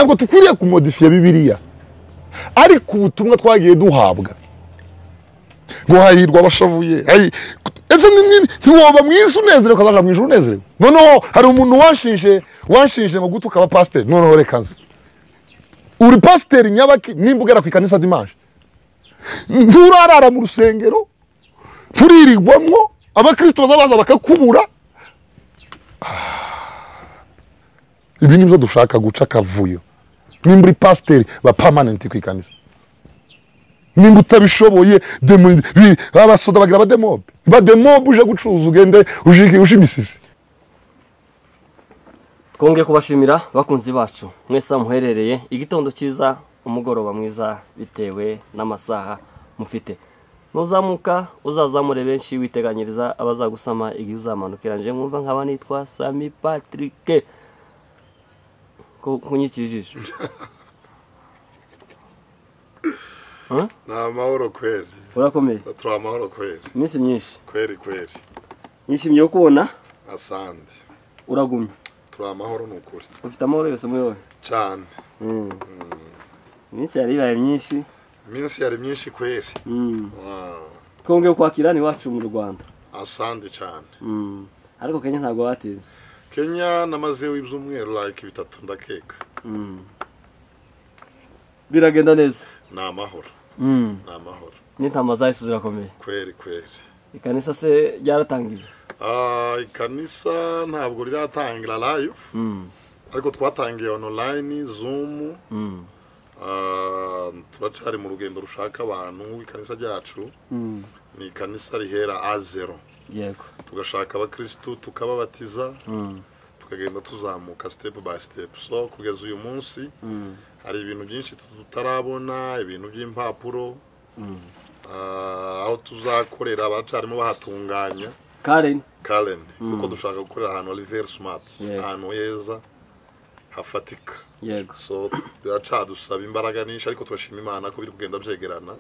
Ntabwo tukwiriye kumodifiya Bibiliya, ariko ubutumwa twagiye duhabwa ngo hahirwa abashavuye. Ese ntiwoba mu isi unezerewe ukazaja mu ijuru unezerewe? Noneho hari umuntu wanshinje ngo gutuka abapasiteri. Noneho reka nze, uri pasiteri nyabaki nimba ugera ku ikanisa dimanche nturarara mu rusengero, turirirwamwo, abakristo bazabaza bakakubura. Ibi nibyo dushaka guca akavuyo. Nimba uri pasiteri ba permanent ku ikanisa, nimba utabishoboye abasoda bagira abademobe, bademobe uje gucuruza ugende uje imisisi. Twongeye kubashimira bakunzi bacu mwese muherereye, igitondo cyiza, umugoroba mwiza, bitewe n'amasaha mufite. Nuzamuka uzazamure benshi, witeganyiriza abazagusama igihe uzamanukira. Nje mwumva nkaba nitwa Sami Patrick. Kunyikira ijisho. Ni amahoro kweli. Urakomeye? Turi amahoro kweli. Iminsi myinshi. Kweli kweli. Nishimiye kubona. Asante. Uragumye? Turi amahoro ni ukuri. Ufite amahoro yose muri wowe? Cyane. Iminsi yari ibaye myinshi. Iminsi yari myinshi kweli. Twongeye kwakira ni wacu mu Rwanda. Asante cyane. Ariko Kenya ntabwo batinze. Kenya namazeyo ibyumweru like 3 ndakeka. Biragenda neza. Ni amahoro. Ni amahoro. N'intama za Yesu zirakomeye. Kweli kweli. Ikanisa se ryaratangiye? Ikanisa ntabwo riratangira live. Ariko twatangiye online Zoom. Turacari mu rugendo rushaka abantu. Ikanisa ryacu ni ikanisa rihera A0. Yego. Tugashaka abakristu tukababatiza. Tukagenda tuzamuka step by step. So kugeza uyu munsi hari ibintu byinshi tutarabona, ibintu by'impapuro. Aho tuzakorera abacarimo bahatunganya. Karen kuko dushaka gukorera ahantu ari very smart, ahantu heza hafatika. Yego. So biracadusaba imbaraga nyinshi, ariko turashima Imana ko biri kugenda byegerana.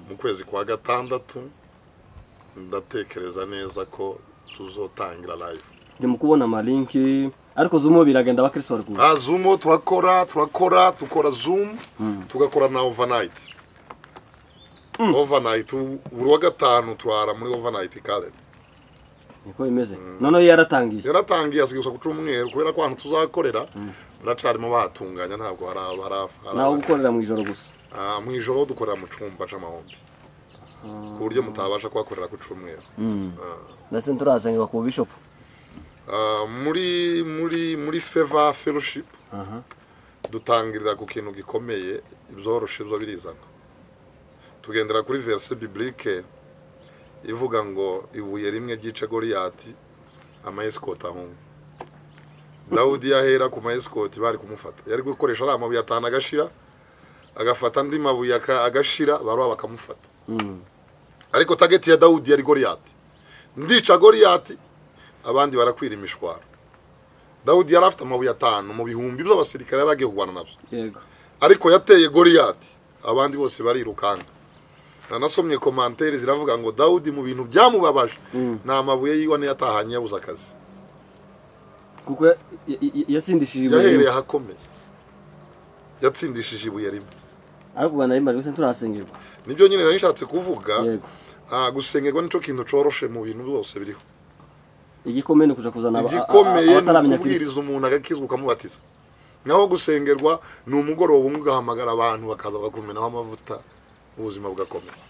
Mu kwezi kwa 6 ndatekereza neza ko tuzotangira live. Ndi mu kubona amalinki, ariko Zoom biragenda abakristo bari kuza. Zoom turakora tukora Zoom, tugakora na overnight. Overnight buri wa 5 turara muri overnight Karen. Niko imeze. Noneho yaratangiye. Yaratangiye asigaye gusa ku cyumweru kubera ko ahantu tuzakorera baracarimo bahatunganya, ntabwo haraba. Naho gukorera mu ijoro gusa. Mu ijoro dukorera mu cyumba c'amahombi. Ku buryo mutabasha kuhakorera ku cyumweru. Ndetse turasenga ku bishop. Muri muri muri Favor Fellowship dutangirira ku kintu gikomeye, ibyoroshe byo birizana. Tugendera kuri verse biblique ivuga ngo ibuye rimwe ryica Goliyati amayesikoti ahunga. Dawudi yahera ku mayesikoti bari kumufata. Yari gukoresha ari amabuye 5 agashira, agafata andi mabuye agashira, baraba bakamufata. Ariko target ya Dawudi yari Goliyati. Ndica Goliyati abandi barakwira imishwaro. Dawudi yari afite amabuye 5 mu bihumbi by'abasirikare yaragiye kurwana nabyo. Yego. Ariko yateye Goliyati abandi bose barirukanga. Nanasomye commentaire ziravuga ngo Dawudi mu bintu byamubabaje na amabuye yiwe ne yatahanye yabuze akazi. Kuko yatsindishije ibuye. Yahereye ahakomeye. Yatsindishije ibuye rimwe. Ariko bana imbaje gusa turasengerwa. Nibyo nyine nari nshatse kuvuga. Gusengerwa nico kintu coroshe mu bintu byose biriho. Igikomeye no kuja kuzana abataramenya kubwiriza umuntu agakizwa ukamubatiza. Naho gusengerwa ni umugoroba umwe ugahamagara abantu bakaza bakumenaho amavuta, ubuzima bugakomeza.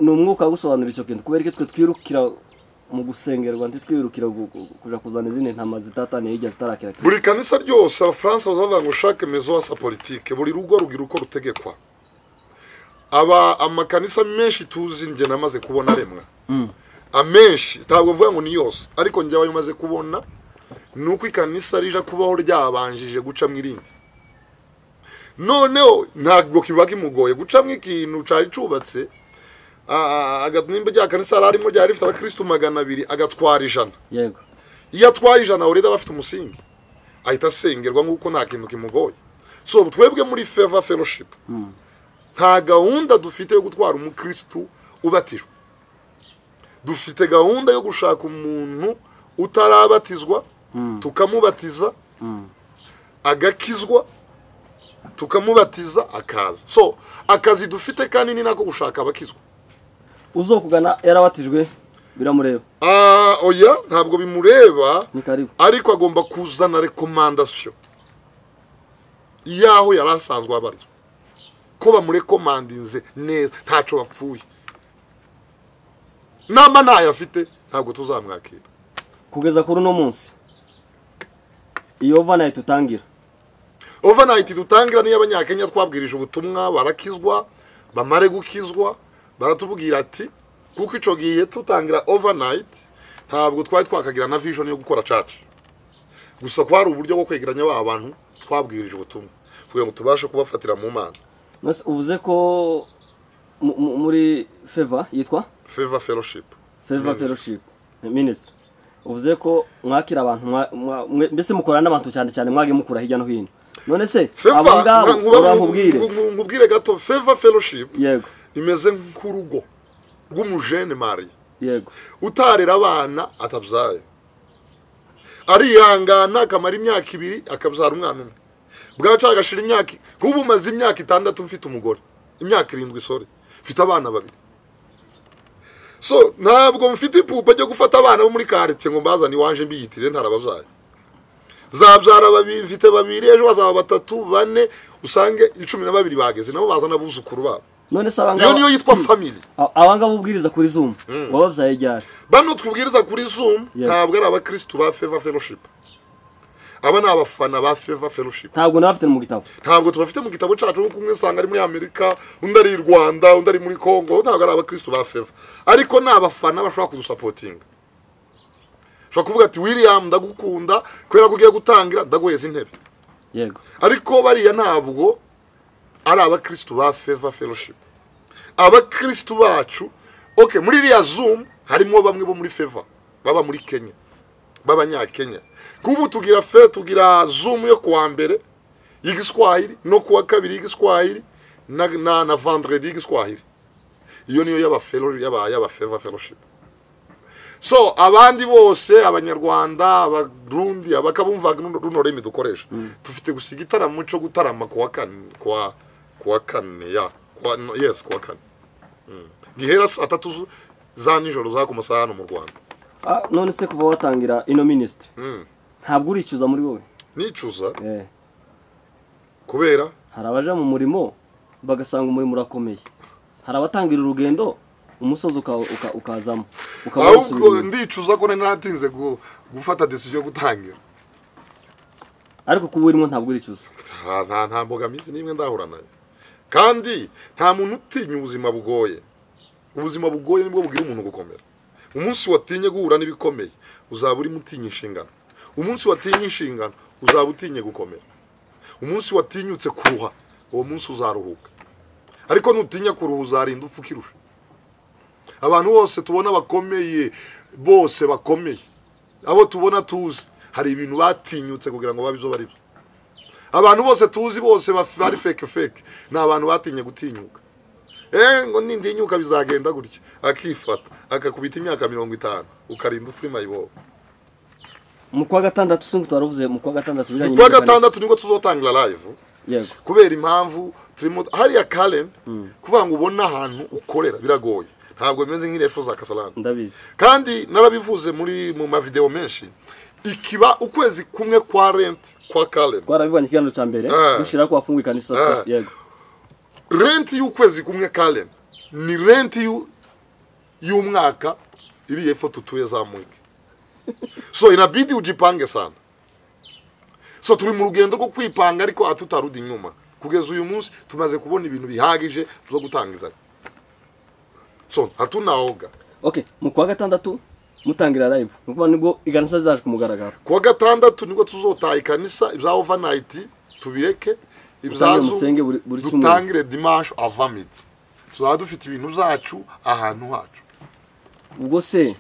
Ni umwuka gusobanura icyo kintu kubera ko twe twirukira mu gusengerwa ntitwirukira kuja kuzana izindi ntama zitataniye hirya zitarakira. Buri kanisa ryose abafaransa bazavuga ngo chaque maison a sa politique, buri rugo rugira uko rutegekwa. Aba amakanisa menshi tuzi nje namaze kubona remwa. Amenshi ntabwo mvuga ngo ni yose, ariko njye ayo maze kubona nuko ikanisa rija kubaho ryabanjije guca mu irindi. Noneho ntabwo kiba kimugoye gucamwe ikintu cari cubatse, nimba rya kanisa arimo ryari rifite abakristo 200 agatwara 100. Yego. Iyo atwaye 100 already abafite umusingi, ahita asengerwa nk'uko nta kintu kimugoye. So twebwe muri Favor Fellowship nta gahunda dufite yo gutwara umukristo ubatijwe. Dufite gahunda yo gushaka umuntu utarabatizwa Tukamubatiza agakizwa, tukamubatiza akaza. So akazi dufite kandi ni nako gushaka abakizwa. Uzokugana yarabatijwe biramureba? Oya, ntabwo bimureba. Ni karibu. Ariko agomba kuzana recommandation yaho yarasanzwe abarizwa, ko bamurekomandinze neza ntaco bapfuye. Namba ntayo afite ntabwo tuzamwakira. Kugeza kuri uno munsi iyo overnight utangira? Overnight dutangira niyo abanyakenya twabwirije ubutumwa barakizwa, bamare gukizwa baratubwira ati kuko ico gihe tutangira overnight ntabwo twari twakagira na vision yo gukora church. Gusa kwari uburyo bwo kwegeranya ba bantu twabwirije ubutumwa kugira ngo tubashe kubafatira mu Mana. Nose uvuze ko muri Favor yitwa Favor Fellowship. Favor Fellowship Ministry. Uvuze ko mwakira abantu mbese mukorana n'abantu cyane cyane mwage mukura hirya no hino. None se abo ngabo urahubwire nkubwire gato, Favor Fellowship yego imeze nk'urugo rw'umujene Marie. Yego. Utarera abana atabyaye, arihangana akamara imyaka 2 akabyara umwana umwe. Bwaca agashira imyaka, kuba umaze imyaka 6 mfite umugore, imyaka 7 sorry, mfite abana 2. So ntabwo mfite ipupa ryo gufata abana bo muri quartier ngo mbazane iwanje mbiyitire ntarababyaye. Zabyara babiri, mfite 2, ejo bazaba 3, 4, usange 12 bageze nabo bazana abuzukuru babo. None se abangaba iyo niyo yitwa family. Abangaba ubwiriza kuri Zoom wababyaye ryari? Bano twubwiriza kuri Zoom ntabwo ari abakristo ba Favor Fellowship. Aba ni abafana ba Favor Fellowship. Ntabwo nabafite mu gitabo. Ntabwo tubafite mu gitabo cyacu, kuko umwe usanga ari muri Amerika, undi ari i Rwanda, undi ari muri Congo, ntabwo ari abakristo ba Favor. Ariko ni abafana bashobora kudusapotinga. Ushobora kuvuga ati William ndagukunda kubera ko ugiye gutangira ndaguheza intebe. Yego. Ariko bariya ntabwo ari abakristo ba Favor Fellowship. Abakristo bacu, okay, muri iriya Zoom harimo bamwe bo muri Favor baba muri Kenya, b'abanyakenya. Kubu tugira tugira Zoom yo kuwa mbere y'igiswahili no kuwa kabiri y'igiswahili na vendredi y'igiswahili. Iyo niyo yaba fellow yaba Favor Fellowship. So abandi bose abanyarwanda, abarundi, abakabumva runo rurimi dukoresha. Tufite gusiga igitaramo cyo gutarama kuwa kane, kuwa kane ya yes kuwa kane. Gihera saa 3 za nijoro za ku masaha hano mu Rwanda. None se kuva watangira ino ministry ntabwo uricuza muri wowe? Nicuza? Kubera hari abaja mu murimo bagasanga umurimo urakomeye, hari abatangira urugendo umusozi ukazamo ukaba. Ndicuza ko nari natinze gufata decision yo gutangira. Ariko kuba urimo ntabwo uricuza? Nta mbogamizi n'imwe ndahura nayo. Kandi nta muntu utinya ubuzima bugoye. Ubuzima bugoye nibwo bugira umuntu gukomera. Umunsi watinye guhura n'ibikomeye uzaba uri mutinya inshingano. Umunsi watinye inshingano uzaba utinye gukomera. Umunsi watinyutse kuruha uwo munsi uzaruhuka. Ariko nutinya kuruha uzarinda upfa ukirusha. Abantu bose tubona bakomeye, bose bakomeye, abo tubona tuzi hari ibintu batinyutse kugira ngo babe ibyo bari byo. Abantu bose tuzi bose bari fake fake ni abantu batinye gutinyuka. Ngo nindinyuka bizagenda gutya, akifata akakubita imyaka 50 ukarinda ufuri mayibobo. Mu kwa gatandatu singo twaravuze mu kwa gatandatu bijanye mu kwa gatandatu nibwo tuzotangira live. Yego. Kubera impamvu turimo hariya Karen kuvuga ngo ubona ahantu ukorera biragoye. Ntabwo bimeze nk'irefo za Kasalana. Ndabizi. Kandi narabivuze muri mu ma video menshi, ikiba ukwezi kumwe kwa rent kwa Karen. Twarabivanye ikiganiro cya mbere dushira ko wafunguye ikanisa. Yego. Rent y'ukwezi kumwe Karen ni rent y'umwaka iri efo tutuye za mwiki. So inabidi ujipange sana. So turi mu rugendo rwo kwipanga ariko atutarudi inyuma. Kugeza uyu munsi tumaze kubona ibintu bihagije byo gutangiza. So hatunaoga. Okay, mu kwa gatandatu mutangira live. Nukuva nibwo ikanisa zaje kumugaragara. Kwa gatandatu nibwo tuzotaha ikanisa ibya overnight tubireke ibyazo dutangire dimanche avant midi. Tuzaba dufite ibintu zacu ahantu hacu. Ubwo se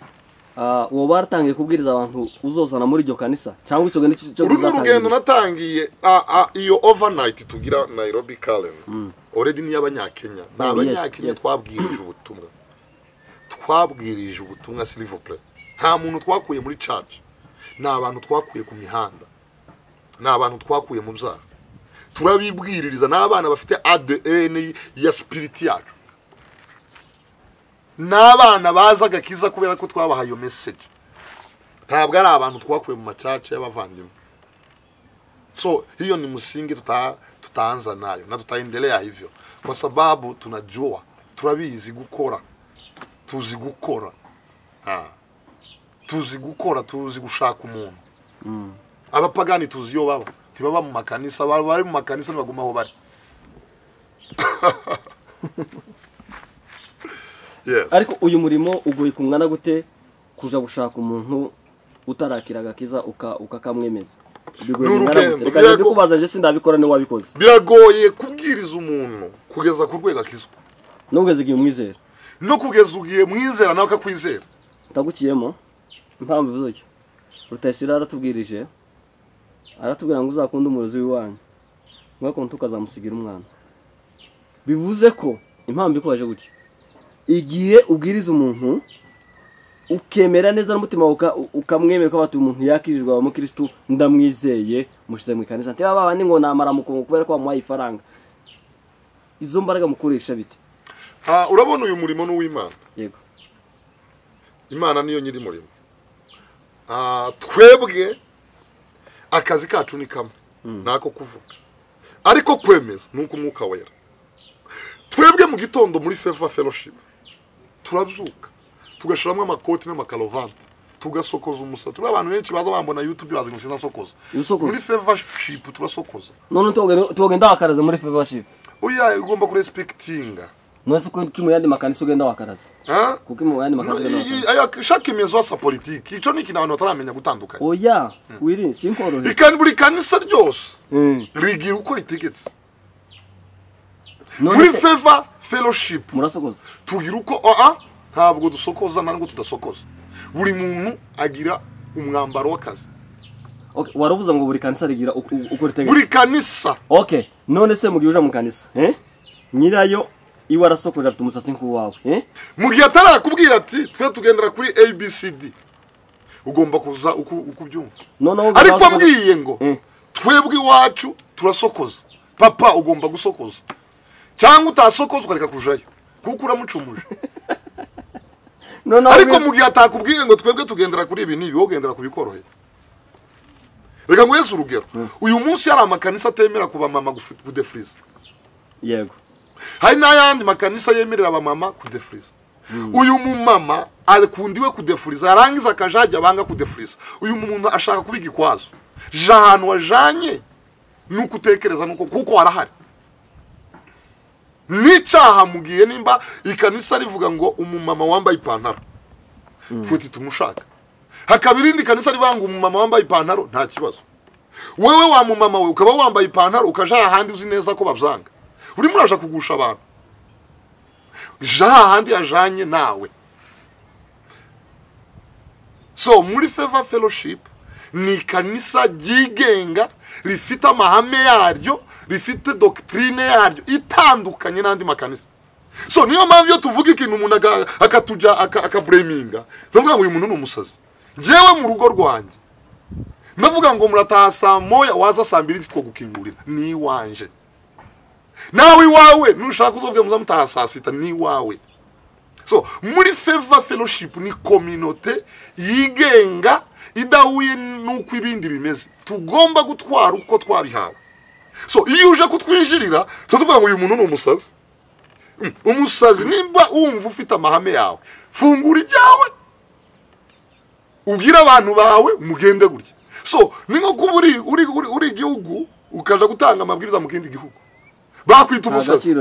uwo baratangiye kubwiriza abantu uzozana muri iryo kanisa cyangwa icyo cyo kuzatangira? Urugendo natangiye iyo overnight tugira Nairobi Karen. Already ni abanyakenya. Ni abanyakenya twabwirije ubutumwa. Twabwirije ubutumwa s'il vous plaît. Nta muntu twakuye muri church. Ni abantu twakuye ku mihanda, ni abantu twakuye mu byaha, turabibwiririza. Ni abana bafite ADN ya spirit yacu, ni abana baza agakiza kubera ko twabahaye iyo message. Ntabwo ari abantu twakuye mu macaca y'abavandimwe. So hiyo ni msingi tutaanza nayo na tutaendelea hivyo, kwa sababu tunajua, turabizi gukora, tuzi gukora, tuzi gukora, tuzi gushaka umuntu. Abapagani tuzi iyo baba, ntibaba mu makanisa, bari mu makanisa ntibaguma aho bari. Yes. Ariko uyu murimo ugoye kungana gute kuja gushaka umuntu utarakira agakiza ukakamwemeza? Reka ndikubaza je sindabikora ni wabikoze. Biragoye kubwiriza umuntu kugeza ku rwego akizwa. No kugeza igihe umwizera. No kugeza ugiye mwizera nawe akakwizera. Ndagukiyemo impamvu ivuze cyo. Rutayisire aratubwirije, aratubwira ngo uzakunda umurozi w'iwanyu, mwako tukazamusigira umwana. Bivuze ko impamvu ikubaje gutyo, igihe ubwiriza umuntu ukemera neza n'umutima ukamwemera ko batuye umuntu yakirijwe wa mukristo, ndamwizeye mushize mu kanisa, nti baba bandi ngo namara mukungu kubera ko bamuhaye ifaranga. Izo mbaraga mukoresha bite? Urabona uyu murimo n'uw'Imana. Yego. Imana niyo nyiri murimo. Twebwe akazi kacu ni kamwe, nako kuvuga, ariko kwemeza nuko Umwuka Wera. Twebwe mu gitondo muri Favor Fellowship turabyuka tugashiramo amakoti n'amakarovante, tugasokoza umusatsi. Turi abantu benshi baza bambona YouTube bazi ngo sinasokoza. Muri Fellowship turasokoza. None tugenda wakaraza muri Fellowship. Oya, ugomba kurespectinga. None se kuki mu yandi makanisa ugenda wakaraza? Kuki mu yandi makanisa ugenda wakaraza? Aya shaka imizo sa politiki. Ico ni ikintu abantu bataramenya gutandukanya. Oya, wiri sinkorohe. Ikandi buri kanisa ryose rigira uko ritegetse. Muri Favor Fellowship murasokoza. Tugira uko ntabwo dusokoza ntabwo tudasokoza. Buri muntu agira umwambaro w'akazi. Okay, waravuze ngo buri kanisa rigira uko ritegetse. Buri kanisa. Okay, none se mugiye uja mu kanisa, Nyirayo iwe arasokoje afite umusatsi nk'uwawe, Mugiye atarakubwira ati twe tugendera kuri ABCD. Ugomba kuza uko ubyumva. None ariko ambwiye ngo twebwe iwacu turasokoza. Papa ugomba gusokoza. Cyangwa utasokoza ukareka kujayo kuko uramucumuje. None ariko mugiye atakubwiye ngo twebwe tugendera kuri ibi nibi, wowe ugendera kubikoroheye. Reka ngweze urugero. Uyu munsi hari amakanisa atemera kuba mama kudefriza. Yego. Hari n'ayandi makanisa yemerera abamama kudefriza. Uyu mumama akundiwe kudefriza, arangiza akajajya banga kudefriza. Uyu muntu ashaka kuba igikwazo. Jana wajanye nuko utekereza nuko kuko arahari. Nicaha mugiye nimba ikanisa rivuga ngo umumama wambaye ipantaro, futi tumushaka. Hakabirindi kanisa rivuga ngo umumama wambaye ipantaro nta kibazo. Wewe wa mumama we ukaba wambaye ipantaro ukaja ahandi uzi neza ko babyanga, uri muraje kugusha abantu. Ja ahandi yajanye nawe. So muri Favor Fellowship ni kanisa ryigenga rifite amahame yaryo, rifite doctrine yaryo itandukanye n'andi makanisa. So niyo mpamvu iyo tuvuga ikintu umuntu akatuja akabreminga, tuvuga ngo uyu muntu ni umusazi. Jewe mu rugo rwanjye ndavuga ngo murataha saa moya, waza saa mbiri two gukingurira ni iwanje. Nawe iwawe nushaka uzovuge muzamutaha saa sita ni iwawe. So muri Favor Fellowship ni communauté yigenga idahuye nuko ibindi bimeze. Tugomba gutwara uko twabihawe. So iyo uje kutwinjirira tuvuga ngo uyu muntu ni umusazi. Umusazi nimba umva ufite amahame yawe, fungura ijyawe, ubwira abantu bawe mugende gutya. So ni nko kuba uri igihugu ukaja gutanga amabwiriza mu kindi gihugu, bakwita umusazi.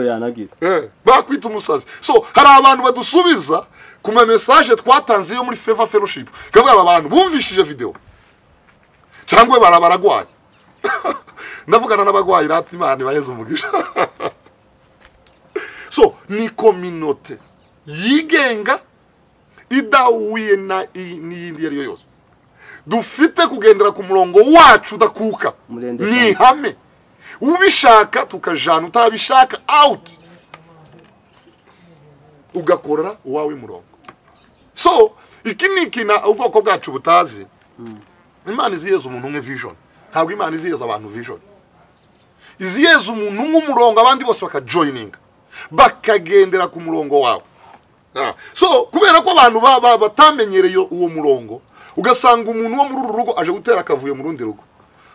Bakwita umusazi. So hari abantu badusubiza ku ma message twatanze yo muri Favor Fellowship. Kavuga aba bantu bumvishije video cyangwa barabaragwaye. Ndavugana n'abagwayi rati Imana ibaheze umugisha. So ni communauté yigenga idahuye na n'iyindi yari yose. Dufite kugendera ku murongo wacu udakuka, ni ihame. Ubishaka tukajana, utabishaka out, ugakora uwawe murongo. So iki ni ikintu ubwoko bwacu butazi. Imana iziheza umuntu umwe vision, ntabwo Imana iziheza abantu vision. Iziheza umuntu umwe umurongo, abandi bose bakajoininga, bakagendera ku murongo wawe. So kubera ko abantu batamenyereye uwo murongo, ugasanga umuntu wo muri uru rugo aje gutera akavuyo mu rundi rugo.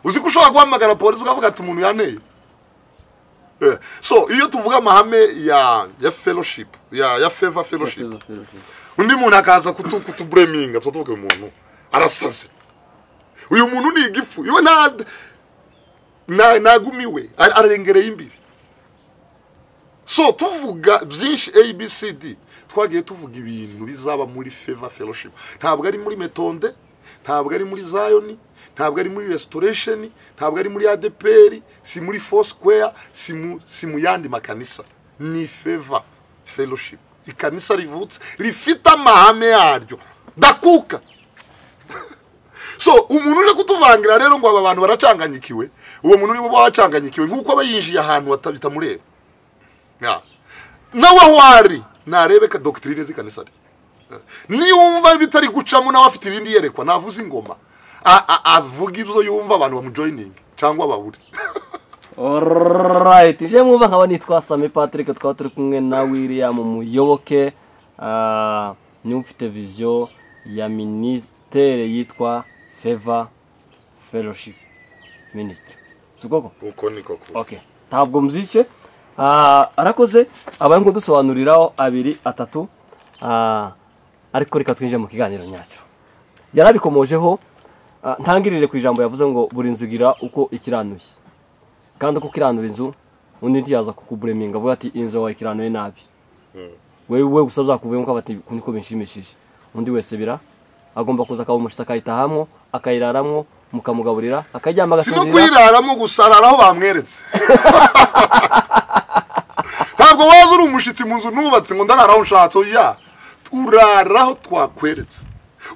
Uzi ko ushobora guhamagara polisi ukavuga ati umuntu yanteye. So iyo tuvuga amahame ya fellowship, ya Favor Fellowship, undi muntu akaza kutubureminga, tuvuga umuntu arasaze, uyu muntu ni igifu, iwe nagumiwe, arengereye imbibi. So tuvuga byinshi ABCD, twagiye tuvuga ibintu bizaba muri Favor Fellowship. Ntabwo ari muri Metonde, ntabwo ari muri Zion, ntabwo ari muri Restoration, ntabwo ari muri ADPR, si muri Four Square, si mu yandi makanisa. Ni Favor Fellowship, ikanisa rivutse rifite amahame yaryo ndakuka. So umuntu uje kutuvangira rero ngo aba bantu baracanganyikiwe, uwo muntu uri wacanganyikiwe nkuko aba yinjiye ahantu bitamureba. Nawe aho ari narebe ka doctrine z'ikanisa rye, niyumva bitari gucamo nawe afite irindi yerekwa, navuze ingoma, avuga ibyo yumva abantu bamujoining cyangwa babure. Alright, je mwumva nkaba nitwa Sami Patrick, twaba turi kumwe na William Muyoboke, ni ufite vision ya ministere yitwa Favor Fellowship Ministry. Sukoko? Uko niko kuri. Okay. Ntabwo mzice. Arakoze abaye ngo dusobanuriraho abiri atatu, ariko reka twinjire mu kiganiro nyacu. Yarabikomojeho, ntangirire ku ijambo yavuze ngo buri nzu igira uko ikiranuye, kandi uko ukiranura inzu undi ntiyaza kukubureminga avuga ati inzu wawe ikiranuye nabi. Wewe gusa uzakuvuyemo ko bati niko binshimishije. Undi wese bira agomba kuza akaba umushitsi akayitahamwo, akayiraramwo, mukamugaburira, akaryama agasinzira. Si no kuyiraramo gusa, araraho bamweretse. Ntabwo waza uri umushitsi mu nzu nubatse ngo ndararaho nshatse, oya. Uraraho twakweretse,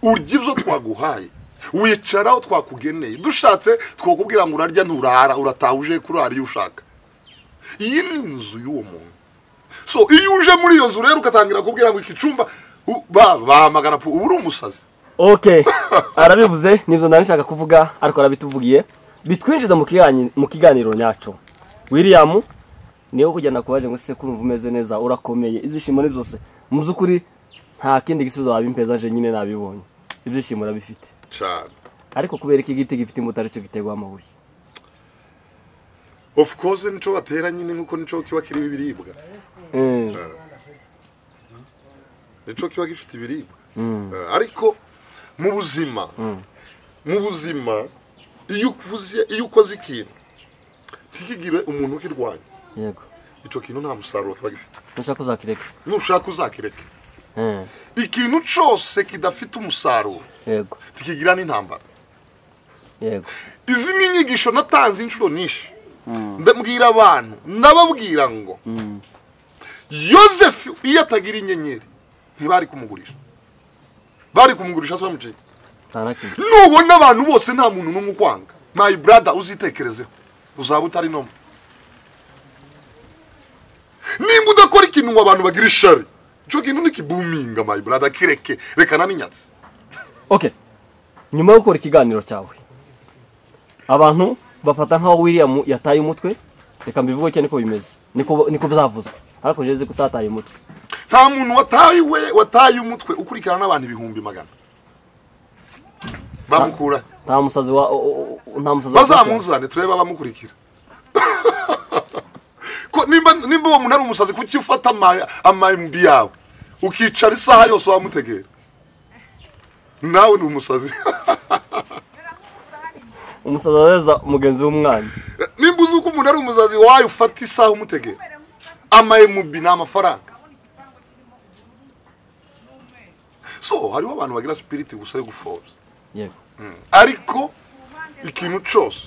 urya ibyo twaguhaye, wicaraho twakugeneye. Dushatse twakubwira ngo urarya nturara, urataha uje kurara iyo ushaka. Iyi ni inzu y'uwo muntu. So iyo uje muri iyo nzu rero ugatangira kubwira ngo iki cyumba bahamagara ubu uri umusazi. Okay, arabivuze nibyo nari nshaka kuvuga, ariko arabituvugiye bitwinjiza mu kiganiro nyaco. William niyo kujyana kubaje ngo se kumva umeze neza, urakomeye, ibyishimo ni byose. Mu byukuri nta kindi gisubizo wabimpeza je nyine nabibonye, ibyishimo urabifite cyane. Ariko kubera iki giti gifite imbuto aricyo giterwa amabuye? Of course nico batera nyine, nkuko nico kiba kiri ibiribwa. Nico kiba gifite ibiribwa. Ariko mu buzima, iyo uvuze, iyo ukoze ikintu ntikigire umuntu ukirwanya, yego, ico kintu nta musaruro kiba gifite. Nushaka uzakireke, nushaka uzakireke. Ikintu cyose kidafite umusaruro, yego, tikigira n'intambara. Yego. Izi ni inyigisho natanze inshuro nyinshi, ndabwira abantu, ndababwira ngo Yosefu iyo atagira inyenyeri ntibari kumugurisha, bari kumugurisha se bamuciye. Nubona abantu bose nta muntu n'umwe ukwanga, my brother, uzitekerezeho, uzaba utari nomo. Nimba udakora ikintu ngo abantu bagira ishari, ico kintu ni kibuminga, my brother, kireke, rekana n'inyatsi. Okay, nyuma yo gukora ikiganiro cyawe, abantu bafata nkaho William yataye umutwe. Reka mbivuge cyane ko bimeze, niko byavuzwe, ariko jeze kutataye umutwe. Nta muntu wataye umutwe ukurikirana n'abantu 100,000 bamukura. Nta musazi nta musazi bazamuzane turebe abamukurikira. Ko nimba uwo muntu ari umusazi, kuki ufata ama MB yawe ukicara isaha yose wamutegera? Nawe ni umusazi. Umusazi areza mugenzi w'umwana. Nimba uzi ko umuntu ari umusazi, wayo ufata isaha umutegera. Ama MB ni amafaranga. So hariho abantu bagira spirit gusa yo gupfobya. Yego. Ariko ikintu cyose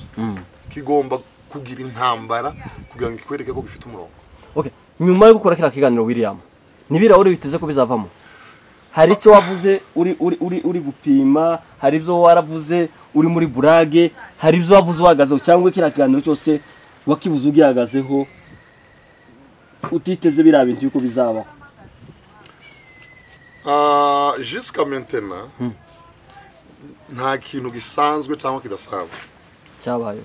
kigomba kugira intambara kugira ngo kikwereke ko gifite umurongo. Okay, nyuma yo gukora kiriya kiganiro William, nibirahure biteze ko bizavamo. Hari icyo wavuze uri uri uri uri gupima, hari ibyo waravuze uri muri burage, hari ibyo wavuze uhagazeho, cyangwa kiriya kiganiro cyose wakibuze ugihagazeho utiteze biriya bintu yuko bizabaho? Jusqu'à maintenant, Nta kintu gisanzwe cyangwa kidasanzwe cyabaye.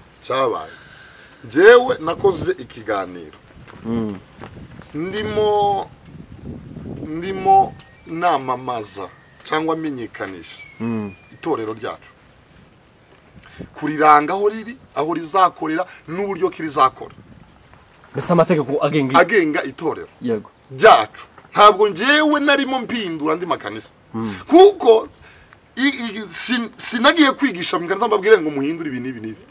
Jewe nakoze ikiganiro ndimo namamaza cyangwa menyekanisha itorero ryacu, kuriranga aho riri, aho rizakorera n'uburyo kirizakora, mbese amategeko agenga itorero yego ryacu. Ntabwo njyewe narimo mpindura andi makanisa, kuko sinagiye kwigisha mu kanisa mbabwire ngo muhindure ibi n'ibi n'ibi.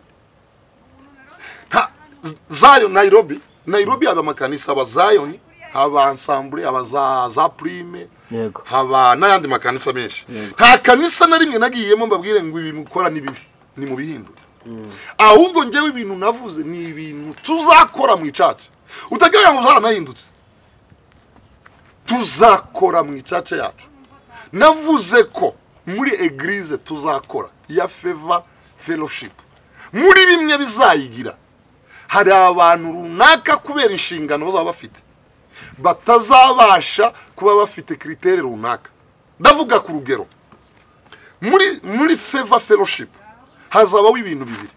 Zion Nairobi haba amakanisa aba Zion, haba ensemble, haba za prime, yego, haba n'ayandi makanisa menshi. Nta kanisa na rimwe nagiyemo mbabwire ngo ibi mukora ni bibi, ni mu bihindure. Ahubwo njyewe ibintu navuze ni ibintu tuzakora mu icaca. Utagira ngo zaranahindutse, tuzakora mu icaca yacu. Navuze ko muri eglise tuzakora ya Favor Fellowship, muri bimwe bizayigira hari abantu runaka kubera inshingano bazaba bafite batazabasha kuba bafite critère runaka. Ndavuga ku rugero, muri Favor Fellowship hazabaho ibintu bibiri.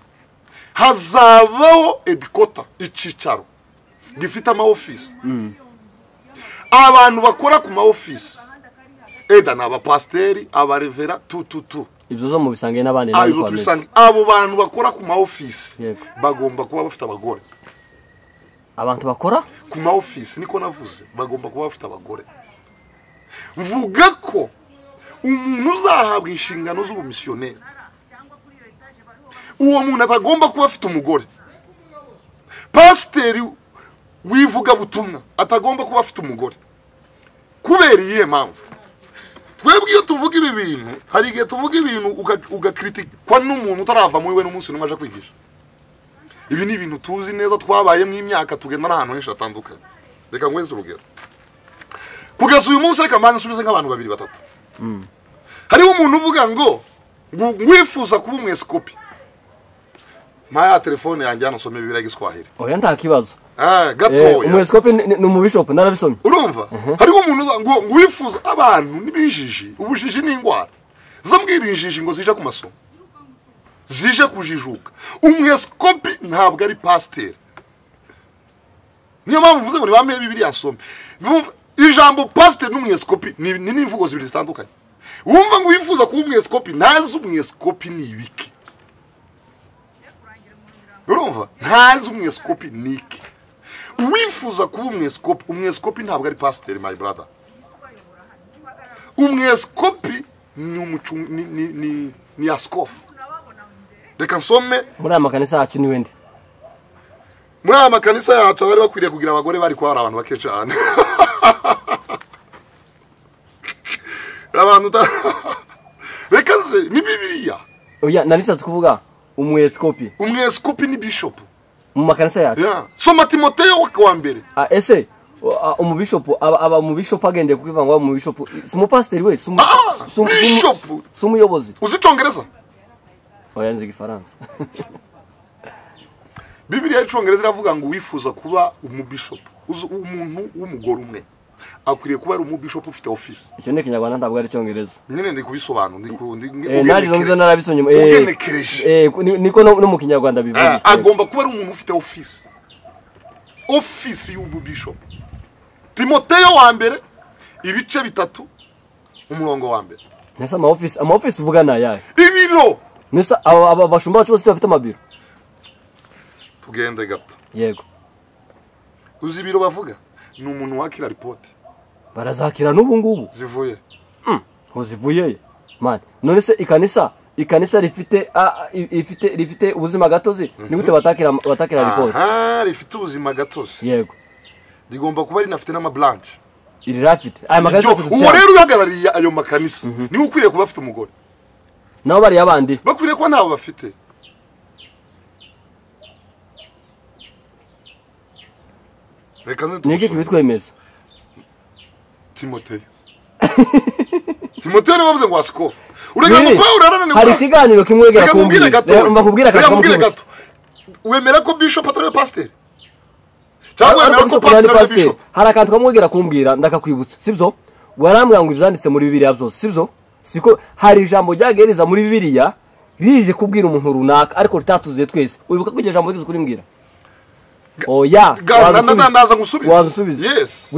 Hazabaho headquarter, icicaro gifite ama office. Abantu bakora ku ma office eda na abapasteri, abarevera, tu ibyo zo mu bisange n'abandi n'abandi. Abo bantu bakora ku ma office bagomba kuba bafite abagore. Abantu bakora ku ma office, niko navuze, bagomba kuba bafite abagore. Mvuga ko umuntu uzahabwa inshingano z'ubumissionnaire, uwo muntu atagomba kuba afite umugore. Pasiteri wivuga butumwa atagomba kuba afite umugore. Kubera iyihe mpamvu? Twebwe iyo tuvuga ibi bintu, hari igihe tuvuga ibintu ugakritikwa n'umuntu utarava muri we n'umunsi n'umwe aje kwigisha. Ibi ni ibintu tuzi neza, twabayemo imyaka, tugenda n'ahantu henshi hatandukanye. Reka ngweze urugero. Kugeza uyu munsi reka mbanze nsubize nk'abantu babiri batatu. Hariho umuntu uvuga ngo ngwifuza kuba umweskopi. Maya telefone yanjye hano nsome Bibiliya y'Igiswahili. Oya nta kibazo. Gatoya. Umweskopi ni umubishopu narabisomye. Urumva? Hariho umuntu ngo ngwifuza, abantu nibijiji, ubujiji ni ingwara. Zambwira injiji ngo zije ku masomo, zije kujijuka. Umweskopi ntabwo ari pasiteri. Niyo mpamvu mvuze ngo nibampe Bibiliya nsome. Ijambo pasiteri n'umweskopi ni n'imvugo zibiri zitandukanye. Wumva ngo wifuza kuba umweskopi, ntazi umweskopi ni ibiki. Urumva? Ntazi umweskopi ni iki. Uwifuza kuba umweskopi, umweskopi ntabwo ari pasiteri, my brother. Umweskopi ni ni askofu. Reka nsome muri aya makanisa yacu ni wende. Muri aya makanisa yacu bari bakwiriye kugira abagore bari kwara abantu bake cyane. Abantu reka nze ni Bibiliya. Oya narishatse kuvuga umweskopi. Umweskopi ni bishop mu makanisa yacu. Yeah. Soma Timoteyo wa mbere. Ese umubishopu aba umubishopu agendeye kukiva ngo umubishopu si umupasiteri we, si umuyobozi. Uzi Icongereza? Oya nzi Igifaransa. Bibiliya y'Icongereza iravuga ngo wifuza kuba umubishopu, umuntu w'umugore umwe akwiriye kuba ari umubishopu ufite office. Icyo ni Ikinyarwanda ntabwo ari Icyongereza. Nyine ndi kubisobanura, ndi nari narabisomye. Niko no mu Kinyarwanda bivuga. Agomba kuba ari umuntu ufite office. Office y'ububishopu. Timoteyo wa mbere ibice 3 umurongo wa mbere. Nese ama office uvuga na yaye. Ibiro. Nese aba bashumba bacu bose bafite amabiro. Tugende gato. Yego. Uzi ibiro bavuga? Ni umuntu wakira report. Barazakira n'ubu ngubu. Zivuye. Zivuye. Man, none se ikanisa rifite rifite ubuzima gatozi, ni gute batakira report? Aha, rifite ubuzima gatozi. Yego. Rigomba kuba rinafite n'ama branch. Iri rafite. Aya makanisa. Uwo rero uhagarariye ayo makanisa ni ukwiriye kuba afite umugore. Nabo bari abandi. Bakwiriye kuba ntabo bafite. Reka nze niki kibitwemeza. Timoteyo. Timoteyo bavuze ngo askofu. Urega ngo Paulo arananiwe. Hari ikiganiro kimwegera kumbwira. Mbakubwira gato. Wemera ko bishop atari pastor? Cyangwa wemera ko pastor ari bishop? Hari akantu kamwegera kumbwira ndakakwibutsa, sibyo? Warambwira ngo ibyanditse muri Bibiliya byose, sibyo? Siko hari ijambo ryagereza muri Bibiliya rije kubwira umuntu runaka ariko ritatuzuye twese. Wibuka ko iryo jambo rigeze kurimbwira? Oya, ndaza ngusubiza. Wansubiza. Yes.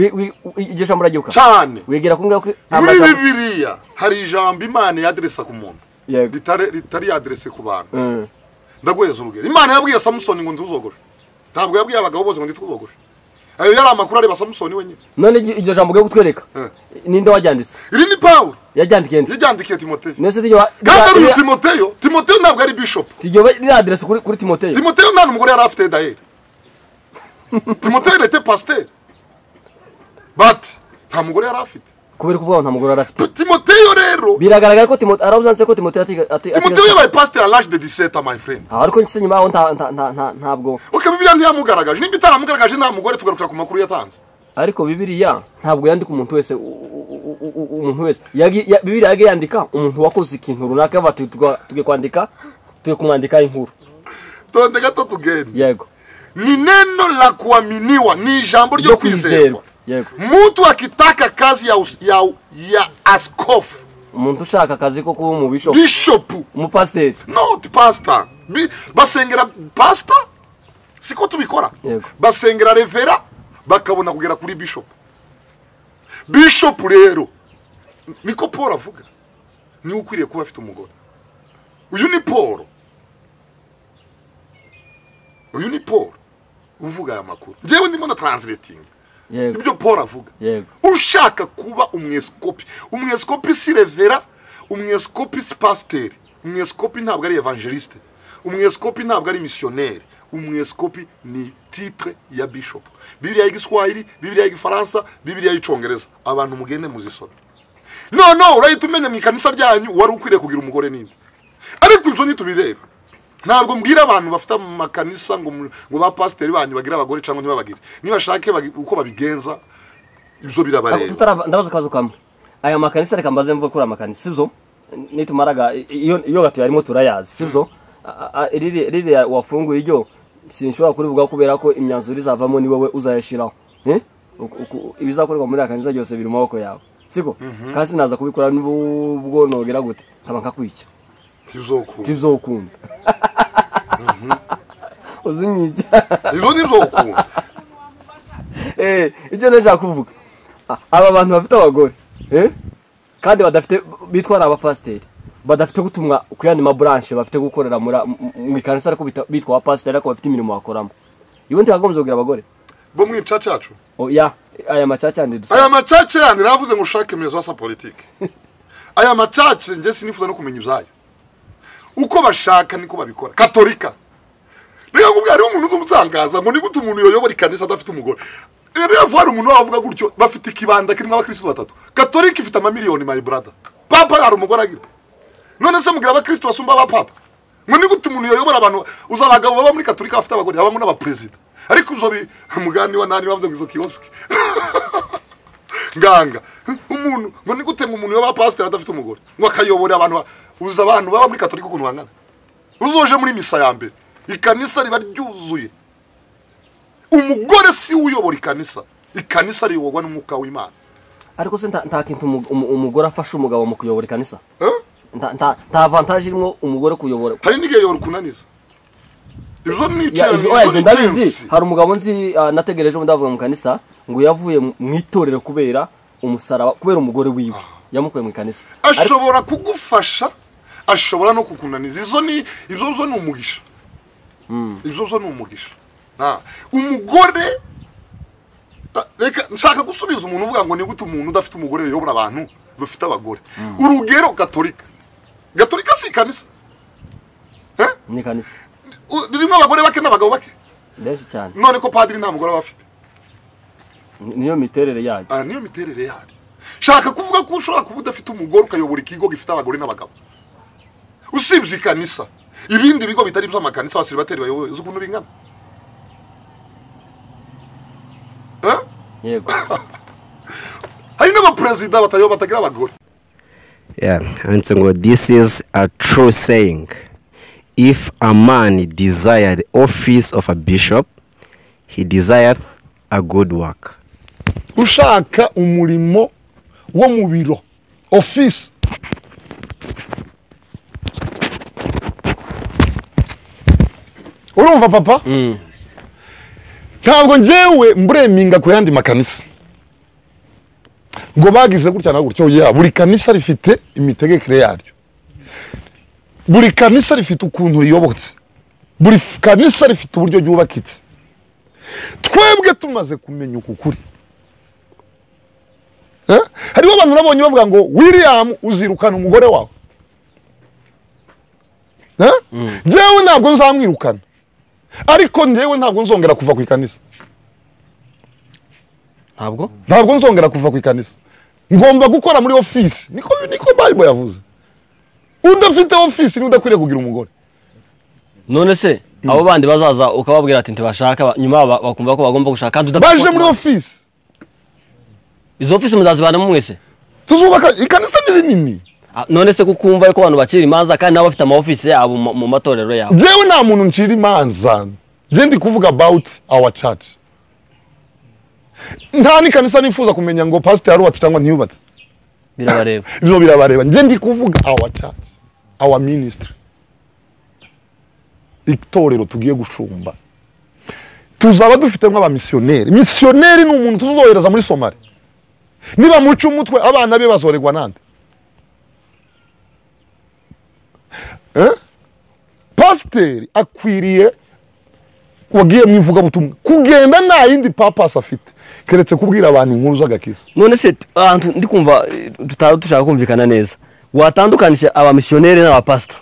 Iryo jambo ragiuka. Cyane. Wegera kumbwira ko muri Bibiliya hari ijambo Imana yaderesa ku muntu. Yego. Ritari adresse ku bantu. Ndaguheza urugero. Imana yabwiye Samusoni ngo ntuzogoshe. Ntabwo yabwiye abagabo bose ngo ntituzogoshe. Ayo yari amakuru areba Samusoni wenyine. None iryo jambo ugiye kutwereka ninde waryanditse? Iri ni Paulo. Yajyandikiye nde? Yajyandikiye Timoteyo. Nese tijyo kandi ari Timoteyo. Timoteyo ntabwo ari bishop. Tijyo riri adresse kuri Timoteyo. Timoteyo nta n'umugore yari afite d'ailleurs. Timoteyo était pasteur. But nta mugore yari afite. Kubera kuvuga nta mugore yari afite. Timoteyo rero biragaragara ko Timoteyo aravuzanse ko Timoteyo ati Timoteyo yabaye pasteur à l'âge de 17 ans, my friend. Ariko nse nyuma aho nta ntabwo. Okay, Bibiliya ntiyamugaragaje. Nimba itaramugaragaje nta mugore tugarukira ku makuru yatanze. Ariko Bibiliya ntabwo yandika umuntu wese, umuntu wese. Bibiliya yagiye yandika umuntu wakoze ikintu runaka bati tugiye kwandika, tugiye kumwandika inkuru. Tonde gato tugende. Yego. Ni neno la kuaminiwa, ni ijambo ryo kwizerwa. Yego. Mtu akitaka kazi ya askofu. Umuntu ushaka akazi ko kuba mu bishop. Bishop. Umupasiteri. Not pastor. Basengera pastor? Siko tubikora. Yego. Basengera revera bakabona kugera kuri bishop. Bishop rero niko Paul avuga. Ni ukwiriye kuba afite umugore. Uyu ni Paul. Uyu ni Paul uvuga aya makuru. Njyewe ndimo na translating. Yego. Ibyo Paul avuga. Yego. Ushaka kuba umweskopi. Umweskopi si revera, umweskopi si pasteur, umweskopi ntabwo ari evangeliste, umweskopi ntabwo ari missionnaire, umweskopi ni titre ya bishop. Bibiliya y'Igiswahili, Bibiliya y'Igifaransa, Bibiliya y'Icongereza. Abantu mugende muzisome. No, urahita umenya mu ikanisa ryanyu wari ukwiriye kugira umugore ninde. Ariko ibyo ntitubireba. Ntabwo mbwira abantu bafite amakanisa ngo ba pasiteri banyu bagira abagore cyangwa ntibabagire. Nibashake uko babigenza ibyo birabareba. Ndabaza kazo kamwe. Aya makanisa reka mbaze mvuge kuri amakanisa, sibyo? Nitumaraga iyo gato yarimo turayazi, sibyo? Riri wafunguye iryo sinshobora kurivuga kubera ko imyanzuro izavamo ni wowe uzayashiraho. Ibizakorerwa muri akanisa byose biri mu maboko yawe. Siko? Kasi naza kubikora nubwo nogera gute nkaba nkakwica. Tizokunda. Uzinyica. Ibyo nizokunda. Icyo ndashaka kuvuga. Aba bantu bafite abagore, kandi badafite bitwara abapasiteri, badafite gutumwa kuyandi ma branche bafite gukorera mu ikanisa ariko bitwa abapasiteri ariko bafite imirimo bakoramo. Ibo ntibagombye kugira abagore. Bo mu icaca yacu? Oya, aya macaca yandi dusa. Aya macaca yandi navuze ngo ushake mezo sa politique. Aya macaca nje sinifuza no kumenya ibyayo. Uko bashaka niko babikora. Katolika. Reka kubwira ari umuntu uzumutangaza ngo ni gute umuntu yoyobora ikanisa adafite umugore. Rero hari umuntu wavuga gutyo bafite ikibanda kirimo abakristo batatu. Katolika ifite amamiliyoni my brother. Papa ari umugore agira. None se mugira abakristo basumba aba papa. Ngo ni gute umuntu yoyobora abantu uzabagabo baba muri Katolika bafite abagore habamo n'abapresident. Ariko uzo mugani wa nani bavuze ngo izo kioski. Nganga umuntu ngo ni gute ngo umuntu yoba pastor adafite umugore ngo akayobora abantu uza abantu baba muri Katolika ukuntu bangana. Uzoje muri misa ya mbere ikanisa riba ryuzuye. Umugore si uyobora ikanisa, ikanisa riyoborwa n'umwuka w'Imana. Ariko se nta kintu umugore afasha umugabo mu kuyobora ikanisa? Nta avantage irimo umugore kuyobora. Hari n'igihe yobora kunaniza. Ibyo ni icyo ndabizi. Hari umugabo nzi nategereje ndavuga mu kanisa ngo yavuye mu itorero kubera umusaraba, kubera umugore wiwe yamukuye mu kanisa. Ashobora kugufasha, ashobora no kukunaniza. Izo ni ibyo zo ni umugisha. Ibyo zo ni umugisha. Umugore reka nshaka gusubiza umuntu uvuga ngo ni gute umuntu udafite umugore yobora abantu bafite abagore. Urugero Katolika. Katolika si kanisa. Ni kanisa. Ririmo abagore bake n'abagabo bake. Benshi cyane. None ko padiri nta mugore bafite. Niyo miterere yayo. Niyo miterere yayo. Shaka kuvuga ko ushobora kuba udafite umugore ukayobora ikigo gifite abagore n'abagabo. Usibye ikanisa, ibindi bigo bitari by'amakanisa abasiribateri bayoboye uzi ukuntu bingana. Yego. Hari n'abaperezida batayoba batagira abagore. Yeah, and so this is a true saying. If a man desire the office of a bishop, he desireth a good work. Ushaka umurimo wo mu biro, office, Urumva papa? Ntabwo njyewe mbreminga ku yandi makanisa ngo bagize gutya na gutyo. Ya buri kanisa rifite imitegekere yaryo, buri kanisa rifite ukuntu riyobotse, buri kanisa rifite uburyo ryubakitse. Twebwe tumaze kumenya uku kuri. Hariho abantu nabonye bavuga ngo William uzirukana umugore wawe. Njyewe ntabwo nzamwirukana, ariko njyewe ntabwo nzongera kuva ku ikanisa. Ntabwo nzongera kuva ku ikanisa. Ngomba gukora muri office. Niko Bible yavuze. Udafite office ni udakwiriye kugira umugore. None se abo bandi bazaza ukababwira ati ntibashaka, nyuma bakumva ko bagomba gushaka kandi udafite baje muri office. Izo office muzazibanamo mwese? Tuzubaka ikanisa ni rinini. None se kukumva yuko abantu bakira imanza kandi nabo bafite ama office yabo mu matorero yabo? Jewe nta muntu ncira imanza. Je ndi kuvuga about our church. Nta ni kanisa nifuza kumenya ngo pastor yarubatse cyangwa ntiyubatse. Birabareba. Ibyo birabareba. Nje ndi kuvuga our church, our ministry. Itorero tugiye gushumba. Tuzaba dufite nk'abamissionnaire. Missionnaire ni umuntu tuzohereza muri Somalia. Niba muca umutwe abana be bazoregwa nande? Pasteur akwiriye wagiye mwivuga butumwa kugenda nta yindi purpose afite keretse kubwira abantu inkuru z'agakiza. None se ahantu ndi kumva tutari dushaka kumvikana neza, watandukanisha abamissionnaire n'abapastor?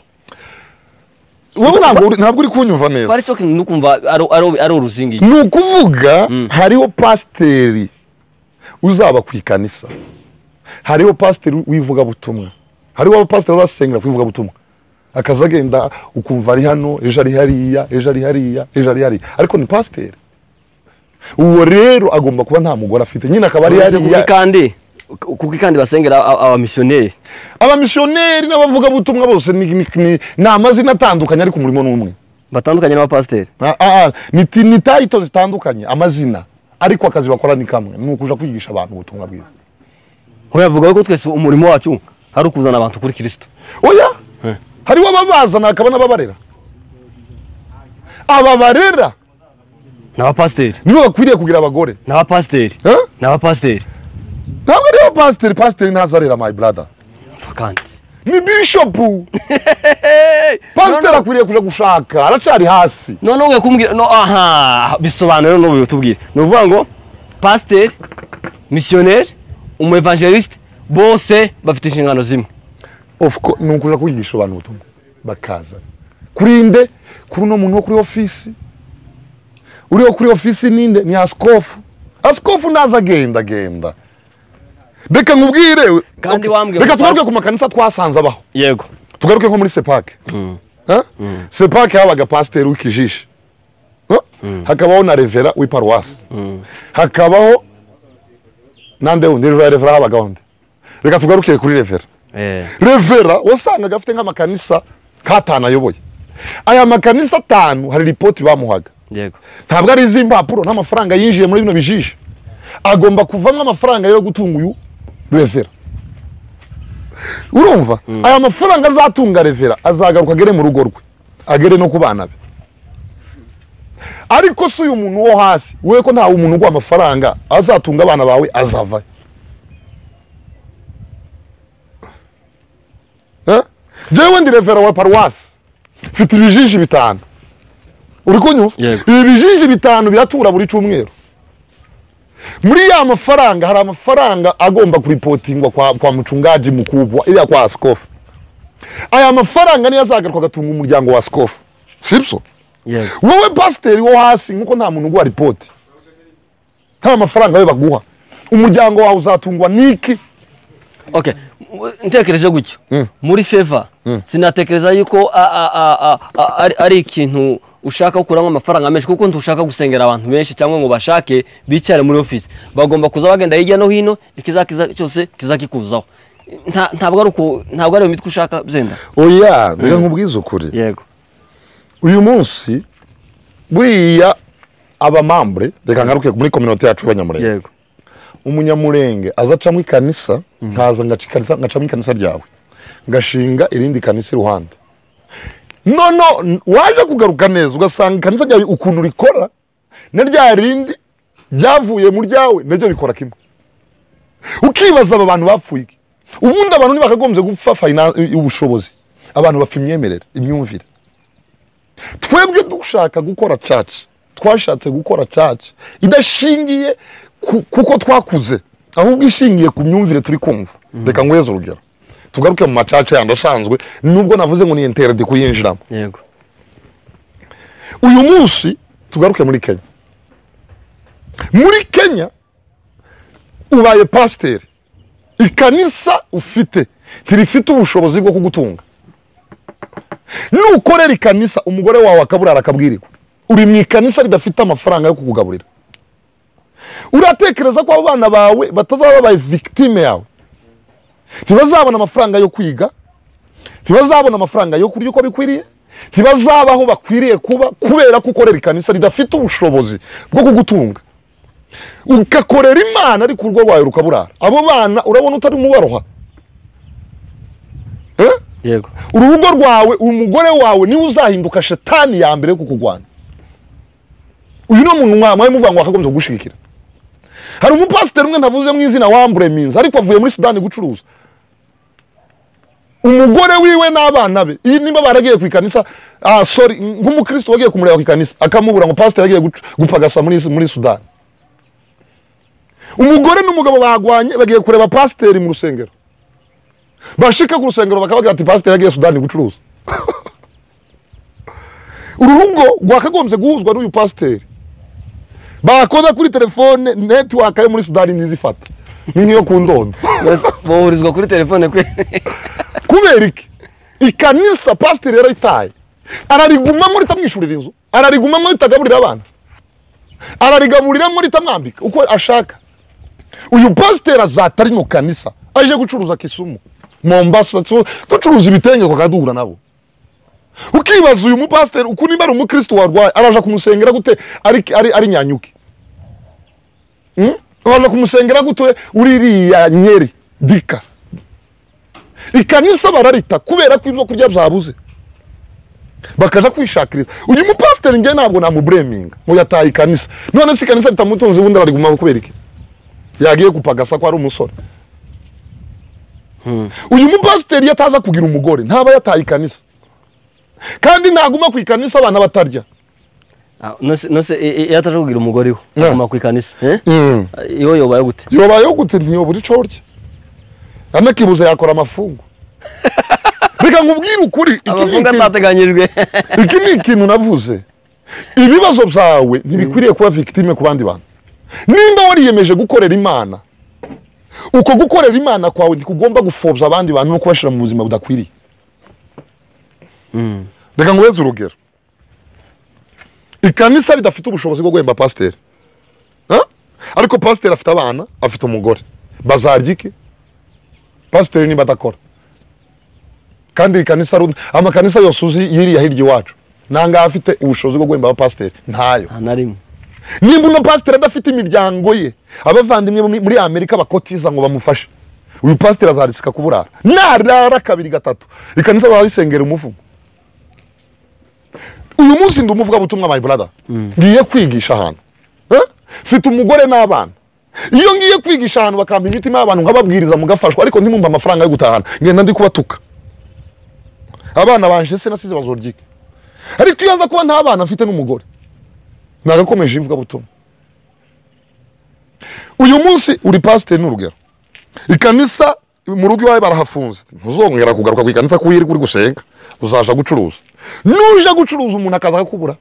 Wowe ntabwo uri kunyumva neza. Bari cyo kintu kumva ari uruzingi. Ni ukuvuga hariho pasteur uzaba ku ikanisa, hariho pasteur wivuga butumwa, hariho abapasteur basengera kwivuga butumwa, akazagenda ukumva ari hano ejo ari hariya ejo ari hariya ejo ari hariya, ariko ni pasteur. Uwo rero agomba kuba nta mugore afite nyine akaba ari hariya. Kuki kandi basengera abamissionnaire? Abamissionnaire n'abavuga butumwa bose ni amazina atandukanye ariko umurimo ni umwe. Batandukanye n'abapasteur? Ni title zitandukanye amazina, ariko akazi bakora ni kamwe, ni ukuja kwigisha abantu ubutumwa bwiza. Hoya vuga ko twese umurimo wacu hari ukuzana abantu kuri Kristo. Oya, hariho ababazana akaba n'ababarera. Ababarera n'abapasteur nibo bakwiriye kugira abagore. N'abapasteur. N'abapasteur. Ntabwo ari abapasteur, pasteur ntazarera my brother. Mfakandi. Ni bishop. Pasteur akwiriye kuja gushaka, aracari hasi. None ugiye kumbwira no aha bisobanuro no bitubwire. Ni uvuga ngo pasteur, missionnaire, umu evangeliste bose bafite inshingano zimwe. Of course, ni ukuja kwigisha abantu ubutumwa bakaza. Kurinde kuri no muntu wo kuri office. Uriho kuri office ninde? Ni askofu. Askofu naza agenda genda. Reka nkubwire kandi wambwe. Reka tugaruke ku makanisa twasanze abaho. Yego. Tugaruke nko muri Sepake. Sepake habaga pasteur w'ikijisha. Hakabaho na revera w'iparuwasi. Hakabaho nande undi revera habaga undi. Reka tugaruke kuri revera. Revera wasangaga afite nk'amakanisa katanu ayoboye. Aya makanisa 5 hari report bamuhaga. Yego. Ntabwo ari izimpapuro n'amafaranga yinjiye muri bino bijisha. Agomba kuvamwo amafaranga yo gutunga uyu revera. Urumva? Aya mafaranga azatunga revera azagaruka agere mu rugo rwe, agere no kubana be. Ariko si uyu muntu wo hasi, wewe ko nta umuntu uguha amafaranga azatunga abana bawe azava. Jewe ndi revera wa paruwasi, mfite ibijiji 5. Uri kunyumva? Ibi bijiji 5 biratura buri cyumweru. Muri ya mafaranga hari amafaranga agomba kuripotingwa kwa mchungaji mkubwa ila kwa askofu. Aya mafaranga niyo azagaruka agatunga umuryango wa askofu. Sibyo? Yego. Wowe pasteur wo hasi nkuko nta muntu uguha report. Nta mafaranga we baguha. Umuryango wawe uzatungwa niki? Okay, ntekereje gutyo. Muri favor sinatekereza yuko ari ikintu ushaka gukuramo amafaranga menshi, kuko ntushaka gusengera abantu benshi cyangwa ngo bashake bicare muri office. Bagomba kuza bagenda hirya no hino, ikizakiza cyose kizakikuzaho. Ntabwo ari uko, ntabwo ari imitwe ushaka byenda. Oya, reka nkubwize ukuri. Yego. Uyu munsi buriya abamambre, reka ngaruke muri community yacu y'Abanyamurenge. Yego. Umunyamurenge azaca mu ikanisa, nkaza ngaca ikanisa, ngaca mu ikanisa ryawe, ngashinga irindi kanisa iruhande. No waje kugaruka neza ugasanga ikanisa ryawe ukuntu rikora na rya rindi ryavuye mu ryawe naryo rikora kimwe. Ukibaza aba bantu bapfuye iki? Ubundi abantu ntibakagombye gupfa ubushobozi, abantu bapfa imyemerere, imyumvire. Twebwe dushaka gukora church, twashatse gukora church idashingiye kuko twakuze, ahubwo ishingiye ku myumvire turi kumva. Reka nguheze urugero, tugaruke mu macaca yandi asanzwe, nubwo navuze ngo ni interdit kuyinjiramo. Yego. Uyu munsi tugaruke muri Kenya. Muri Kenya ubaye pasiteri, ikanisa ufite ntirifite ubushobozi bwo kugutunga. Nukorera ikanisa umugore wawe akaburara akabwirirwa, uri mu ikanisa ridafite amafaranga yo kukugaburira. Uratekereza ko abo bana bawe batazaba babaye victime yawe? Ntibazabona amafaranga yo kwiga, ntibazabona amafaranga yo kurya uko bikwiriye, ntibazabaho bakwiriye kuba kubera ko ukorera ikanisa ridafite ubushobozi bwo kugutunga. Ugakorera Imana ariko urugo rwawe rukaburara. Abo bana urabona utari mubaroha. Yego. Urugo rwawe, umugore wawe niwe uzahinduka shetani ya mbere yo kukugwanya. Uyu ni umuntu mwamaye muvuga ngo akagombye kugushigikira. Hari umupasiteri umwe ntavuze mu izina wambure minza, ariko avuye muri Sudani gucuruza. Umugore wiwe n'abana be, iyi nimba baragiye ku ikanisa, sorry, nk'umukristo wagiye kumureba ku ikanisa akamubura ngo pasiteri agiye gupagasa muri Sudani. Umugore n'umugabo bagwanye bagiye kureba pasiteri mu rusengero. Bashika ku rusengero bakabagira ati pasiteri agiye Sudani gucuruza. Urugo rwakagombye guhuzwa n'uyu pasiteri. Bakoza kuri telefone network yo muri Sudani ntizifata. Ni nkiyo ku ndondo. Bohurizwa kuri telefone kwe. Kubera iki? Ikanisa pasiteri yarayitaye. Ararigumamo ritamwishurira inzu, ararigumamo ritagaburira abana. Ararigaburiramo ritamwambika uko ashaka. Uyu pasiteri azatari mu kanisa aje gucuruza Kisumu, Mombasa, tucuruza ibitenge kwa nabo. Ukibaza uyu mupasiteri uko nimba ari umukristo warwaye araja kumusengera gute ari nyanyuki? Araja kumusengera gute uririya nyeri dika? Ikanisa bararita kubera ko ibyo kurya byabuze, bakaja kwishakiriza. Uyu mupasiteri nge ntabwo namubreminga ngo yataye ikanisa. None se ikanisa ritamutunze ubundi arariguma kubera iki? Yagiye kupagasa ko ari umusore. Uyu mupasiteri yataza kugira umugore ntaba yataye ikanisa. Kandi ntaguma ku ikanisa abana batarya. Nose yataje kugira umugore we aguma ku ikanisa. Iyo yobaye gute? Yobaye gute ntiyobura ico urya. Anakibuze yakora amafungo. Reka nkubwire ukuri, amafungo atateganyijwe. Iki ni ikintu navuze. Ibibazo byawe ntibikwiriye kuba victime ku bandi bantu. Nimba wariyemeje gukorera Imana, uko gukorera Imana kwawe ntikugomba gupfobya abandi bantu no kubashira mu buzima budakwiriye. Reka nguheze urugero. Ikanisa ridafite ubushobozi bwo guhemba pasiteri, ariko pasiteri afite abana, afite umugore, bazarya iki? Pasiteri niba adakora. Kandi ikanisa, amakanisa yose uzi yiriya hirya iwacu, nanga afite ubushobozi bwo guhemba abapasiteri? Ntayo. Nimba uno pasiteri adafite imiryango ye, abavandimwe muri Amerika bakotiza ngo bamufashe, uyu pasiteri azarisika kuburara. Narara kabiri gatatu, ikanisa barisengera umuvumo. Uyu munsi ndi umuvugabutumwa my brother. Ngiye kwigisha ahantu. Mfite umugore n'abana. Iyo ngiye kwigisha ahantu bakampa imitima y'abantu nkababwiriza mugafashwa, ariko ntimumpa amafaranga yo gutahana, ngenda ndi kubatuka. Abana banje se nasize bazoryike. Ariko iyo nza kuba nta bana mfite n'umugore, nagakomeje ivugabutumwa. Uyu munsi uri pasiteri n'urugero. Ikanisa mu rugo iwawe barahafunze, ntuzongera kugaruka ku ikanisa kuhirwa uri gusenga, uzaja gucuruza. Nuje gucuruza umuntu akaza akakubura.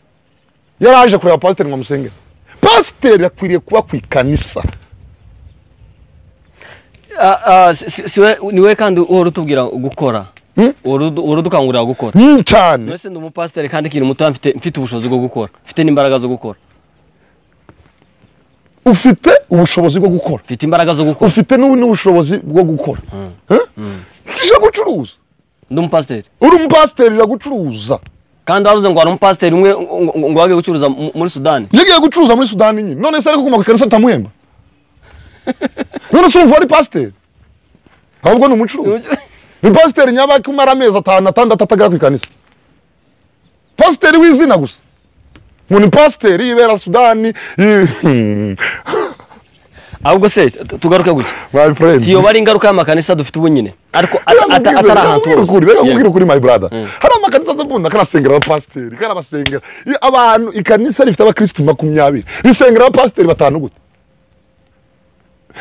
Yaraje kureba pasiteri ngo amusengere. Pasiteri akwiriye kuba ku ikanisa. Niwe kandi uhora utubwira gukora. Uhora udukangurira gukora. Cyane. None se ndi umupasiteri kandi kintu muto mfite ubushobozi bwo gukora, mfite n'imbaraga zo gukora. Ufite ubushobozi bwo gukora, mfite imbaraga zo gukora, ufite n'ubushobozi bwo gukora. Ije gucuruza. Ndi umupasiteri. Uri umupasiteri iragucuruza. Kandi waruze ngo hari umupasiteri umwe ngo wagiye gucuruza muri Sudani. Yagiye gucuruza muri Sudani nyine. None se ariko kuguma ku ikanisa atamuhemba? None se urumva ari pasiteri? Ahubwo ni umucuruzi. Ni pasiteri nyabaki umara amezi 5, 6 atagera ku ikanisa. Pasiteri w'izina gusa ngo ni pasiteri yibera Sudani. Ahubwo se tugaruke gutya, My friend, tiyo bari ingaruka y'amakanisa dufite ubu nyine, ariko atari ahantu hose. Reka nkubwire ukuri, my brother, hari amakanisa adakunda karasengera abapasiteri, karabasengera abantu. Ikanisa rifite abakirisitu 20 risengera abapasiteri 5 gute?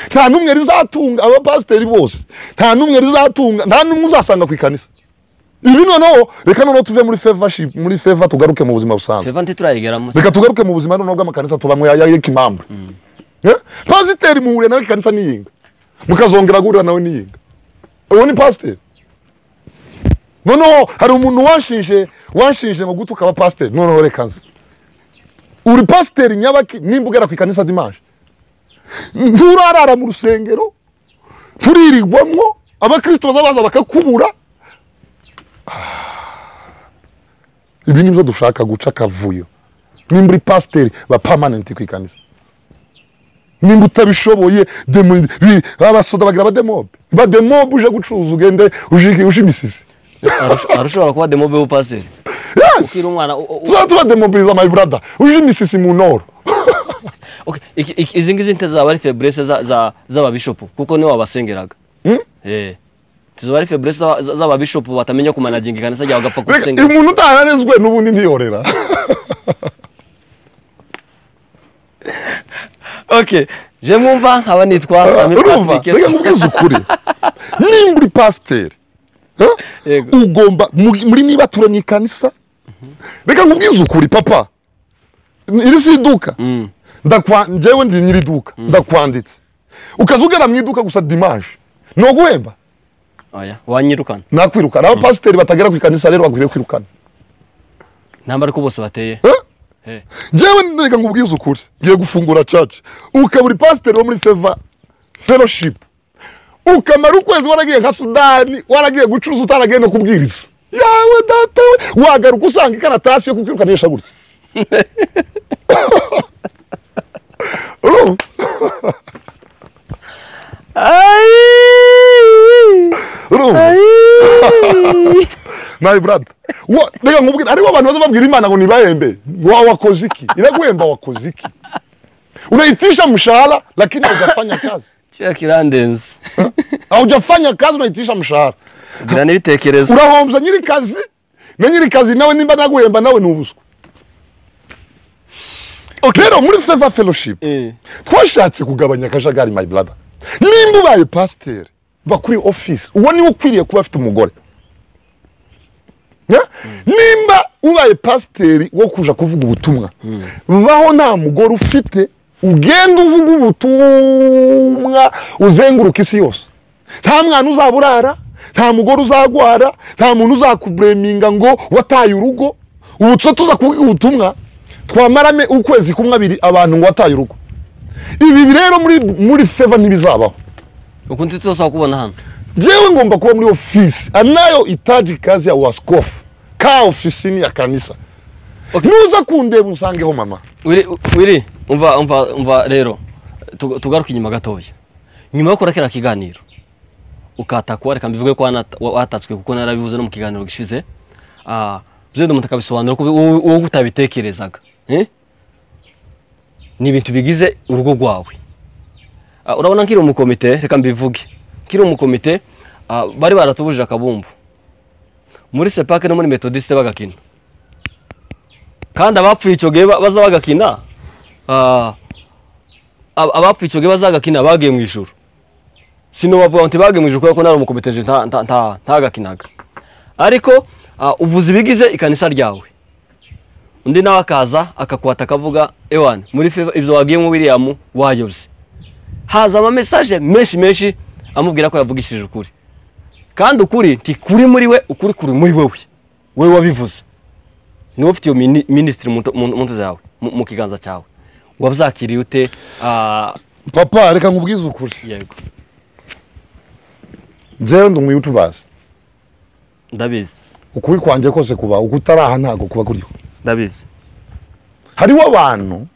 Nta n'umwe rizatunga abapasiteri bose, nta n'umwe rizatunga, nta n'umwe uzasanga ku ikanisa. Ibi noneho reka noneho tuve muri favorship, muri favor, tugaruke mu buzima busanzwe. Favor ntiturayigeramo. Reka tugaruke mu buzima noneho bw'amakanisa tubamwe ya kimambwe. Pasiteri muhure nawe ikanisa niyinga, mukazongera guhurira nawe niyinga, uwo ni pasiteri. Noneho hari umuntu wanshinje ngo gutuka abapasiteri. Noneho reka nze, uri pasiteri nyabaki nimba ugera ku ikanisa dimanche nturarara mu rusengero, turirirwamwo, abakristo bazabaza bakakubura. Ibi nibyo dushaka guca akavuyo. Nimba uri pasiteri ba permanent ku ikanisa, nimba utabishoboye abasoda bagira abademobe, bademobe uje gucuruza ugende uje imisisi. Arushobora kuba demobe w'upasiteri. Yes. Ukiri umwana tuba demobiliza, my brother, uje imisisi mu noro. Okay, izi ngizi ntizaba ari faiblesse z'ababishopu kuko niwe wabasengeraga. Tizaba ari faiblesse z'ababishopu batamenya kumanaginga ikanisa ryawe bagapfa gusengera. Umuntu utararezwe n'ubundi ntiyorera. Okay, je mwumva nkaba nitwa Sami Patrick. Reka nkubwize ukuri, nimba uri pasiteri ugomba muri niba ture mu ikanisa. Reka nkubwize ukuri papa, iri si iduka, njyewe ndi nyiri iduka, ndakwanditse ukazugera mu iduka gusa dimanche no guhemba. Oya, wanyirukana. Nakwirukana. Abapasiteri batagera ku ikanisa rero bakwiriye kwirukana. Namba ariko bose bateye. Njyewe reka nkubwize ukuri, ngiye gufungura church, ukaba uri pasiteri wo muri Favor Fellowship, ukamara ukwezi waragiye nka Sudani, waragiye gucuruza, utaragiye no kubwiriza, yawe data we, wagaruka usanga ikaratasi yo kukwirukanisha gutya. My brother, reka nkubwire, hariho abantu baza babwira Imana ngo nibahembe. Wakoze iki? Iraguhemba wakoze iki? Unaitisha mshahara lakini hujafanya kazi. Cyo kirandenze. Haujafanya kazi unaitisha mshahara. Gira n'ibitekerezo. Urahombya nyiri kazi, na nyiri kazi nawe nimba naguhemba nawe ni ubuswa. Rero muri Favor Fellowship twashatse kugabanya akajagari, my brother. Nimba ubaye pasiteri ba kuri office, uwo niwe ukwiriye kuba afite umugore. Nimba ubaye pasiteri wo kuja kuvuga ubutumwa, baho nta mugore ufite, ugenda uvuga ubutumwa uzenguruka isi yose, nta mwana uzaburara, nta mugore uzagwara, nta muntu uzakubureminga ngo wataye urugo. Ubu tuza kuvuga ubutumwa twamarame ukwezi kumwe abiri abantu ngo wataye urugo. Ibi rero muri Favor ntibizabaho. Ukundi tuzosaba kubona hano. Jewe ngomba kuba muri ofisi anayo itaji kazi ya waskofu ka ofisini ya kanisa. Nuza kundeba usangeho mama. Wiri umva rero tugaruke inyuma gatoya. Nyuma yo kurakira kiganiro ukatakwa, reka mbivuge ko watatswe kuko narabivuze no mu kiganiro gishize. Byende umuntu akabisobanura ko wowe utabitekerezaga. Ni ibintu bigize urugo rwawe. Urabona nkiri umukomite, reka mbivuge. Nkiri umukomite bari baratubujije akabumbu muri Sepake no muri Methodiste bagakina. Kandi abapfuye icyo gihe baza bagakina, abapfuye icyo gihe bazagakina bagiye mu ijuru. Sino bavuga ngo bagiye mu ijuru kuko nari umukomite ntagakinaga. Ariko uvuze ibigize ikanisa ryawe, undi nawe akaza akakwata akavuga ewana muri ibyo wagiye mu William wayobye. Haza ama message menshi menshi amubwira ko yavugishije ukuri, kandi ukuri ntikuri muri we, ukuri kuri muri wewe, wewe wabivuze, niwe ufite iyo ministry mu ntoki zawe, mu kiganza cyawe. Wabyakiriye ute? Papa, reka nkubwize ukuri. Yego. Njyewe ndi umuyutubazi. Ndabizi. Ukuri kwanjye kose kuba ukutaraha ntago kuba kuriho. Ndabizi. Hariho abantu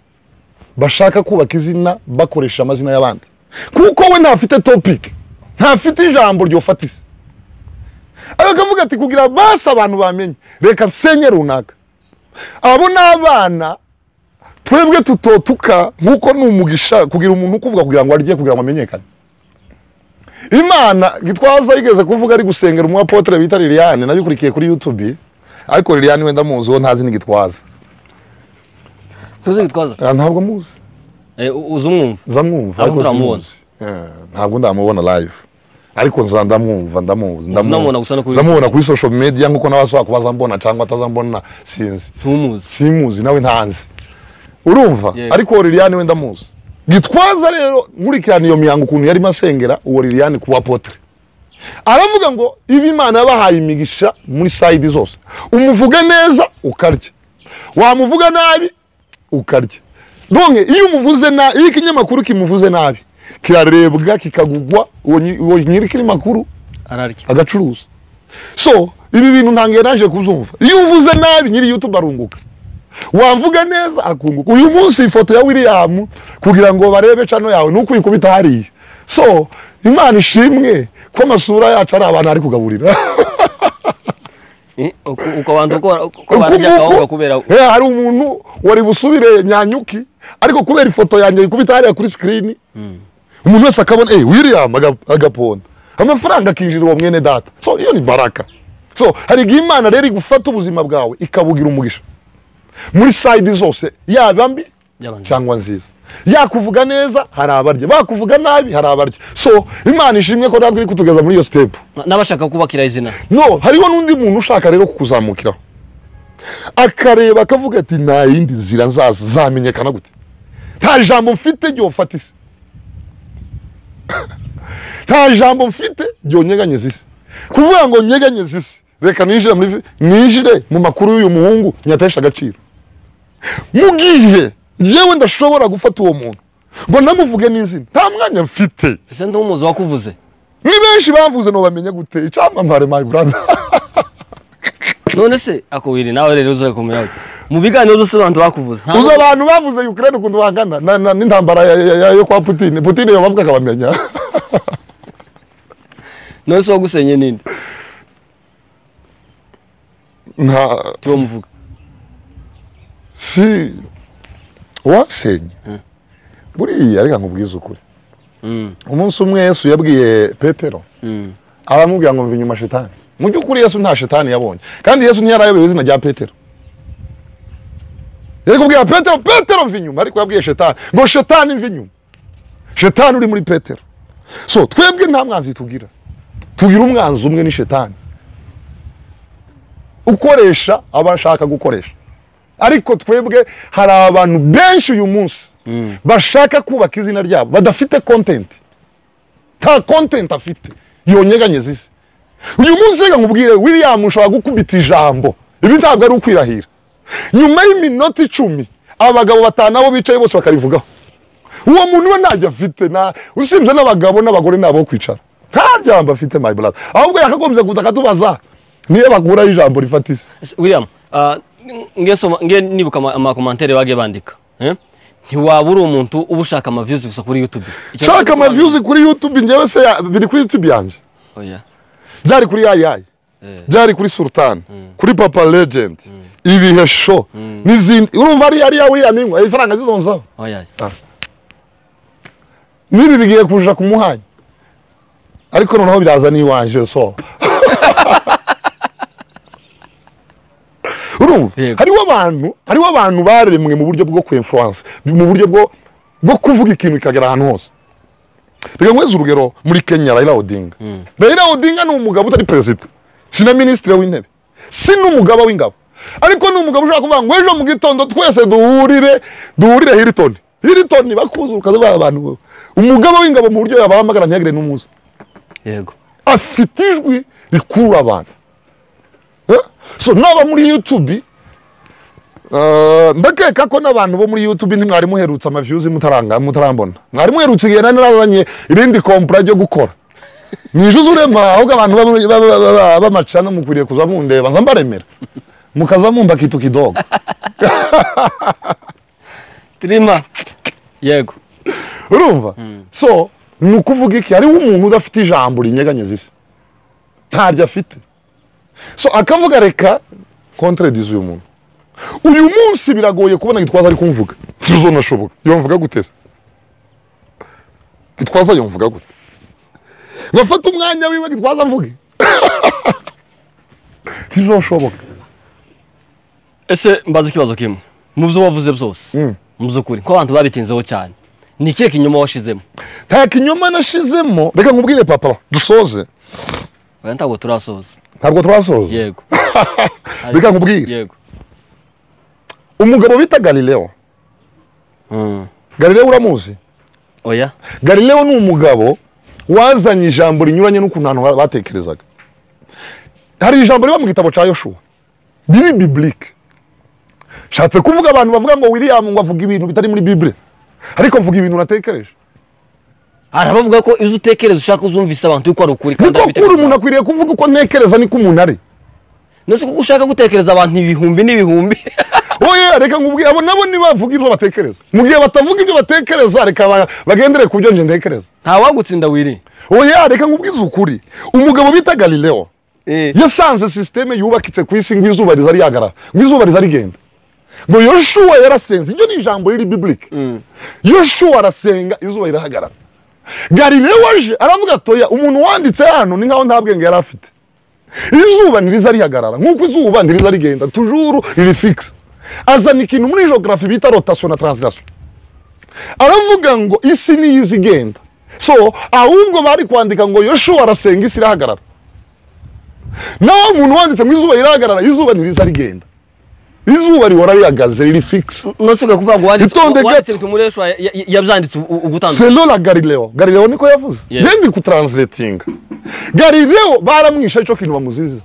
bashaka kubaka izina bakoresha amazina y'abandi, kuko we ntafite topic, ntafite ijambo ryofatise. Akavuga ati kugira basi abantu bamenye, reka nsenye runaka. Abo n'abana twebwe tutotuka nkuko numugisha kugira umuntu kuvuga kugira ngo arye kugira ngo amenyekane. Imana Gitwaza yigeze kuvuga ari gusengera umu apotre bita Liliane, nabikurikiye kuri YouTube, ariko Liliane wenda muzi wo ntazi ni Gitwaza. Ntuzi Gitwaza? Ntabwo muzi. Uzumwumva? Nzamwumva ariko ndamubona. Ntabwo ndamubona live. Ariko nzandamwumva ndamuzi ndamubona gusa no kuri ndamubona kuri social media nkuko nabaswa kubaza mbona cyangwa atazambona sinzi. Ntumuzi. Simuzi nawe ntanzi. Urumva? Ariko Liliane wenda muzi. Gitwaza rero nkurikirana iyo mihango ukuntu yari masengera uwo Liliane kuba apotre. Aravuga ngo ibi Imana yabahaye imigisha muri side zose. Umuvuge neza ukarya. Wamuvuga nabi ukarya. Donc iyo umuvuze na iyo ikinyamakuru kimuvuze nabi kirarebwa kikagugwa uwo nyiri kinyamakuru ararya agacuruza. So ibi bintu ntangiye naje kuzumva. Iyo uvuze nabi nyiri YouTube arunguka. Wavuga neza akunguka. Uyu munsi ifoto ya William kugira ngo barebe channel yawe nuko ikubita hariya. So Imana ishimwe ko amasura yacu ari abantu ari kugaburira. Uko abantu ko barya kawunga kubera hari umuntu wari busubire Nyanyuki ariko kubera ifoto yanjye ikubita hariya kuri screen umuntu wese akabona William agaponda amafaranga akinjira uwo mwene data. So iyo ni baraka. So hari igihe Imana rero igufata ubuzima bwawe ikabugira umugisha muri side zose, yaba mbi cyangwa nziza. Yakuvuga neza hari abarya, bakuvuga nabi hari abarya. So Imana ishimwe ko natwe iri kutugeza muri iyo step. N'abashaka kubakira izina. No, hariho n'undi muntu ushaka rero kukuzamukiraho. Akareba akavuga ati nta yindi nzira nzaza zamenyekana gute. Nta jambo mfite ryo mfata isi. Nta jambo mfite ryo nyeganyeza isi. Kuvuga ngo nyeganyeza isi, reka ninjire muri ninjire mu makuru y'uyu muhungu nyatesha agaciro. Mugihe yewe ndashobora gufata uwo muntu ngo namuvuge n'izina nta mwanya mfite. Ese ndumuzi wakuvuze? Ni benshi bavuze no bamenye gute icamamare my brother. None se akubiri nawe rero uzakomera mu biganiro zose abantu bakuvuze. Uzo abantu bavuze Ukraine ukuntu bangana n'intambara yo kwa Putin. Putin yo bavuga akabamenya. None se wagusenye ninde? Nta tubamuvuga. Si wasenye buriya reka nkubwize ukuri. Umunsi umwe Yesu yabwiye Petero aramubwira ngo mva inyuma shetani. Mu by'ukuri Yesu nta shetani yabonye, kandi Yesu ntiyarayobewe izina rya Petero. Yari kubwira Petero, Petero mva inyuma, ariko yabwiye shetani ngo shetani mva inyuma. Shetani uri muri Petero. So twebwe nta mwanzi tugira, tugira umwanzi umwe ni shetani ukoresha abashaka gukoresha. Ariko twebwe hari abantu benshi uyu munsi bashaka kubaka izina ryabo badafite content. Nta content afite yonyeganyeza isi. Uyu munsi reka nkubwire William ushobora gukubita ijambo, ibi ntabwo ari ukwirahira. Nyuma y'iminota 10 abagabo batanu abo bicaye bose bakarivugaho. Uwo muntu we ntajya afite na usibye n'abagabo n'abagore nabo kwicara. Nta jambo afite my brother. Ahubwo yakagombye kuza akatubaza niyo bakura ijambo rifata isi. William, ngesoma nge nibuka ama commentaire bage bandika. Ntiwaba uri umuntu uba ushaka ama views gusa kuri YouTube. Shaka ama views kuri YouTube ngewe se biri kuri YouTube yanje. Oya. Byari kuri AI. Byari kuri Sultan, kuri Papa Legend, ibihe show n'izindi. Urumva ari ari William ingwa ifaranga zizonza. Oya. Nibi bigiye kuja kumuhanya. Ariko noneho biraza ni wanje so. Urumva hariho abantu baremwe mu buryo bwo ku-influence, mu buryo bwo kuvuga ikintu kikagera ahantu hose. Reka nkweze urugero muri Kenya Raila Odinga. Raila Odinga ni umugabo utari president, si na ministre w'intebe, si n'umugaba w'ingabo, ariko ni umugabo ushaka kuvuga ngo ejo mu gitondo twese duhurire Hilton. Hilton bakuzuruka abantu. Umugaba w'ingabo mu buryo yabahamagara ntiyagire n'umuzi. Yego. Afite ijwi rikurura abantu. So naba muri YouTube ndakeka ko n'abantu bo muri YouTube ntimwari muherutse ama views mutaranga mutarambona. Mwari muherutse igihe narabanye irindi kompra ryo gukora. Nijuze urema ahubwo abantu bamacana mukwiriye kuza mundeba nza mbaremera. Mukaza mumba kitu kidogo. Trima. Yego. Urumva? So nukuvuga iki ari umuntu udafite ijambo rinyeganyeza isi. Ntaryo afite. So akavuga reka contredise uyu muntu. Uyu munsi biragoye kubona Gitwaza ari kumvuga. Ntibizonashoboka. Yomvuga gute se? Gitwaza yomvuga gute? Ngafata umwanya wiwe Gitwaza mvuge. Ntibizoshoboka. Ese mbaze ikibazo kimwe. Mu byo wavuze byose. Mu by'ukuri ko abantu babitinzeho cyane. Ni ikihe kinyoma washizemo? Nta kinyoma nashizemo. Reka nkubwire papa, dusoze. Oya ntabwo turasoza. Ntabwo turasoza? Yego. Reka nkubwire. Yego. Umugabo bita Galileo. Galileo uramuzi? Oya. Galileo ni umugabo wazanye ijambo rinyuranye n'ukuntu abantu batekerezaga. Hari ijambo riba mu gitabo cya Yoshua. Riri biblique. Shatse kuvuga abantu bavuga ngo William ngo avuga ibintu bitari muri Bible. Ariko mvuga ibintu natekereje. Arabavuga ko izo utekereza ushaka uzumvisa abantu yuko ari ukuri kandi abitekereza. Niko kuri umuntu akwiriye kuvuga uko ntekereza niko umuntu ari. Nose kuko ushaka gutekereza abantu ibihumbi n'ibihumbi. Oya reka nkubwire abo nabo nibavuga ibyo batekereza. Mu gihe batavuga ibyo batekereza reka bagendere ku byo nje ntekereza. Nta wagutsinda Willy. Oya reka nkubwize ukuri. Umugabo bita Galileo yasanze systeme yubakitse ku isi ngo izuba rizari yagara, ngo izuba rizari genda. Ngo Yoshua yarasenze, iryo ni ijambo riri biblique. Yoshua arasenga izuba rirahagarara. Galileo aje aravuga atoya umuntu wanditse hano ni nkaho nta bwenge yari afite. Izuba ntiriza rihagarara nkuko izuba ntiriza rigenda, toujours riri fixe. Azana ikintu muri geography bita rotation na translation. Aravuga ngo isi niyizi igenda. So ahubwo bari kwandika ngo Yoshua arasenga isi irahagarara. Naho umuntu wanditse ngo izuba rirahagarara, izuba ntiriza rigenda. Izuba rihora rihagaze riri fixe. Nasuka kuvuga ngo wanditse bitumure Yoshua yabyanditse ugutandukana. Selon la Galileo. Galileo niko yavuze. Yendi ku translating. Galileo baramwisha ico kintu bamuziza.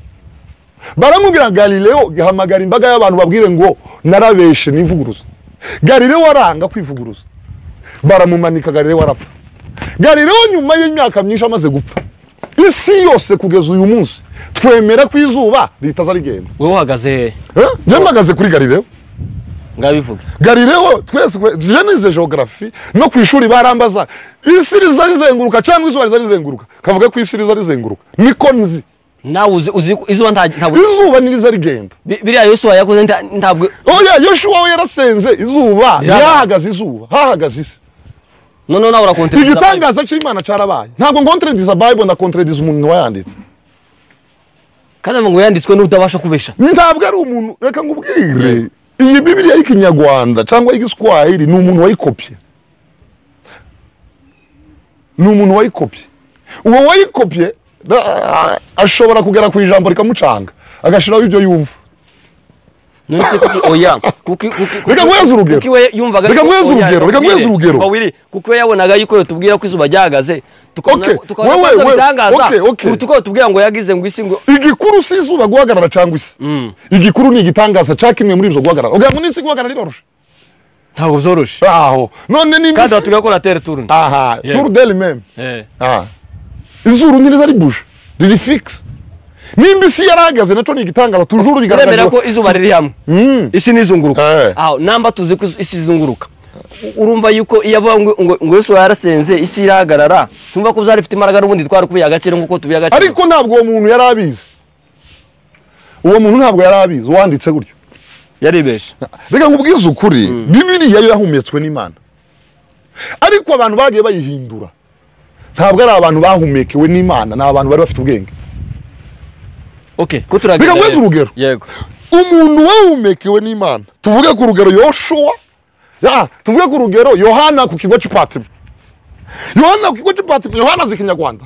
Baramubwira Galileo gihamagara imbaga y'abantu babwire ngo narabeshe nivuguruza. Galileo aranga kwivuguruza. Baramumanika Galileo arapfa. Galileo nyuma y'imyaka myinshi amaze gupfa. Isi yose kugeza uyu munsi twemera ko izuba ritaza rigenda. Wewe uhagaze he? Njye mpagaze kuri Galileo. Ngabivuge. Galileo twese je nize geography no ku ishuri barambaza isi riza rizenguruka cyangwa izuba riza rizenguruka. Kavuga ko isi riza rizenguruka. Niko nzi. Nawe uzi izuba ntabwo izuba niriza rigenda. Biriya Yoshua yakoze ntabwo. Oya Yoshua we yarasenze izuba yahagaze izuba hahagaze isi. No nawe urakontrediza. Igitangaza cy'Imana cyarabaye. Ntabwo nkontrediza Bible na kontrediza umuntu wayanditse. Kandi ngo yanditswe n'utabasha kubesha. Ntabwo ari umuntu, reka ngubwire. Iyi Bibiliya y'Ikinyarwanda cyangwa y'Igiswahili ni umuntu wayikopye. Ni umuntu wayikopye. Uwo wayikopye ashobora kugera ku ijambo rikamucanga agashiraho ibyo yumva. Nonse kuki oya kuki reka ngweze urugero. Kuki we yumvaga reka ngweze urugero, reka ngweze urugero. Kuki we yabonaga yuko yotubwira ko izuba ryahagaze tukabona bitangaza kuruta uko tubwira ngo yagize ngo isi ngo igikuru si izuba guhagarara cyangwa isi. Igikuru ni igitangaza cakimwe muri ibyo guhagarara. Ugira ngo n'isi guhagarara iroroshe. Ntabwo byoroshe. Aho none ni kandi batubwira ko la terre tourne. Aha, tourne d'elle-même. Ah. Izuru ntiriza ribuje. Riri fixe. Nimba isi yarahagaze naco ni igitangaza toujours bigaragara ko izuba riri hamwe. Isi nizunguruka. Aho namba tuzi ko isi izunguruka. Urumva yuko iyo avuga ngo Yesu yarasenze isi irahagarara, tumva ko byari bifite imbaraga n'ubundi twari kubiha agaciro nkuko tubiha agaciro. Ariko ntabwo uwo muntu yarabizi. Uwo muntu ntabwo yarabizi wanditse gutyo. Yaribeshe. Reka nkubwize ukuri, Bibiliya yo yahumetswe n'Imana. Ariko abantu bagiye bayihindura. Ntabwo ari abantu bahumekewe n'Imana, ni abantu bari bafite ubwenge. Okay, ko turagenda. Reka ngweze urugero. Yego. Umuntu wahumekewe n'Imana. Tuvuge ku rugero Yoshua. Ya, tuvuge ku rugero Yohana ku kigo cy'Ipatimo. Yohana ku kigo cy'Ipatimo, Yohana azi Ikinyarwanda.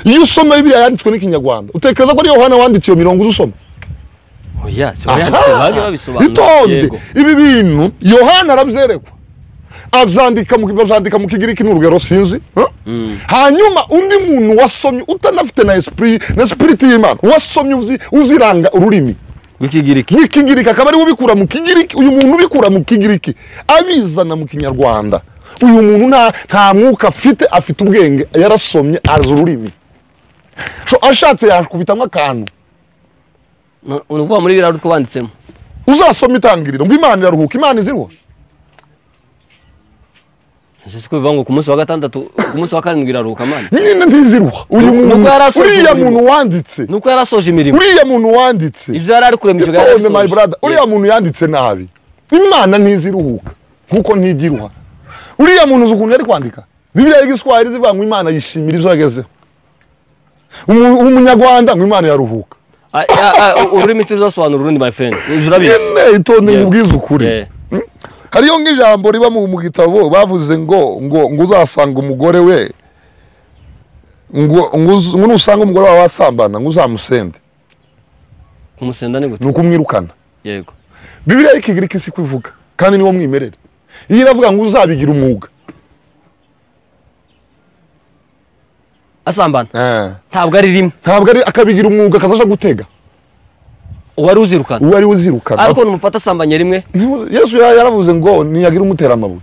Iyo usoma Bibiliya yanditswe n'Ikinyarwanda, utekereza ko ari Yohana wanditse iyo mirongo uzusoma? Oya, si wayanditse bage babisobanura. Itonde, ibi bintu Yohana arabyerekwa. Abyandika mu Kigiriki n'urugero sinzi. Hanyuma undi muntu wasomye utanafite na esprit na spirit y'Imana, wasomye uziranga ururimi w'Ikigiriki. W'Ikigiriki akaba ari ubikura mu Kigiriki, uyu muntu ubikura mu Kigiriki abizana mu Kinyarwanda. Uyu muntu nta mwuka afite, afite ubwenge, yarasomye azi ururimi. So ashatse yakubitamwe akantu. Unuvuga muri biriya utwo banditsemo. Uzasoma itangiriro ngo Imana iraruhuka, Imana iziruha. Ese siko bivuga ngo ku munsi wa gatandatu, ku munsi wa karindwi iraruhuka mana. Nyine ntiziruha. Uyu muntu, uriya muntu wanditse, nuko yarasoje imirimo. Uriya muntu wanditse ibyo yari ari kurema icyo yarasoje. My brother, uriya muntu yanditse nabi. Imana ntiziruhuka kuko ntigiruha. Uriya muntu uzi ukuntu yari kwandika Bibiliya y'igiswahili zivuga ngo Imana yishimira ibyo yagezeho. Umunyarwanda ngo Imana yaruhuka. Ururimi tuzasobanura urundi my friend. Urabizi. Nyine itonde ngubwize ukuri. Hariyo nk'ijambo riba mu gitabo bavuze ngo ngo ngo uzasanga umugore we ngo ngo nusanga umugore wawe wasambana ngo uzamusende. Kumusenda ni gute? Nuko umwirukana. Yego. Bibiliya y'ikigiriki si kuvuga kandi niwo mwimerere. Iyo iravuga ngo uzabigira umwuga. Asambana. Ntabwo ari rimwe. Ntabwo ari akabigira umwuga akazaja gutega. Uwari uzirukana. Uwari uzirukana. Ariko numufata asambanye rimwe. Yesu yaravuze ngo niyagira umutera amabuye.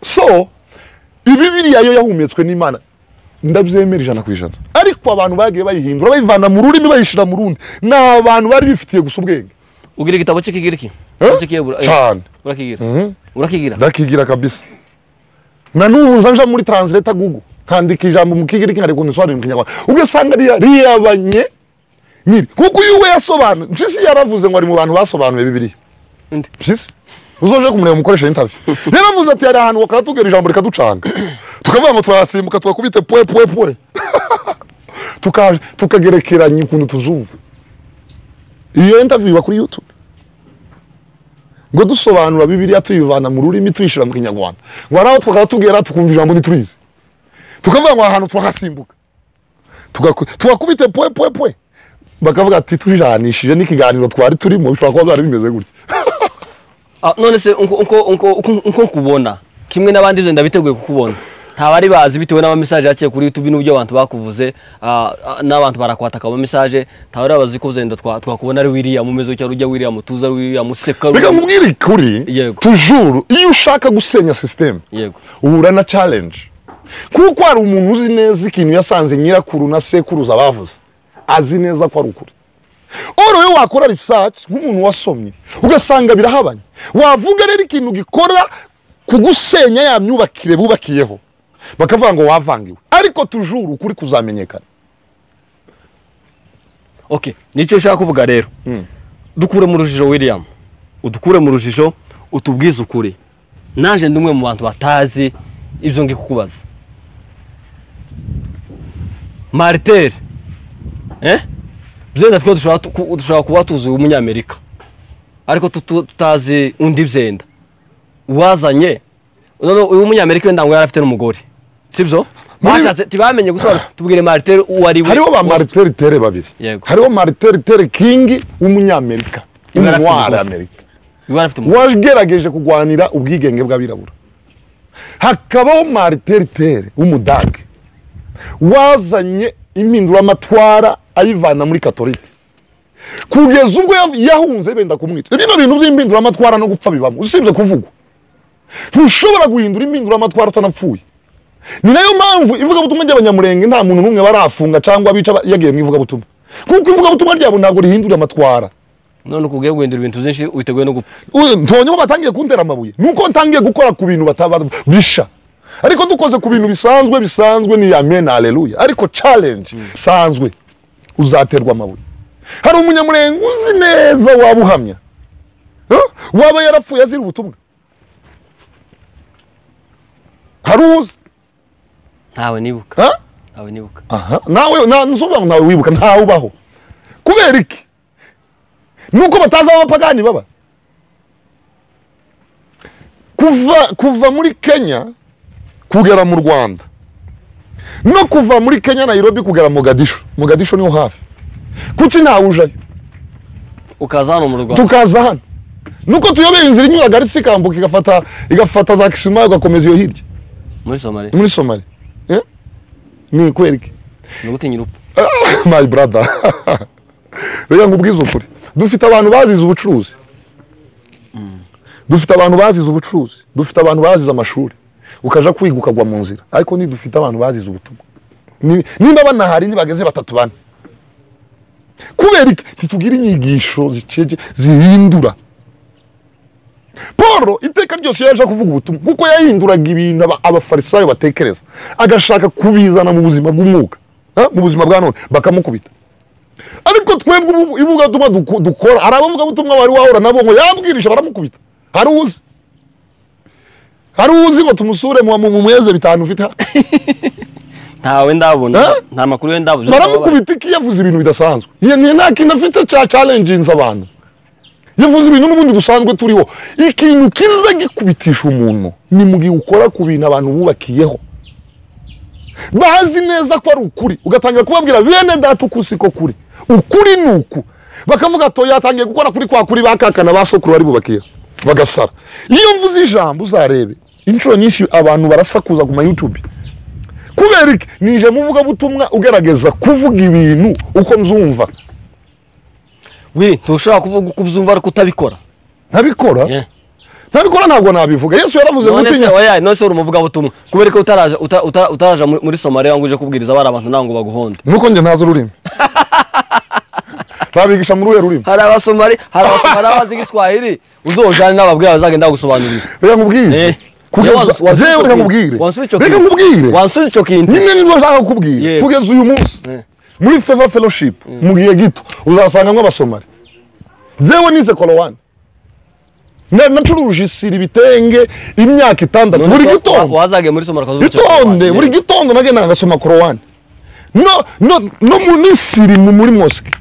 So Bibiliya yo yahumetswe n'Imana ndabyemera 100%. Ariko abantu bagiye bayihindura bayivana mu rurimi bayishira mu rundi. Na abantu bari bifitiye gusa ubwenge. Ugira igitabo cy'ikigiriki? Cyane. Urakigira? Urakigira? Ndakigira kabisa. Na n'ubu nza muri translator Google kandika ijambo mu kigiriki nkari kunsobanurira mu Kinyarwanda. Ugasanga riyabanye niri. Kuko uyu we yasobanuye, Mpyisi yaravuze ngo ari mu bantu basobanuye Bibiliya. Mpyisi uzoje kumureba mukoresha interview. Yaravuze ati hari ahantu wakaratugera ijambo rikaducanga. Tukavuga ngo twasimbuka twakubite pwe pwe pwe. Tukagerekeranya ukuntu tuzumva. Iyo interview iba kuri YouTube. Ngo dusobanura Bibiliya tuyivana mu rurimi tuyishira mu Kinyarwanda. Ngo araho twakaratugera tukumva ijambo ntiturizi. Tukavuga ngo ahantu twakasimbuka. Tugakubite pwe pwe pwe. Bakavuga ati tujanishije n'ikiganiro twari turimo bishobora kuba byari bimeze gutya. None se unko kubona kimwe n'abandi byo ndabiteguye kukubona. Ntabari bazi bitewe n'ama message yaciye kuri YouTube n'ubyo abantu bakuvuze, n'abantu barakwataka ama message, ntabari bazi ko uzenda twakubona ari William umezo cyari ujya William tuza William useka. Reka nkubwire kuri toujours iyo ushaka gusenya system uhura na challenge. Kuko ari umuntu uzi neza ikintu yasanze nyirakuru na sekuruza bavuze, azi neza ko ari ukuri. Oro we wakora research nk'umuntu wasomye ugasanga birahabanye. Wavuga rero ikintu gikora kugusenya ya myubakire bubakiyeho, bakavuga ngo wavangiwe. Ariko toujours ukuri kuzamenyekana. Okay, nicyo ushaka kuvuga rero. Dukure mu rujijo William. Udukure mu rujijo utubwize ukuri. Naje ndumwe mu bantu batazi ibyo ngi kukubaza. Martin byenda twe dushobora kuba tuzi umunyamerika ariko tutazi undi byenda wazanye. None uyu munyamerika wenda ngo yarafite n'umugore, sibyo? Bashatse tibamenye gusa tubwire Martin uwo ari we. Hariho ba Martin Luther babiri. Hariho Martin Luther King w'umunyamerika, w'umwara Amerika, wagerageje kugwanira ubwigenge bw'abirabura. Hakabaho Martin Luther w'umudage wazanye impinduramatwara ayivana muri Katolika kugeza ubwo yahunze benda kumwica. Bino bintu by'impinduramatwara no gupfa bibamo, usibye kuvugwa. Ntushobora guhindura impinduramatwara utanapfuye. Ni nayo mpamvu ivugabutumwa ry'abanyamurenge nta muntu n'umwe barafunga cyangwa bica yagiye mu ivugabutumwa, kuko ivugabutumwa ryabo ntabwo rihindura amatwara. None ukugiye guhindura ibintu byinshi witeguye no gupfa. Ntonye ko batangiye kuntera amabuye, nuko ntangiye gukora ku bintu batabisha. Ariko dukoze ku bintu bisanzwe bisanzwe ni amen haleluya. Ariko challenge sanzwe uzaterwa amabuye. Hari umunyamurenge uzi neza wabuhamya, waba yarapfuye azira ubutumwa. Hari uzi? Ntawe nibuka. Ntawe nibuka. Aha, nawe nzuba nawe wibuka ntawe ubaho. Kubera iki? Nuko bataza abapagani baba. Kuva muri Kenya kugera mu Rwanda, no kuva muri Kenya Nairobi kugera Mogadishu. Mogadishu niho hafi. Kuki ntawe ujayo? Ukaza hano mu Rwanda. Tukaza hano. Nuko tuyobeye inzira inyura Garissa ikambuka igafata za Kismayo igakomeza iyo hirya. Muri Somalia. Muri Somalia. Ni kubera iki? Ni ugutinya urupfu. My brother. Reka nkubwize ukuri. Dufite abantu bazize ubucuruzi. Dufite abantu bazize ubucuruzi. Dufite abantu bazize amashuri. Ukaja kwiga ukagwa mu nzira. Ariko ni dufite abantu bazize ubutumwa. Nimba banahari nibageze 3 4. Kubera iki? Ntitugira inyigisho ziceje zihindura. Paul iteka ryose yaje kuvuga ubutumwa kuko yahinduraga ibintu abafarisayo batekereza, agashaka kubizana mu buzima bw'umwuka, mu buzima bwa none bakamukubita. Ariko twebwe ivugabutumwa dukora, hari abavugabutumwa wari wahora nabo ngo yabwirisha baramukubita. Hari uzi ngo tumusure mu mweze 5 ufite ntawe ndabona, nta makuru we ndabona. Baramukubita iki? Yavuze ibintu bidasanzwe. Iyo nta kintu afite cya challenges abantu. Yavuze ibintu n'ubundi dusanzwe turiho. Ikintu kiza gikubitisha umuntu ni mugihe ukora ku bintu abantu bubakiyeho, bazi neza ko ari ukuri, ugatangira kubabwira bene data uku siko kuri, ukuri nuku, bakavuga to yatangiye gukora kuri kwa kuri bakakana basokuru bari bubakiye bagasara. Iyo mvuze ijambo uzarebe inshuro nyinshi abantu barasakuza ku ma YouTube. Kubera iki? Nije muvuga butumwa ugerageza kuvuga ibintu uko mzumva. Wiri ntushobora kuvuga uko ubyumva ariko utabikora. Ntabikora? Ntabikora ntabwo nabivuga. Yesu yaravuze ngo utinya. Oya, none se uri umuvuga butumwa. Kubera ko utaraja muri Somalia ngo uje kubwiriza abari abantu nango baguhonde. Nuko nje ntazi ururimi. Babigisha muri rurimi. Hari abasomali, hari abasomali bazi Igiswahili, uzojana n'ababwira bazagenda gusobanurira. Reka nkubwire. Kugeza zewe reka nkubwire. Reka nkubwire. Wansubiza icyo kintu. Nyine nibwo nshaka kukubwira. Kugeza uyu munsi. Muri Favor Fellowship mu gihe gito uzasanga nk'abasomali. Zewe nize Korowani. Nacuruje isiri bitenge imyaka 6 buri gitondo. Wazage muri Somalia ukazuba. Itonde buri gitondo nagenda ngasoma Korowani. No munisiri muri mosque.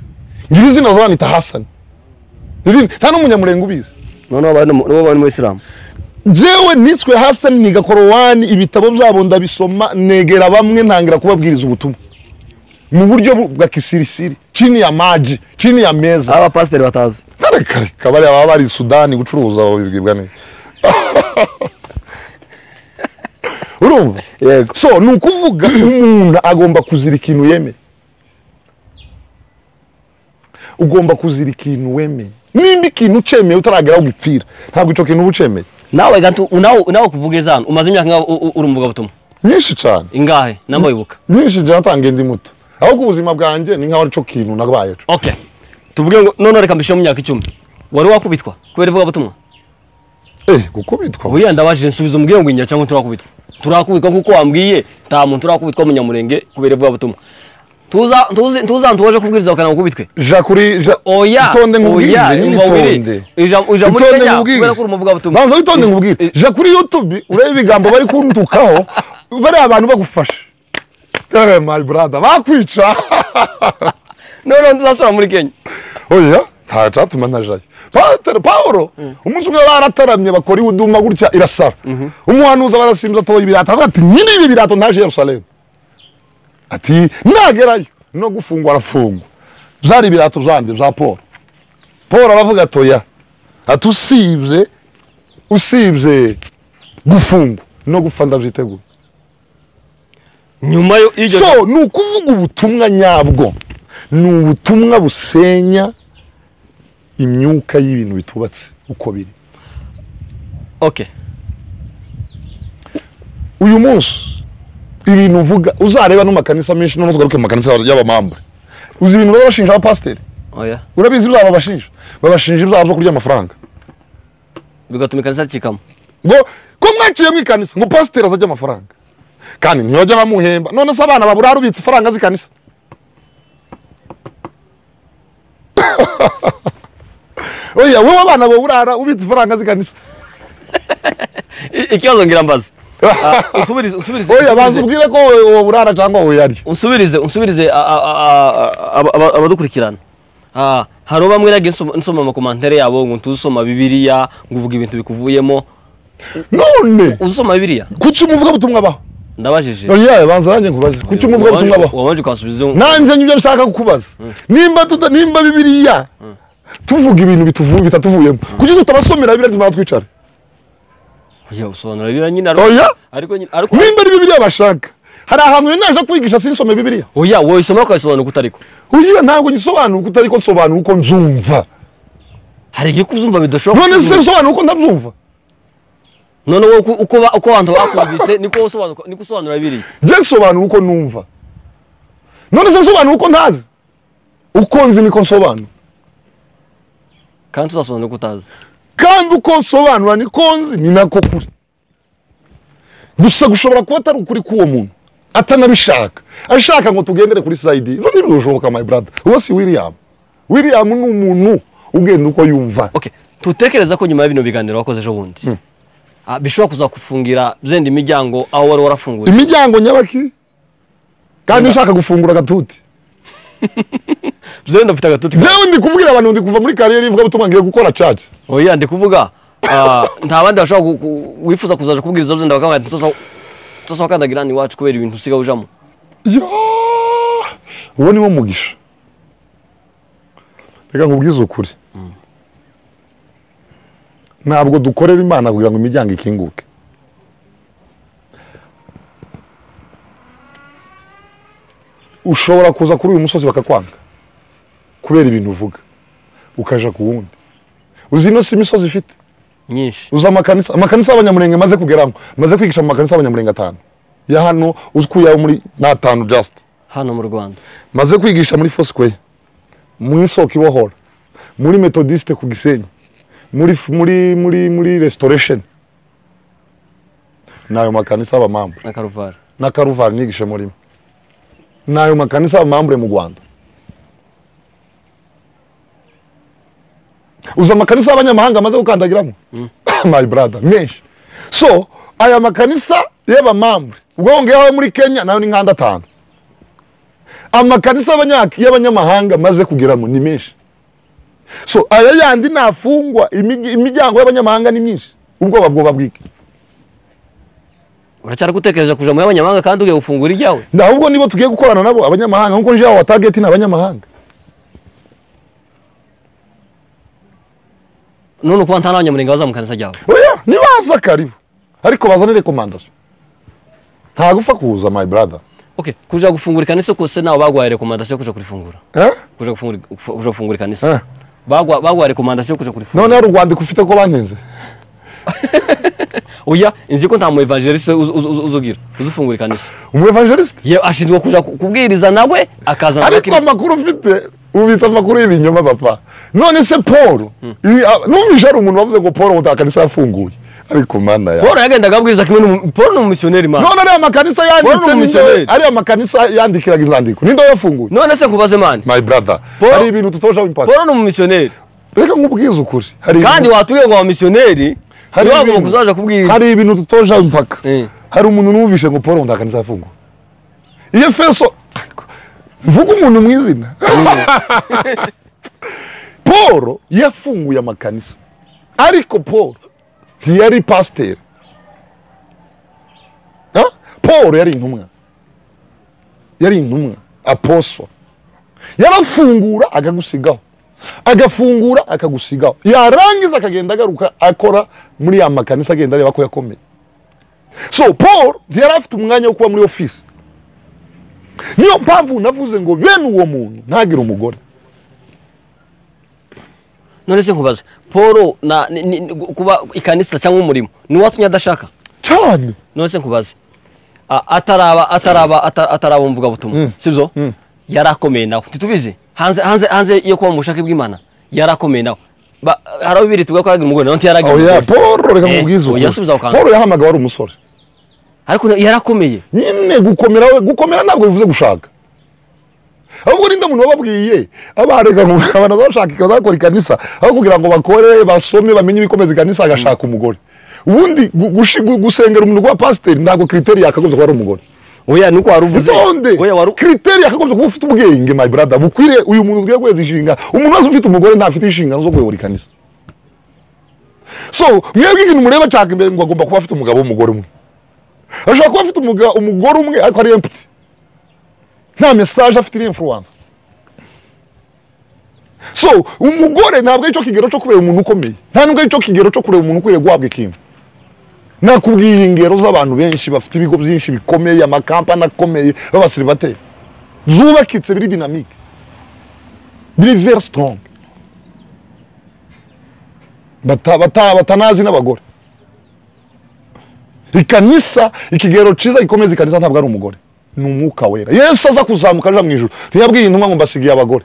Ngira izina zanita Hassan. Nta n'umunyamurengo ubizi. None bari mu Islam. Jewe niswe Hassan niga Korowani, ibitabo byabo ndabisoma, negera bamwe ntangira kubabwiriza ubutumwa mu buryo bwa kisirisiri, chini ya maji, chini ya meza. Aba pastor batazi. Kare kabari aba bari Sudani gucuruza bibwibwa ne. Urumva? Yego. So nukuvuga umuntu agomba kuzira ikintu yemeye. Ugomba kuzira ikintu wemeye. Nimba ikintu ucemeye utaragera ugipfira, ntabwo ico kintu ucemeye. Nawe gato nawe kuvuga ezano umaze imyaka uri umuvuga butumwa. Nyinshi cyane. Ingahe? Namba wibuka? Nyinshi je natangiye ndi muto. Ahubwo ubuzima bwanjye ni nkaho arico kintu nabaye. Okay. Tuvuge ngo none reka mbishe mu myaka 10. Wari wakubitwa kubera ivuga butumwa? Gukubitwa. Oya ndabajije nsubiza umbwiye ngo inya cyangwa turakubitwa. Turakubitwa kuko wambwiye nta muntu turakubitwa munyamurenge kubera ivuga butumwa. Tuza ntuwaje kubwiriza bakana gukubitwe. Ja kuri ja oya itonde nkubwire nyine itonde. Ija muri Kenya kubera ko uri umuvuga butumwa. Banza itonde nkubwire. Ja kuri YouTube urebe ibigambo bari kuntukaho bari abantu bagufasha. Tere my brother bakwica. None ndazasura muri Kenya. Oya nta cyatuma ntajayo. Paulo umunsi umwe barataramye bakora iwuduma gutya irasara. Umuhanuzi barasimza toye ibirato avuga ati nyine ibi birato ntaje Yerusalemu. Ati nagerayo no gufungwa arafungwa. Byari ibirato byande bya Paul. Paul aravuga atoya ati usibye gufungwa no gupfa ndabyiteguye. Nyuma yo iryo so ni ukuvuga ubutumwa nyabwo, ni ubutumwa busenya imyuka y'ibintu bitubatse uko biri. Okay. Uyu munsi ibintu uvuga uzareba no makanisa menshi no tugaruke makanisa y'abamambure. Uzi ibintu babashinja abapasiteri? Oya. Urabizi ibyo babashinja? Babashinja ibyaha byo kurya amafaranga. Bigatuma ikanisa ricikamo. Ngo ko mwaciye mu ikanisa ngo pasiteri azajya amafaranga. Kandi ntibajya bamuhemba. None se abana babura rubitse ifaranga z'ikanisa? Oya wowe abana baburara ubitse ifaranga z'ikanisa. Ikibazo ngira mbaze. Usubirize. Oya bazubwire ko wowe burara cyangwa wowe yari. Usubirize abadukurikirana. Hari bamwe nagiye nsoma amakomantere yabo ngo ntuzusoma Bibiliya ngo uvuga ibintu bikuvuyemo. None uzusoma Bibiliya? Kuki umuvuga butumwa baho? Ndabajije. Oya banza nanjye nkubaze. Kuki umuvuga butumwa baho? Wabanje ukansubiza. Nanjye nibyo nshaka kukubaza. Nimba Bibiliya tuvuga ibintu bituvuye bitatuvuyemo. Kuki tutabasomera Bibiliya tumara twicara? Oya usobanura Bibiliya nyine ariko nimba ari Bibiliya bashaka. Hari ahantu naje kwigisha sinsome Bibiliya. Oya wowe isoma ukayisobanura uko. Oya ntabwo nyisobanura uko utariko, nsobanura uko nzumva. Hari igihe kuzumva bidashoboka. None se nsobanura uko ndabyumva? None wowe uko abantu bakumvise niko usobanura, niko usobanura Bibiliya. Je nsobanura uko numva. None se nsobanura uko ntazi? Uko nzi niko nsobanura. Kandi uzasobanura uko utazi. Kandi uko nsobanura niko nzi, ni nako kuri. Gusa gushobora kuba atari ukuri k'uwo muntu, atanabishaka, ashaka ngo tugendere kuri side. Ibyo ntibishoboka, my brother. Uwo si William. William ni umuntu ugenda uko yumva. Okay, tutekereza ko nyuma ya bino biganiro wakoze ejo bundi, bishobora kuzakufungira zenda imiryango aho wari warafunguye? Imiryango nyabaki? Kandi ushaka gufungura agatuti. Zenda ufite agatuti. Jewe ndi kuvugira abantu, ndi kuva muri carrière ivuga butumwa, ngiye gukora church. Oya, ndi kuvuga nta bandi bashobora wifuza kuzaja kubwiriza zenda bakavuga ati sasa wakandagira ni wacu kubera ibintu usiga ujamo. Yo! Uwo ni wo mugisha. Reka nkubwize ukuri. Ntabwo dukorera Imana kugira ngo imiryango ikinguke. Ushobora kuza kuri uyu musozi bakakwanga kubera ibintu uvuga, ukaja ku wundi. Uzi ino si imisozi ifite nyinshi. Uzi amakanisa y'abanyamurenge maze kugeramo, maze kwigisha mu makanisa y'abanyamurenge 5 ya hano, uzikuye muri na 5 just hano mu Rwanda. Maze kwigisha muri Foursquare, mu isoko ibohora, muri Methodiste ku Gisenyi, muri muri muri muri Restoration. Nayo makanisa y'abamambre na Karuvari. Na Karuvari nigisha muri. Nayo makanisa y'abamambre mu Rwanda. Uza amakanisa y'abanyamahanga amaze gukandagiramo? My brother, menshi. So aya makanisa y'abamambre ubwo wongeyeho muri Kenya nayo ni nkanda 5. Amakanisa y'abanyamahanga amaze kugeramo ni menshi. So aya yandi nafungwa, imiryango y'abanyamahanga ni myinshi. Ubwoba bwoba bwiki. Uracyari gutekereza kuja mu y'abanyamahanga kandi ugiye gufungura ijyawe? Ahubwo nibo tugiye gukorana nabo abanyamahanga, nkuko nje wa target ni abanyamahanga. None kuba nta n'abanyamurenge baza mu kanisa ryawe? Oya, nibaza karibu. Ariko bazane recommandation. Nta gupfa kuza, my brother. Okay, kuja gufungura ikanisa kose nawe bagwaye recommandation kuja kurifungura. Kuja gufungura ikanisa. Bagwaye recommandation kuja kurifungura. None ari urwandiko ufite ko bankenze? Oya, inzi ko nta mu evangeliste uzugira, uzufungura ikanisa. Umu evangeliste? Ye ashinzwe kuja kubwiriza nawe akazana. Ariko amakuru ufite, ubitsa amakuru y'ibinyoma papa. None se Paul, numvise ari umuntu wavuze ngo Paul ngo kanisa yafunguye. Ariko mana ya. Paul yagendaga abwiriza kimwe, Paul ni umumissionnaire man. None ari amakanisa yanditse, ari amakanisa yandikiraga inzandiko. Nindo yafunguye? None se kubaze man. My brother, hari ibintu tutoja impact. Paul ni umumissionnaire. Reka nkubwize ukuri. Kandi watuye ngo abamissionnaire hari kuzaja kubwiriza. Hari ibintu tutoja impaka. Hari umuntu numvise ngo Paul ngo kanisa yafunguye. Iyo Efeso mvuga umuntu mwizina. Paul yafunguye amakanisa. Ariko Paul ntiyari pasteur. Paul yari intumwa. Yari intumwa, apostle. Yarafungura akagusigaho. Agafungura akagusigaho. Yarangiza akagenda agaruka akora muri ya makanisa, agenda areba ko yakomeye. So Paul ntiyari afite umwanya wo kuba muri office. Niyo mpamvu navuze ngo bene uwo muntu ntagire umugore. None se nkubaze, Paul na kuba ikanisa cyangwa umurimo ni watumye adashaka cyane. None se nkubaze, ataraba umvuga butumwa, sibyo? Yarakomeye nawe ntitubizi hanze yo kuba mu bushake bw'Imana, yarakomeye nawe. Hari bibiri tuvuga ko yaragira umugore nawe ntiyaragira umugore. Oya, Paul reka nkubwize ukuri. Paul yahamagawe ari umusore. Ariko yarakomeye. Nyine gukomera we, gukomera ntabwo bivuze gushaka. Ahubwo ninde muntu wababwiye abareka ngo abantu bashaka bazakora ikanisa, aho kugira ngo bakore basome bamenye ibikomeza ikanisa agashaka umugore. Ubundi gusengera umuntu kuba pasteur ntabwo criteri yakagombye kuba ari umugore. Oya, nuko waruvuze. Oya, waru criteri yakagombye kuba ufite ubwenge, my brother. Bukwire uyu muntu ugiye kweza inshinga. Umuntu wese ufite umugore ntafite inshingano zo kuyobora ikanisa. So mwebwe ikintu mureba cyaka imbere ngo agomba kuba afite umugabo w'umugore umwe. Ashobora kuba afite umugore umwe ariko ari empty. Nta message afite influence. So umugore ntabwo ari cyo kigero cyo kureba umuntu ukomeye. Nta nubwo ari cyo kigero cyo kureba umuntu ukwiriye guhabwa ikintu. Nakubwiye ingero z'abantu benshi bafite ibigo byinshi bikomeye, amakampani akomeye, b'abasiribateri. Zubakitse biri dynamique. Biri very strong. Batanazi n'abagore. Ikanisa, ikigero cyiza gikomeza ikanisa ntabwo ari umugore. Ni umwuka wera. Yesu aza kuzamuka aja mu ijuru. Ntiyabwiye intumwa ngo mbasigiye abagore.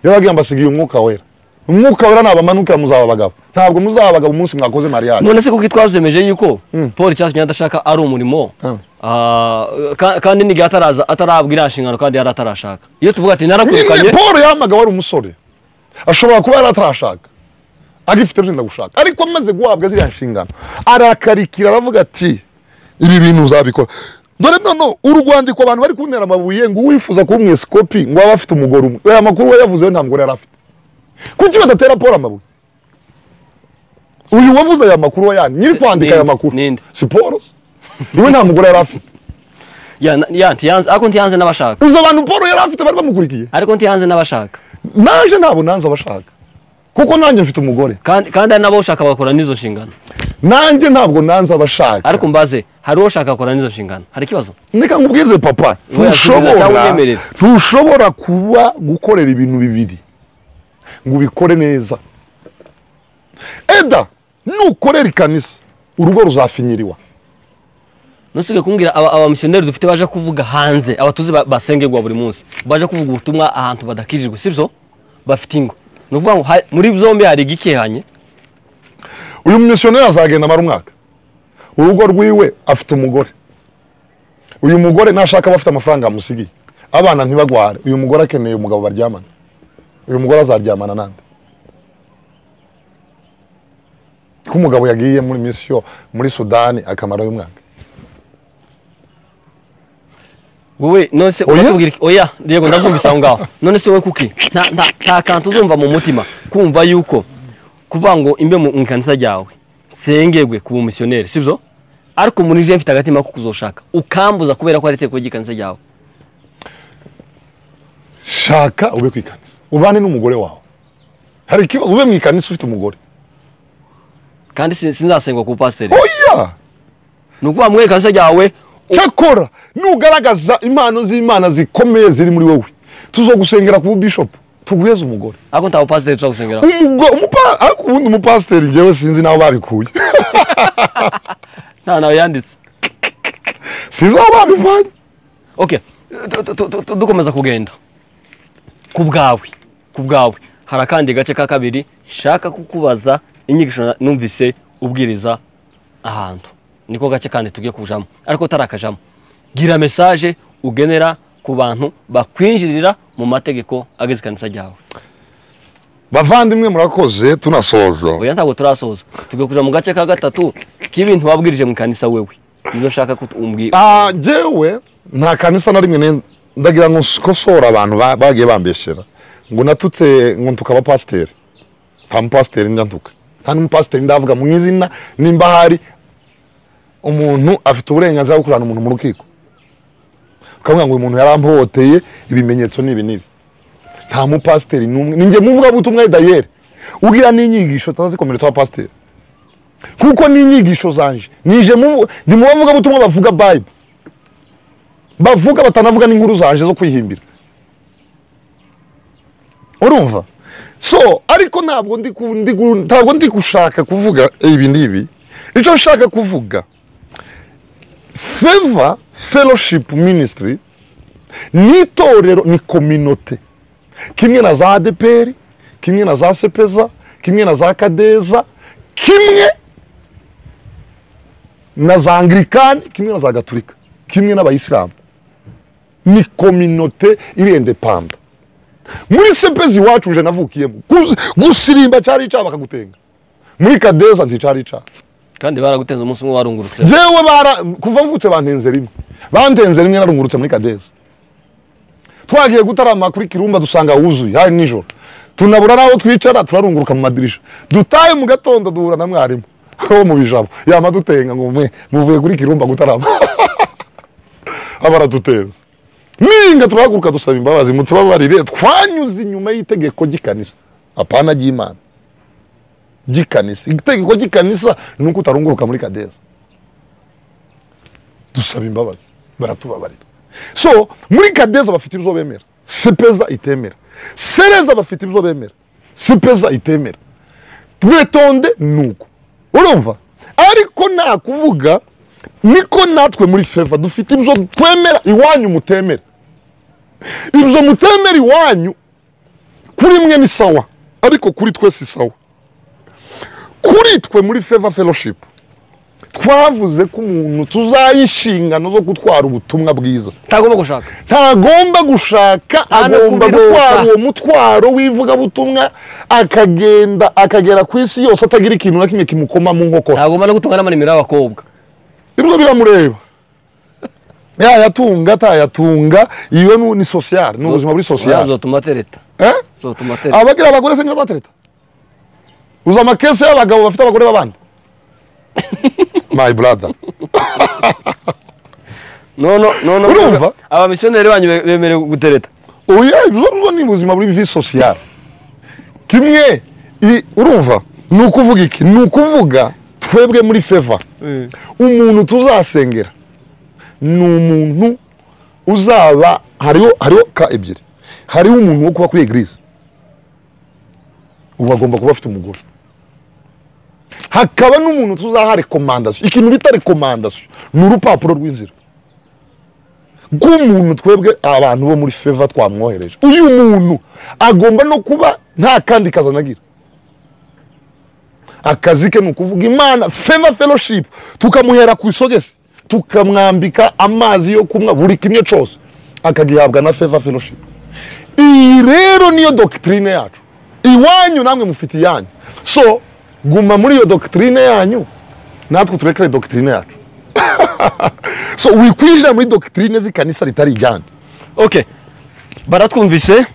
Yarabwiye mbasigiye umwuka wera. Umwuka wera nabamanukira muzaba abagabo. Ntabwo muzaba abagabo umunsi mwakoze mariage. None se kuko twazemeje yuko Paul cyatumye adashaka ari umurimo, kandi n'igihe ataraza atarabwira inshingano kandi yari atarashaka. Iyo tuvuga ati narakwirukanye, Paul yamagawe ari umusore, ashobora kuba yari atarashaka, agifite byenda gushaka, ariko amaze guhabwa ziriya nshingano arakarikira aravuga ati ibi bintu uzabikora. Dore nono urwandiko abantu bari kuntera amabuye ngo uwifuza kuba umweskopi ngo aba afite umugore umwe. Aya makuru we yavuze nta mugore yari afite. Kuki badatera Paul amabuye? Uyu wavuze aya makuru yani nyiri kwandika aya makuru si Paul, iwe nta mugore yari afite. Ya ntiyanze, ariko ntiyanze n'abashaka. Uzo abantu Paul yari afite bari bamukurikiye, ariko ntiyanze n'abashaka. Naje ntabwo nanze abashaka, kuko nanjye mfite umugore. Kandi ari nabo ushaka bakora n'izo nshingano. Nanjye ntabwo nanze abashaka. Ariko mbaze, hari uwo ushaka bakora n'izo nshingano, hari ikibazo? Ndeka nkubwize papa, ntushobora kuba gukorera ibintu bibiri ngo ubikore neza. Eda nukorera ikanisa urugo ruzafinyiriwa. Nusige kumbwira aba missionnaire dufite baje kuvuga hanze, abatuzi basengerwa buri munsi, baje kuvuga ubutumwa ahantu badakijijwe, sibyo? Bafite ingo. Nuvuga ngo muri byombi hari igikehanye. Uyu missionnaire azagenda amara umwaka, urugo rwiwe afite umugore. Uyu mugore nashaka bafite amafaranga amusigiye, abana ntibagware. Uyu mugore akeneye umugabo baryamana. Uyu mugore azaryamana nande? Ko umugabo yagiye muri mission muri Sudani akamara y'umwaka. Wowe none se uratubwira iki? Oya Diego, ndavyumvise aho ngaho. None se wowe kuki nta kantu uzumva mu mutima kumva yuko kuvuga ngo imbe mu kanisa ryawe sengegwe kuba missionnaire, sibyo? Ariko muri je mfite agatima ko kuzoshaka, ukambuza kubera ko ari iteko ry'ikanisa ryawe. Shaka ube ku ikanisa, ubane n'umugore wawe. Hari ikibazo ube mu ikanisa ufite umugore? Kandi sinzasengwa ku pasiteri. Oya, nukuvuga mu ikanisa ryawe. Cyakora nugaragaza impano z'Imana zikomeye ziri muri wowe, tuzogusengera ku bishop tuguheze umugore. Ariko nta pasiteri tuzagusengera. Ariko ubundi umupasiteri jewe sinzi naho babikuye. Nta nawe yanditse. Sinzi aho babivanye. Okay, dukomeza kugenda. Ku bwawe hari akandi gace ka kabiri shaka kukubaza inyigisho numvise ubwiriza ahantu. Niko gace kandi tugiye kujamo, ariko tarakajamo. Gira message ugenera ku bantu bakwinjirira mu mategeko ageze kanisa ryawe. Bavandimwe murakoze, tunasoza. Oya ntabwo turasoza. Tugiye kuja mu gace ka gatatu k'ibintu wabwirije mu kanisa wewe. Nizo nshaka ko umbwira. Jewe nta kanisa na rimwe ndagira ngo nkosora abantu bagiye bambeshera ngo natutse ngo ntuka pasiteri. Nta mupasiteri ndantuka. Nta n'umupasiteri ndavuga mu izina, nimba hari umuntu afite uburenganzira bwo kurana umuntu mu rukiko, ukavuga ngo uyu muntu yarampohoteye, ibimenyetso nibi nibi. Nta mupasiteri n'umwe, ninjye muvuga butumwa dayere ugira n'inyigisho tazikomereza abapasiteri, kuko n'inyigisho zanje nije ndi mu bavuga butumwa bavuga Bible, bavuga batanavuga n'inkuru zanje zo kwihimbira. Urumva? So ariko ntabwo ndi gushaka kuvuga ibi nibi. Icyo nshaka kuvuga, Favor Fellowship Ministry ni itorero, ni communauté, kimwe na za ADPR, kimwe na za Sepeza, kimwe na za Kadeza, kimwe na za Anglikani, kimwe na za Gatolika, kimwe n'abayisilamu. Ni communauté iri independent. Muri Sepeza iwacu je navukiyemo, gusirimba cyari icyaha bakagutenga. Muri Kadeza nticari icyaha. Kandi baragutenze umunsi umwe warungurutse. Jewe kuva mvutse bantenze rimwe. Bantenze rimwe narungurutse muri Kadeza. Twagiye gutarama kuri Kirumba dusanga wuzuye hari nijoro. Tunabura naho twicara turarunguruka mu madirisha. Dutaye mu gatondo duhura na mwarimu wo mu bijabo. Yama dutenga ngo mwe muvuye kuri Kirumba gutarama. Abara duteza. Ninga turahaguruka dusaba imbabazi mutubabarire, twanyuze inyuma y'itegeko ry'ikanisa. Apana ry'Imana. Ry'ikanisa. Itegeko ry'ikanisa nuko utarunguruka muri Kadeza. Dusaba imbabazi baratubabarira. So muri Kadeza bafite ibyo bemera, Sepeza itemera. Sereza bafite ibyo bemera, Sepeza itemera. Mwetonde nuko. Urumva? Ariko nta kuvuga niko natwe muri Favor dufite ibyo twemera iwanyu mutemera. Ibyo mutemera iwanyu kuri mwe ni sawa, Ariko kuri twe si sawa. Kuri twe muri Favor Fellowship twavuze ko umuntu tuzayishingano zo gutwara ubutumwa bwiza ntagomba gushaka, agomba gutwara uwo mutwaro w'ivugabutumwa, akagenda akagera ku isi yose atagira ikintu na kimwe kimukoma mu nkokora. Ntagomba no gutunga n'amanimero y'abakobwa. Ibyo biramureba, yayatunga atayatunga, iyo ni social, ni ubuzima buri social. Uzotuma tereta. Uzotuma tereta. Abagira abagore se ntibazatereta? Uza amakese y'abagabo bafite abagore b'abandi. My brother. No. Urumva? Abamisiyoneri banyu bemerewe gutereta. Oya, ibyo ni ubuzima buri vie sociale. Kimwe urumva, ni ukuvuga iki? Ni ukuvuga twebwe muri Favor. Umuntu tuzasengera ni umuntu uzaba hariho ka ebyiri. Hariho umuntu wo kuba kuri eglise. Ubu agomba kuba afite umugore. Hakaba n'umuntu tuzaha recommandation. Ikintu bita recommandation ni urupapuro rw'inzira rw'umuntu twebwe abantu bo muri Favor twamwohereje. Uyu muntu agomba no kuba nta kandi kazanagira. Akazi ke ni ukuvuga Imana. Favor Fellowship tukamuhera ku isogesi, tukamwambika amazi yo kunywa, buri kimwe cyose akagihabwa na Favor Fellowship. Iyi rero niyo doctrine yacu. Iwanyu namwe mufite iyanyu. So guma muri iyo doctrine yanyu, natwe turekere doctrine yacu. So wikwinjira muri doctrine z'ikanisa ritari ijyanye. Okay, baratwumvise,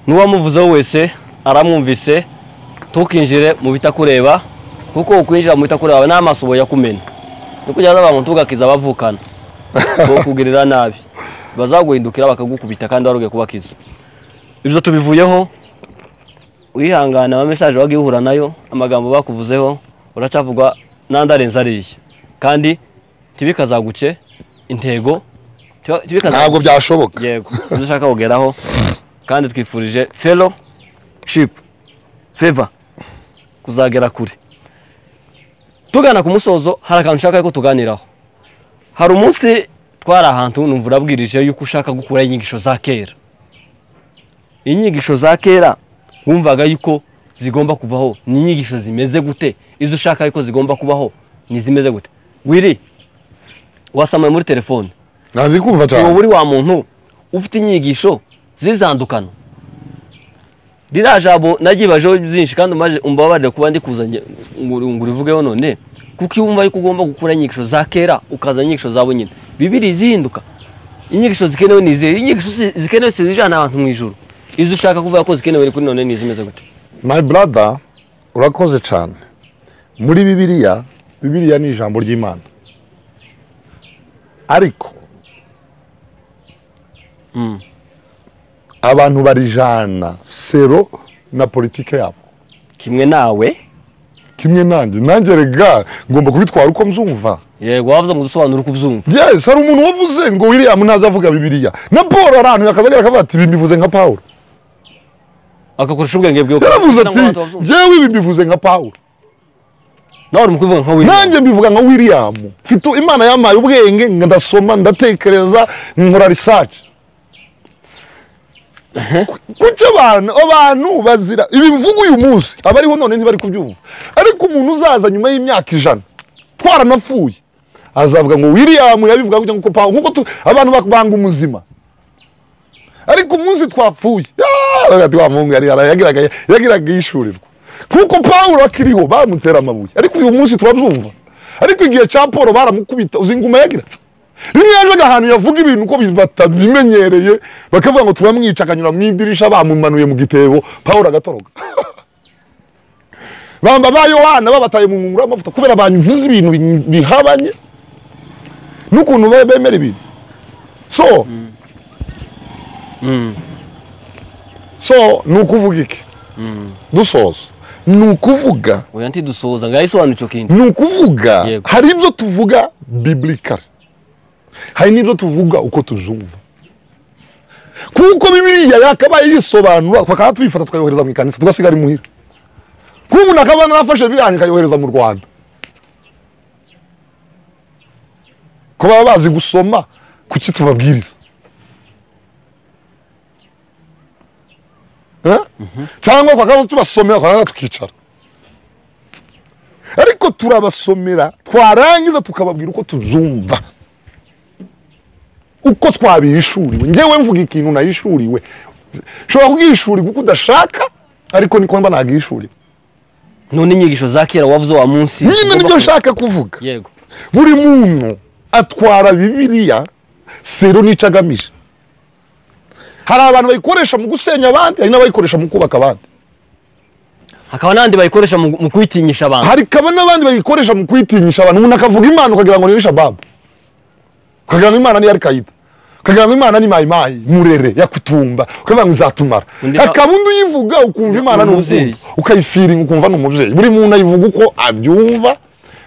n'uwamuvuzeho wese aramwumvise. Tukinjire mu bitakureba, kuko ukwinjira mu bitakureba n'amaso boyakumena. Nuko abantu tugakiza bavukana bo kugirira nabi, bazaguhindukira bakagukubita kandi warugiye kubakiza. Ibyo tubivuyeho. Wihangana ama message wagiye uhura nayo, amagambo bakuvuzeho uracavugwa nandarenza ariye, kandi tibikazaguce intego, ntabwo byashoboka. Yego, dushaka kugeraho, kandi twifurije Fellowship Favor kuzagera kure. Tugana ku musozo, hari akantu nshaka ko tuganiraho. Hari umunsi twari ahantu numva urabwirije yuko ushaka gukura inyigisho za kera. Inyigisho za kera wumvaga yuko zigomba kuvaho, ni inyigisho zimeze gute? Izo ushaka yuko zigomba kubaho ni zimeze gute? Wiri wasamaye muri telefone, nzi kumva cyane. Uwo uri wa muntu ufite inyigisho zizandukana. Ririya jambo nagibajeho byinshi kandi umaje umbabarire kuba ndikuzanye ngo urivugeho none, kuko iyo wumva yuko ugomba gukura inyigisho za kera ukaza inyigisho zabo nyine, Bibiri zihinduka. Inyigisho zikenewe ni izihe? Inyigisho zikenewe zijana abantu mu ijuru. Izo ushaka kuvuga ko zikenewe kuri none ni izimeze gute? My brother, urakoze cyane. Muri Bibiliya, Bibiliya ni ijambo ry'Imana. Ariko abantu barijana sero na politike yabo. Kimwe nawe, kimwe nanjye. Nanjye rega ngomba kubitwara uko mzumva. Yego, wavuze ngo usobanure uko ubyumva. Yes, hari umuntu wavuze ngo William ntazavuga Bibiliya. Na Paul arantu yakazagera akavuga ati mbivuze nka Paul. Akakoresha ubwenge bwe. Yaravuze ati jewe ibi mbivuze nka Paul. Nawe uri kuvuga nka William. Nanjye mbivuga nka William. Mfite Imana yamaye ubwenge, ndasoma, ndatekereza, nkora research. Kuki abantu bazira ibi mvugo uyu munsi abariho none ntibari kubyumva, ariko umuntu uzaza nyuma y'imyaka 100 twaranapfuye azavuga ngo William yabivuga kugira ngo Paul, nkuko abantu bakubanga umuzima, ariko umunsi twapfuye ati wa Mungu yari yagiraga yishurirwa, kuko Paul akiriho bamutera amabuye, ariko uyu munsi turabyumva. Ariko igihe cya Paul baramukubita, uzi inguma yagira rimwe yajaga ahantu yavuga ibintu uko batabimenyereye, bakavuga ngo turamwica, akanyura mu idirisha bamumanuye mu gitebo, Paul agatoroka. Bamba ba Yohana babataye mu ngunguru y'amavuta kubera banyuvuze ibintu bihabanye n'ukuntu bemera ibintu. So so ni ukuvuga iki? Dusoza ni ukuvuga, oya ntidusoza ngayisobanura icyo kintu. Ni ukuvuga hari ibyo tuvuga biblical, hari n'ibyo tuvuga uko tuzumva, kuko Bibiliya yakabaye yisobanura tukaba tubifata tukayohereza mu ikanisa tugasigara imuhira. Kuko umuntu akaba narafashe Bibiliya akayohereza mu Rwanda, ko baba bazi gusoma, kuki tubabwiriza? Cyangwa twakabaye tubasomera twakaza tukicara, ariko turabasomera twarangiza tukababwira uko tubyumva, uko twabihishuriwe. Njyewe mvuga ikintu nahishuriwe, nshobora kugishuri kuko udashaka, ariko niko mba nagihishuriwe. None inyigisho za kera wavuze wa munsi nyine nibyo nshaka kuvuga. Yego, buri muntu atwara Bibiliya sero n'icyo agamije. Hari abantu bayikoresha mu gusenya abandi, hari n'abayikoresha mu kubaka abandi, hakaba n'abandi bayikoresha mu kwitinyisha abantu. Hari kaba n'abandi bayikoresha mu kwitinyisha abantu. Umuntu akavuga Imana ukagira ngo ni Shababu, ukagira ngo Imana ni Al-Qaida, ukagira ngo Imana ni Mayimayi Murere yakutumba, ukagira ngo izatumara. Hakaba undi uyivuga ukumva Imana ni umubyeyi, ukayifiringa ukumva ni umubyeyi. Buri muntu ayivuga uko abyumva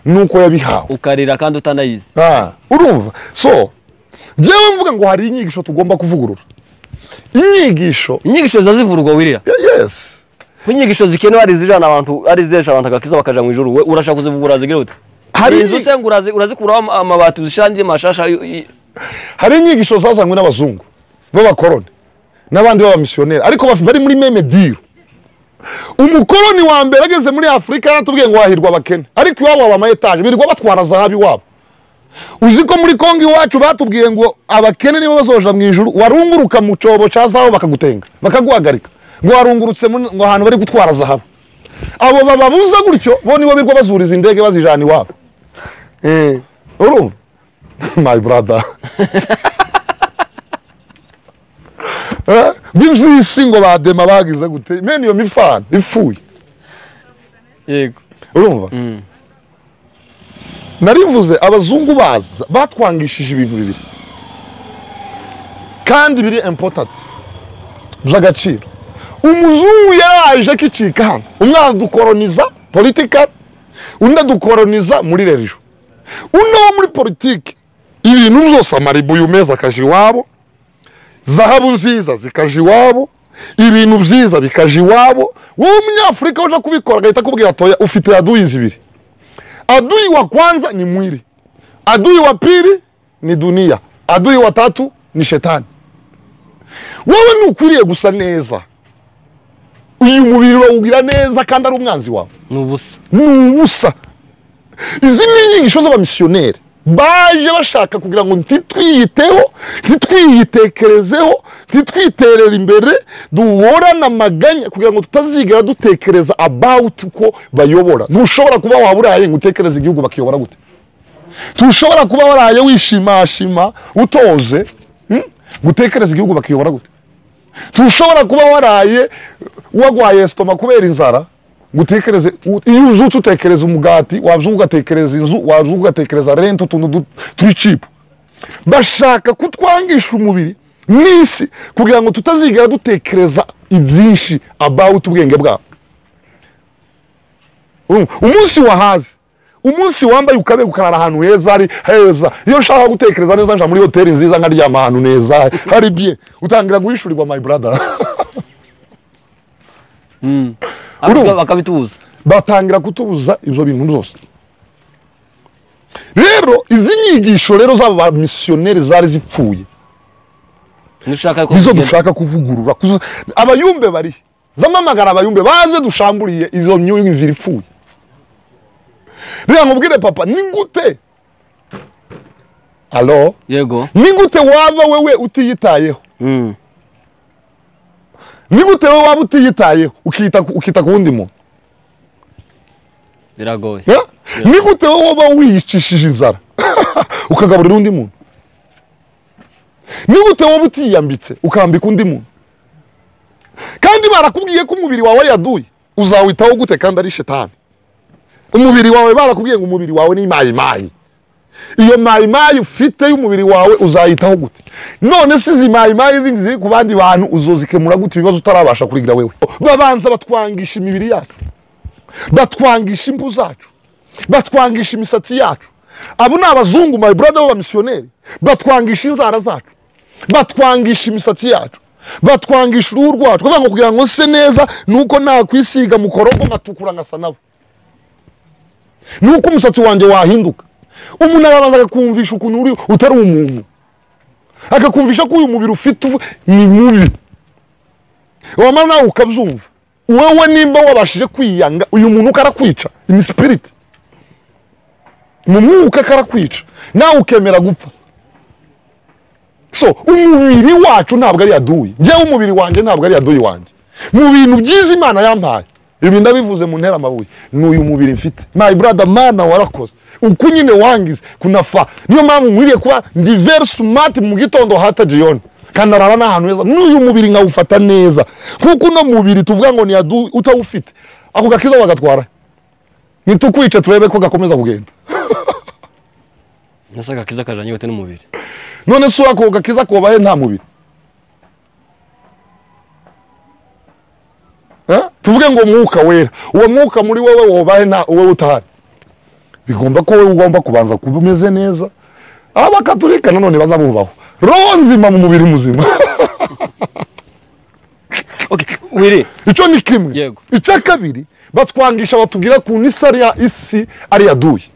nuko yabihawe, ukarira kandi utanayizi. Urumva? So njyewe mvuga ngo hari inyigisho tugomba kuvugurura. Inyigisho zazivurwa wirira. Yes. Inyigisho zikenewe ari zijana abantu, ari zesha abantu agakiza bakaja mu ijuru. We urashaka kuzivugura zigira ute? Hari inzu se ngo urazikuraho amabati uzishandi mashasha. Hari inyigisho zazanywe n'abazungu b'abakoroni n'abandi b'abamisiyoneri, ariko bari muri meme deal. Umukoroni wa mbere ageze muri Afrika yaratubwiye ngo wahirwa abakene, ariko iwabo aba ama etage birirwa batwara zahabu iwabo. Uzi ko muri Kongo iwacu batubwiye ngo abakene nibo bazoja mu ijuru, warunguruka mu cobo ca zahabu bakagutenga bakaguhagarika ngo warungurutse ngo ahantu bari gutwara zahabu. Abo bababuza gutyo bo nibo birwa bazuriza indege bazijana iwabo. Urumva? My brother. Bivyisi ngo badema bagize gute mene iyo mifana ifuye. Yego. Urumva? Narivuze abazungu baza batwangishije ibintu bibiri kandi biri important by'agaciro. Umuzungu yaraje akicika hano, umwe adukoroniza politika, undi adukoroniza muri religion. Uno muri politiki ibintu byose amaribu meza akaje iwabo, zahabu nziza zikaje iwabo, ibintu byiza bikaje iwabo. Wowe umunyafurika uje kubikora agahita akubwira toya ufite adui zibiri. Adui wa kwanza ni mwili, adui wa pili ni dunia, adui wa tatu ni shetani. Wowe nukwiriye gusa neza, uyu mubiri urawugira neza kandi ari umwanzi wawe. Nubusa. Nubusa. Izi ni inyigisho z'abamisiyoneri baje bashaka kugira ngo ntitwiyiteho, ntitwiyitekerezeho, ntitwiterere imbere, duhorane amaganya kugira ngo tutazigera dutekereza about uko bayobora. Ntushobora kuba waburaye ngo utekereze igihugu bakiyobora gute. Ntushobora kuba waraye wishimashima utoze gutekereza igihugu bakiyobora gute. Ntushobora kuba waraye wagwaye estoma kubera inzara gutekereze. Iyo uzutse utekereza umugati, wabyuka ugatekereza inzu, wabyuka ugatekereza rent, utuntu turi cheap. Bashaka kutwangisha umubiri n'isi kugira ngo tutazigera dutekereza ibyinshi about ubwenge bwabo. Umunsi wahaze, umunsi wambaye ukabe ukarara ahantu heza ari heza. Iyo nshaka gutekereza neza nja muri hoteli nziza nkaryama ahantu neza hari bien, utangira guhishurirwa my brother. Bakabitubuza, batangira kutubuza ibyo bintu byose. Rero izi nyigisho rero z'aba missionnaire zari zipfuye, nizo dushaka kuvugurura. Abayumbe bari zamamagara, abayumbe baze dushamburiye izo myumvire ipfuye. Rero nkubwire papa, ni gute? Allo? Yego. Ni gute waba wewe utiyitayeho? Ni gute wewe waba utiyitayeho ukita ku wundi muntu? Biragoye. Ni gute wewe waba wiyicishije inzara ukagaburira undi muntu? Ni gute wowe utiyambitse ukambika undi muntu? Kandi barakubwiye ko umubiri wawe ari aduyi, uzawitaho gute kandi ari shetani? Umubiri wawe barakubwiye ngo umubiri wawe ni mayimayi. Iyo mayimayi ufite y'umubiri wawe uzayitaho gute? None se izi mayimayi zindi ziri ku bandi bantu uzozikemura gute ibibazo utarabasha kurigira wewe? Babanza batwangisha imibiri yacu, batwangisha impu zacu, batwangisha imisatsi yacu. Abo ni abazungu my brother b'abamisiyoneri, batwangisha inzara zacu, batwangisha imisatsi yacu, batwangisha uruhu rwacu. Kuvuga ngo kugira ngo se neza nuko nakwisiga mukorogo ngatukura ngasa nabo, nuko umusatsi wanjye wahinduka. Umuntu arabanza akakumvisha ukuntu uri utari umuntu, akakumvisha ko uyu mubiri ufite ni mubi. Wamara nawe ukabyumva. Wewe nimba wabashije kwiyanga uyu muntu karakwica in spirit. Mu mwuka karakwica. Nawe ukemera gupfa. So umubiri wacu ntabwo ari aduyi. Njyewe umubiri wanjye ntabwo ari aduyi wanjye. Mu bintu byiza Imana yampaye. Ibi ndabivuze mu ntera amabuye. N'uyu mubiri mfite. My brother mana warakoze. Uko nyine wangize kunafa. Niyo mpamvu nkwiriye kuba ndi very smart mu gitondo hata jioni. Kanarara n'ahantu heza. N'uyu mubiri nkawufata neza. Kuko uno mubiri tuvuga ngo ni aduyi utawufite. Ako gakiza bagatwara. Nitukwice turebe ko gakomeza kugenda. Nasa gakiza kajanye gute n'umubiri? None so ako gakiza kobaye nta mubiri. Tuvuge ngo mwuka wera. Uwo mwuka muri wewe wobaye nta wewe utahari. Bigomba ko wewe ugomba kubanza kuba umeze neza. Abakatolika nanone bazabubaho. Roho nzima mu mubiri muzima. Okay, wiri. Ico ni kimwe. Yego. Icya kabiri batwangisha batubwira ku nisari ya isi ari yaduye.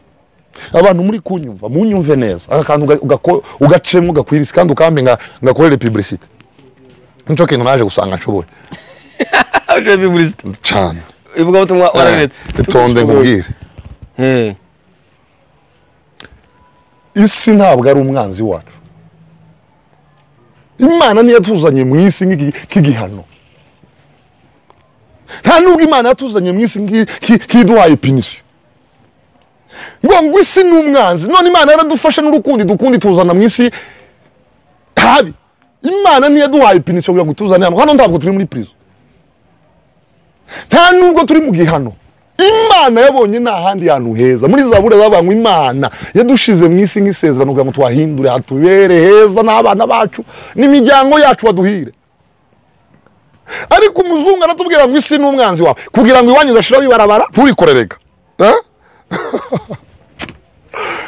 Abantu muri kunyumva, munyumve neza. Aka kantu ugacemwe gakwirisi kandi ukambe ngakorere publicité. Nico kintu naje gusanga nshoboye. Aje publicité. Cyane. Ivuga ubutumwa wararetse. Itonde nkubwire. Isi ntabwo ari umwanzi wacu. Imana niyo yatuzanye mu isi nk'igihano. Nta nubwo Imana yatuzanye mu isi nk'iduhaye punition. Ngo isi ni umwanzi. None Imana yaradufashe n'urukundi dukundi tuzana mu isi habi. Imana niyo yaduhaye punition kugira ngo tuzane hano. Hano ntabwo turi muri prison. Nta nubwo turi mu gihano. Imana yabonye nta handi hantu heza. Muri Zaburi bavuga ngo Imana yadushize mu isi nk'isezerano kugira ngo twahindure hatubere heza n'abana bacu n'imiryango yacu baduhire. Ariko umuzungu aratubwira ngo isi ni umwanzi wawe kugira ngo iwanyu udashiraho ibarabara turikorereka.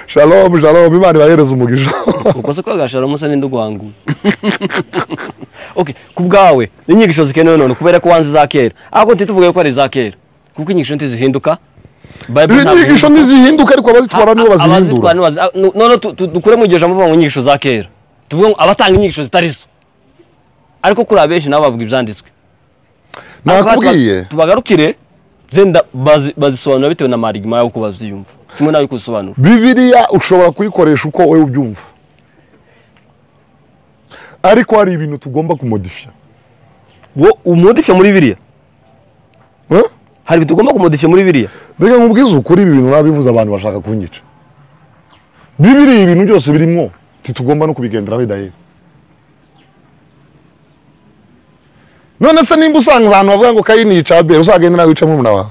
Shalom shalom, Imana ibahereze umugisha. Uko se kwaga shalom se ninde ugwangu. Okay, kubgawe inyigisho zikenewe none kubera ko wanze za kera. Ako ntituvuge ko ari za kera. Kuko inyigisho ntizihinduka. Bible ntabwo inyigisho ntizihinduka ariko abazitwara nibo bazihindura. None dukure mu gihe muvuga ngo inyigisho za kera. Tuvuge ngo abatanga inyigisho zitari zo. Ariko kuri abenshi nabo bavuga ibyanditswe. Nakubwiye. Tubagarukire zenda bazisobanura bitewe na marigma yabo uko bavyiyumva. Kimwe nawe kusobanura. Bibiliya ushobora kuyikoresha uko wewe ubyumva. Ariko hari ibintu tugomba kumodifya. Wo umodifya muri Bibiliya? Hari ibintu tugomba kumodifya muri Bibiliya? Mbega nkubwize ukuri ibi bintu nabivuze abantu bashaka kunyica. Bibiliya ibintu byose birimwo titugomba no kubigenderaho idahera. None se nimba usanga abantu bavuga ngo Kayini yica Abeli uzagenda nawe wica murumuna wawe.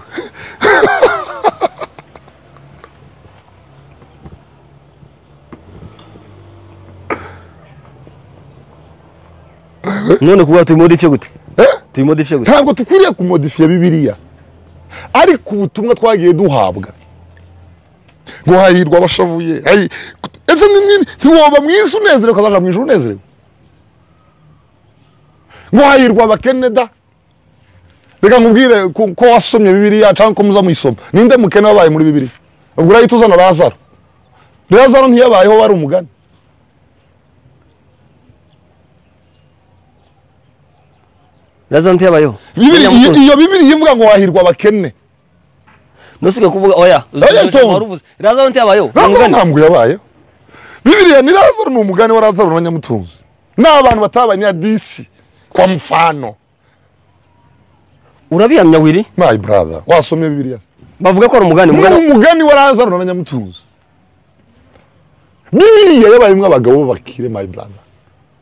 None kuba tuyimodifye gute? Tuyimodifye gute? Ntabwo tukwiriye kumodifya Bibiliya. Ariko ubutumwa twagiye duhabwa ngo hahirwa abashavuye. Ese ntiwoba mwisi unezerewe ukazaja mu ijuru unezerewe? Ngo hahirwa abakene da. Reka nkubwire ko wasomye Bibiliya cyangwa ko muza muyisoma. Ninde mukene wabaye muri Bibiliya? Ubwo urahita uzana Lazaro. Lazaro ntiyabayeho wari umugani. Lazaro ntiyabayeho. Iyo Bibiliya ivuga ngo hahirwa abakene. Nusige kuvuga oya. Lazaro ntiyabayeho. Lazaro ntabwo yabayeho. Bibiliya ni Lazaro ni umugani wa Lazaro na Nyamutunzi. N'abantu batabanye hadisi kwa mfano. Urabihamya wiri? My brother, wasomye Bibiliya. Bavuga ko ari umugani, umugani wa Lazaro na Nyamutunzi. Bibiliya yabayemwe abagabo bakire my brother.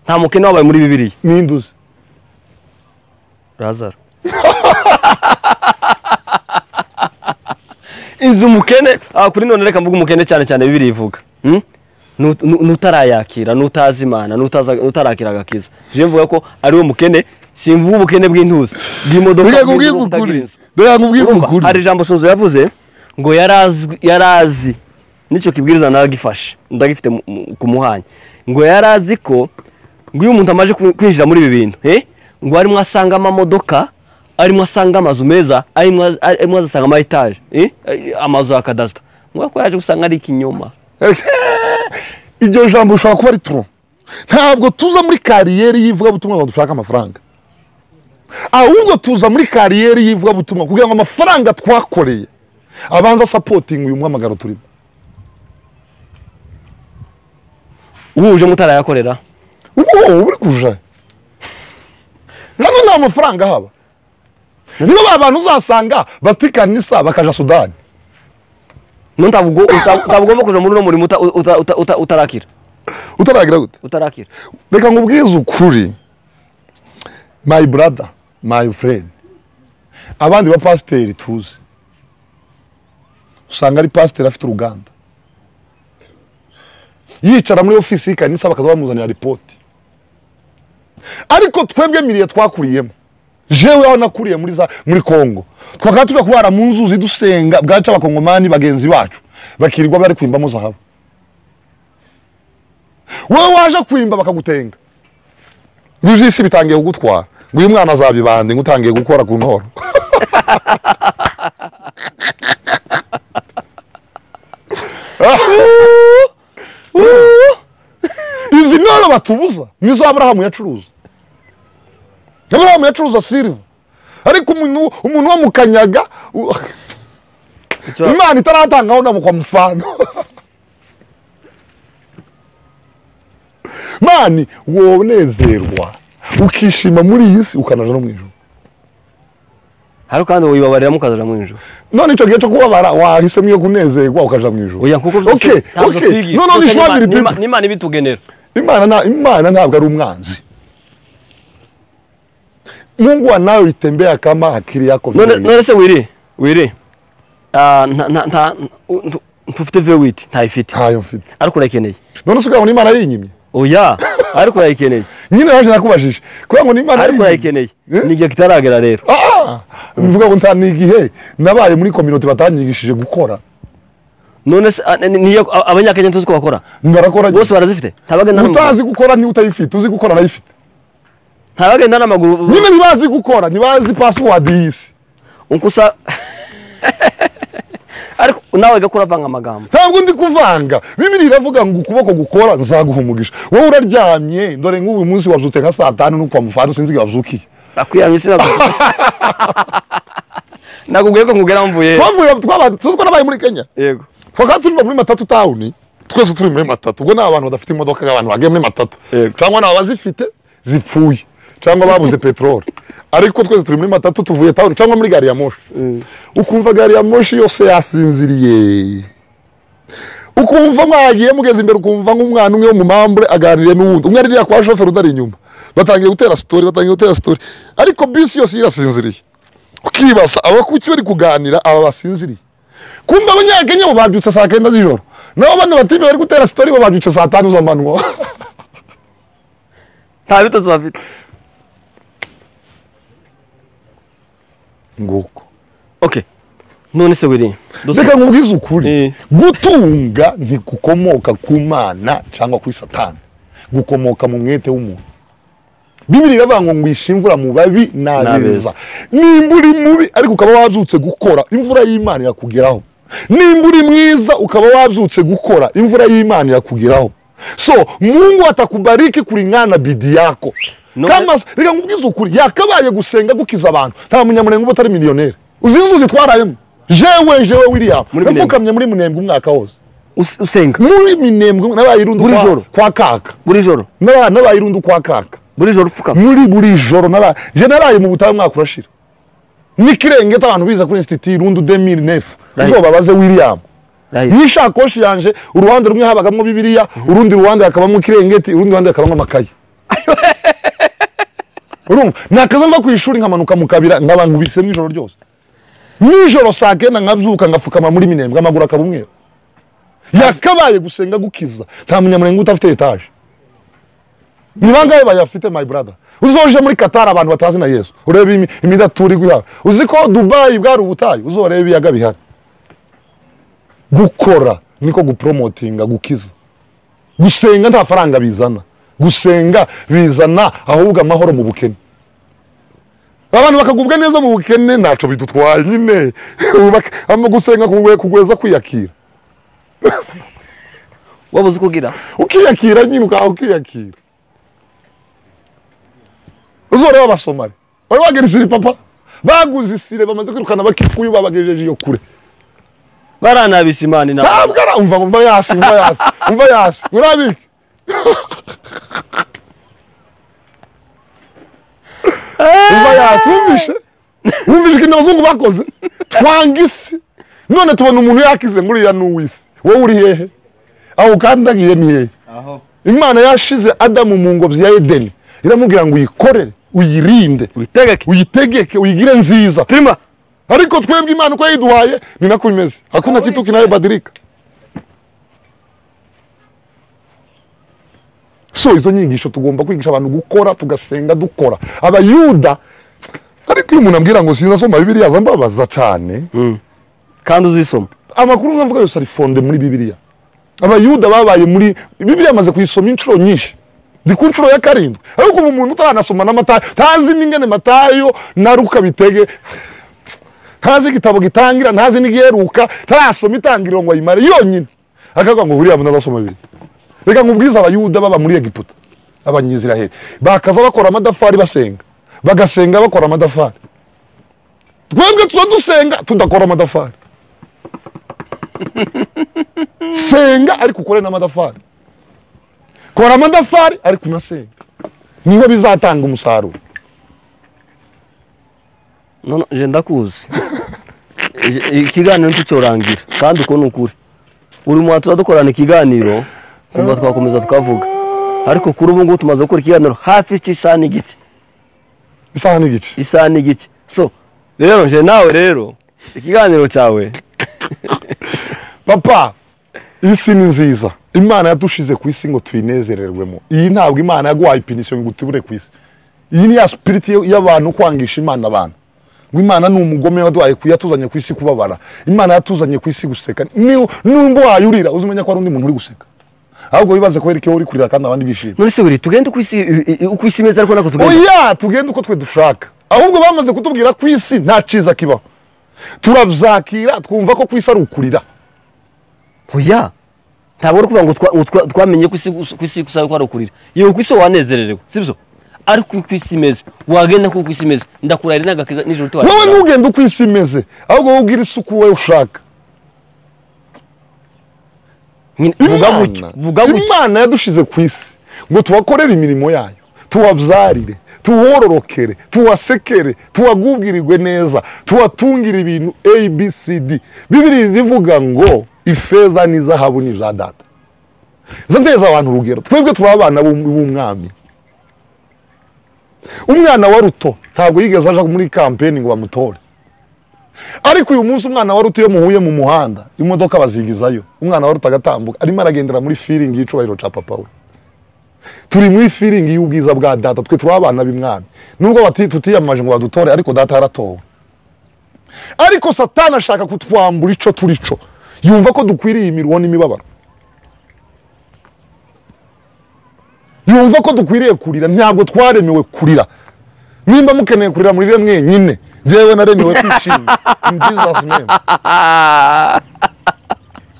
Nta mukene wabaye muri Bibiliya. Ninduzi. Lazaro. Inzu mukene, kuri none reka mvuga umukene cyane cyane Bibiliya ivuga. Nutarayakira, nutazi Imana, nutarakira agakiza. Je mvuga ko ari we mukene, simvuga ubukene bw'intuzi, bw'imodoka. Hari ijambo Sonzo yavuze ngo yarazi nicyo kibwiriza naragifashe ndagifite ku muhanya ngo yarazi ko ngo iyo umuntu amaje kwinjira muri ibi bintu ngo arimo asanga amamodoka, arimo asanga amazu meza, arimo asanga ama etage, amazu ya kadasita, ngo ko yaje gusanga ari ikinyoma. Iryo jambo ushobora kuba ari tro. Ntabwo tuza muri kariyeri y'ivugabutumwa ngo dushaka amafaranga. Ahubwo tuza muri kariyeri y'ivugabutumwa kugira ngo amafaranga twakoreye abanza supporting uyu muhamagaro turimo. Uje mutarayakorera ubu uri kuja nano nta mafaranga haba. Niba abantu uzasanga batikanisa bakaja Sudani. Ntabwo utabugomba kuja muri no murimo utarakira. Utaragira gute? Utarakira. Reka ngubwize ukuri. My brother, my friend. Abandi ba pasiteri tuzi. Usanga ari pasiteri afite uruganda. Yicara muri office y'ikanisa bakaza bamuzanira report. Ariko twebwe miriye twakuriyemo. Jewe aho nakuriye muri Kongo. Twakaba tuja kubara mu nzuzi dusenga bwaca abakongomani bagenzi bacu bakirirwa bari kwimbamo zahabu. Wowe waje kwimba bakagutenga. Nguzisi bitangiye kugutwara. Ngo uyu mwana azabibande ngutangiye gukora ku ntoro. Izi ntoro batubuza nizo Abrahamu yacuruza. Abrahamu yacuruza silver. Ariko umuntu wo mukanyaga Imana itaratangaho ndamukwa mufano. Mani wonezerwa ukishima muri iyi si ukanaja no mwijuru. Hari kandi wibabarira mukazaja mu ijuru. None ico gihe cyo kubabara wahisemo iyo kunezerwa ukaja mu ijuru. Oya kuko okay. No no Imana ibitugenera. Imana ntabwo ari umwanzi. Mungu anayoitembea kama akili yako vile. None se wiri. Nta ntufite V8 ntayifite. Ntayo mfite. Ariko urayikeneye. None se ukabona Imana yinyimye? Oya, ariko urayikeneye. Nyine naje nakubajije. Kugira ngo Imana ariko urayikeneye. Ni igihe kitaragera rero. Mvuga ngo nta nigihe nabaye muri community batanyigishije gukora. None se niyo abanyakenya tuzi ko bakora. Barakora. Bose barazifite. Ntabagenda utazi gukora ni utayifite, uzi gukora arayifite. Ntabagenda n'amaguru. Nyine ntibazi gukora, ntibazi password y'isi. Unkusa ariko nawe gakora vanga amagambo. Ntabwo ndi kuvanga. Bibiliya iravuga ngo ukuboko gukora nzaguha umugisha. Wowe uraryamye dore nk'uyu munsi wabyutse nka saa 5 nuko amufana sinzi wabyukiye. Akuyamye sinabyutse. Nakubwiye ko nkugera mvuye. Twavuye twaba nabaye muri Kenya. Yego. Twakaba turi muri Matatu town. Twese turi muri Matatu. Ubwo nta bantu badafite imodoka abantu bagiye muri Matatu. Cyangwa nabo bazifite zipfuye. Cyangwa babuze petrol. Ariko twese turi muri Matatu tuvuye town cyangwa muri gari ya moshi. Ukumva gari ya moshi yose yasinziriye. Ukumva mwagiye mugeze imbere ukumva nk'umwana umwe wo mu mambure aganiriye n'uwundi. Umwe aririya kwa shoferi udari inyuma. Batangiye gutera story. Ariko bisi yose irasinziriye. Ukibasa abakuki bari kuganira aba basinziriye. Kumva abanyakenya bo babyutse saa 9 z'ijoro. Nabo bano batime bari gutera story bo babyutse saa 5 z'amanywa. Nta bitotsi bafite. Nguko. Okay. None se wiri. Reka nkubwize ukuri. Gutunga ntikukomoka ku Mana cyangwa kuri Satani. Gukomoka mu mwete w'umuntu. Bibiliya iravuga ngo ngwisha imvura mu babi n'abeza. Nimba uri mubi ariko ukaba wabyutse gukora, imvura y'Imana irakugeraho. Nimba uri mwiza ukaba wabyutse gukora, imvura y'Imana irakugeraho. So, Mungu atakubariki kulingana bidii yako. Kama reka nkubwize ukuri, yakabaye gusenga gukiza abantu. Nta munyamurengo uba atari miliyoneri. Uzinzuzi twarayemo. Jewe William. Nafukamye muri Minembwe umwaka wose. Usenga. Muri Minembwe nabaye irundu buri joro kwa kaka. Buri joro. Nabaye irundu kwa kaka. Buri joro upfukama. Muri buri joro naraye. Je naraye mu butayu mwaka urashira. Nikirengeta abantu biza kuri institut Irundu 2009. Uzobabaze William. Nishakoshi yanje uruhande rumwe habagamwo Bibiliya, urundi ruhande hakabamwo kirengeti, urundi ruhande hakabamwo amakaye. Urumva nakaza mva ku ishuri nkamanuka mu kabira ngabankubise mw'ijoro ryose. Nijoro saa 9 nkabyuka ngafukama muri Minembwe amaguru akaba umweru. Yakabaye gusenga gukiza. Nta munyamurengo utafite etage. Ni bangahe bayafite my brother? Uzoje muri Qatar abantu batazi na Yesu. Urebe imidaturi guha. Uzi ko Dubai bwari ubutayu, uzorebe ibiyaga bihari. Gukora niko gupromotinga gukiza. Gusenga nta faranga bizana. Gusenga bizana ahubwo amahoro mu bukene. Abantu bakagubwa neza mu bukene ntaco bidutwaye nyine. Gusenga kugweza kwiyakira. Wabuze kugira? Ukiyakira nyine ukiyakira. Uzoreba abasomali. Wari wagera isiri papa? Baguze isire bamaze kwirukana abakikuyu babagejeje iyo kure. Baranabisa Imana inama. Ntabwo ara umva yasi umva yasi umva yasi murabiki. Umva yasi wumvishe ikintu abazungu bakoze twanga isi none tubona umuntu yakize muri ya nuwisi wowe uri hehe aho ukandagiye ni hehe? Imana yashize Adamu mu ngobyi ya Edeni iramubwira ngo uyikorere uyirinde uyitegeke uyigire nziza. Ariko twebwe Imana uko yayiduhaye ni nako imeze. Hakuna kitu kinayobadilika. So izo nyigisho tugomba kwigisha abantu gukora tugasenga dukora. Abayuda ariko iyo umuntu ambwira ngo sinasoma Bibiliya zambabaza cyane. Kandi uzisoma. Amakuru nkavuga yose ari fonde muri Bibiliya. Abayuda babaye muri Bibiliya amaze kuyisoma inshuro nyinshi. Ndi ku nshuro ya 7. Ariko ubu umuntu utaranasoma n'amatayo, tazi n'ingene Matayo na Luka bitege. Ntazi igitabo gitangira, ntazi n'igiheruka, ntarasoma itangiriro ngo ayimare yonyine. Akavuga ngo buriya muntu azasoma Bibiliya. Reka nkubwize abayuda baba muri Egiputa, abanyisiraheli bakaza bakora amadafari basenga, bagasenga bakora amadafari. Twebwe tuza dusenga tudakora amadafari. Senga ariko ukore n'amadafari. Kora amadafari ariko unasenga. Niho bizatanga umusaruro. None je ndakuzi. Ikiganiro nticyorangira kandi uko nukuri. Uri mu bantu dukorana ikiganiro kumva twakomeza tukavuga. Ariko kuri ubu ngubu tumaze gukora ikiganiro hafi cy'isaha n'igice. Isaha n'igice. Isaha n'igice. So rero je nawe rero ikiganiro cyawe papa, isi ni nziza. Imana yadushize ku isi ngo tuyinezererwemo. Iyi ntabwo Imana yaguhaye ipinisiyo ngo utubure ku isi. Iyi ni ya spirit y'abantu kwangisha Imana abantu. Ngo Imana ni umugome waduhaye yatuzanye ku isi kubabara. Imana yatuzanye ku isi guseka. Nimba wayurira uzumenya ko ari undi muntu uri guseka. Ahubwo wibaze kubera iki uri kurira kandi abandi bishimye. None se buri tugende ku isi uko isi imeze ariko nako tugende. Oya, tugende uko twe dushaka. Ahubwo bamaze kutubwira ku isi nta ciza kibaho. Turabyakira twumva ko ku isi ari ukurira. Oya. Ntabwo uri kuvuga ngo twamenye ku isi gusa ko ari ukurira. Yewe ku isi wanezererewe, sibyo? Ariko ku isi imeze, wagenda ku isi imeze, ndakurarira nagakiza nijoro tuwa. Wowe ntugende uko isi imeze, ahubwo wowe ugira isuku wowe ushaka. Vuga gutyo. Imana yadushize ku isi ngo tubakorere imirimo yayo, tubabyarire, tuwororokere, tuwasekere, tuwagubwirirwe neza, tuwatungire ibintu A B C D. Bibiliya ivuga ngo ifeza n'izahabu ni ibya data. Ndeza abantu urugero, twebwe turi abana b'umwami. Umwana wa Ruto ntabwo yigeze aja muri campaign ngo bamutore. Ariko uyu munsi umwana wa Ruto iyo muhuye mu muhanda, imodoka bazigizayo. Umwana wa Ruto agatambuka, arimo aragendera muri feeling y'icubahiro ca papa we. Turi muri feeling y'ubwiza bwa data, twe turi abana b'umwami. Nubwo tutiyamaje ngo badutore, ariko data yaratowe. Ariko Satani ashaka kutwambura ico turico. Yumva ko dukwiriye imiruho n'imibabaro. Yumva ko dukwiriye kurira, ntabwo twaremewe kurira. Nimba mukeneye kurira murire mwenyine. Jewe naremewe kwishima. In Jesus name.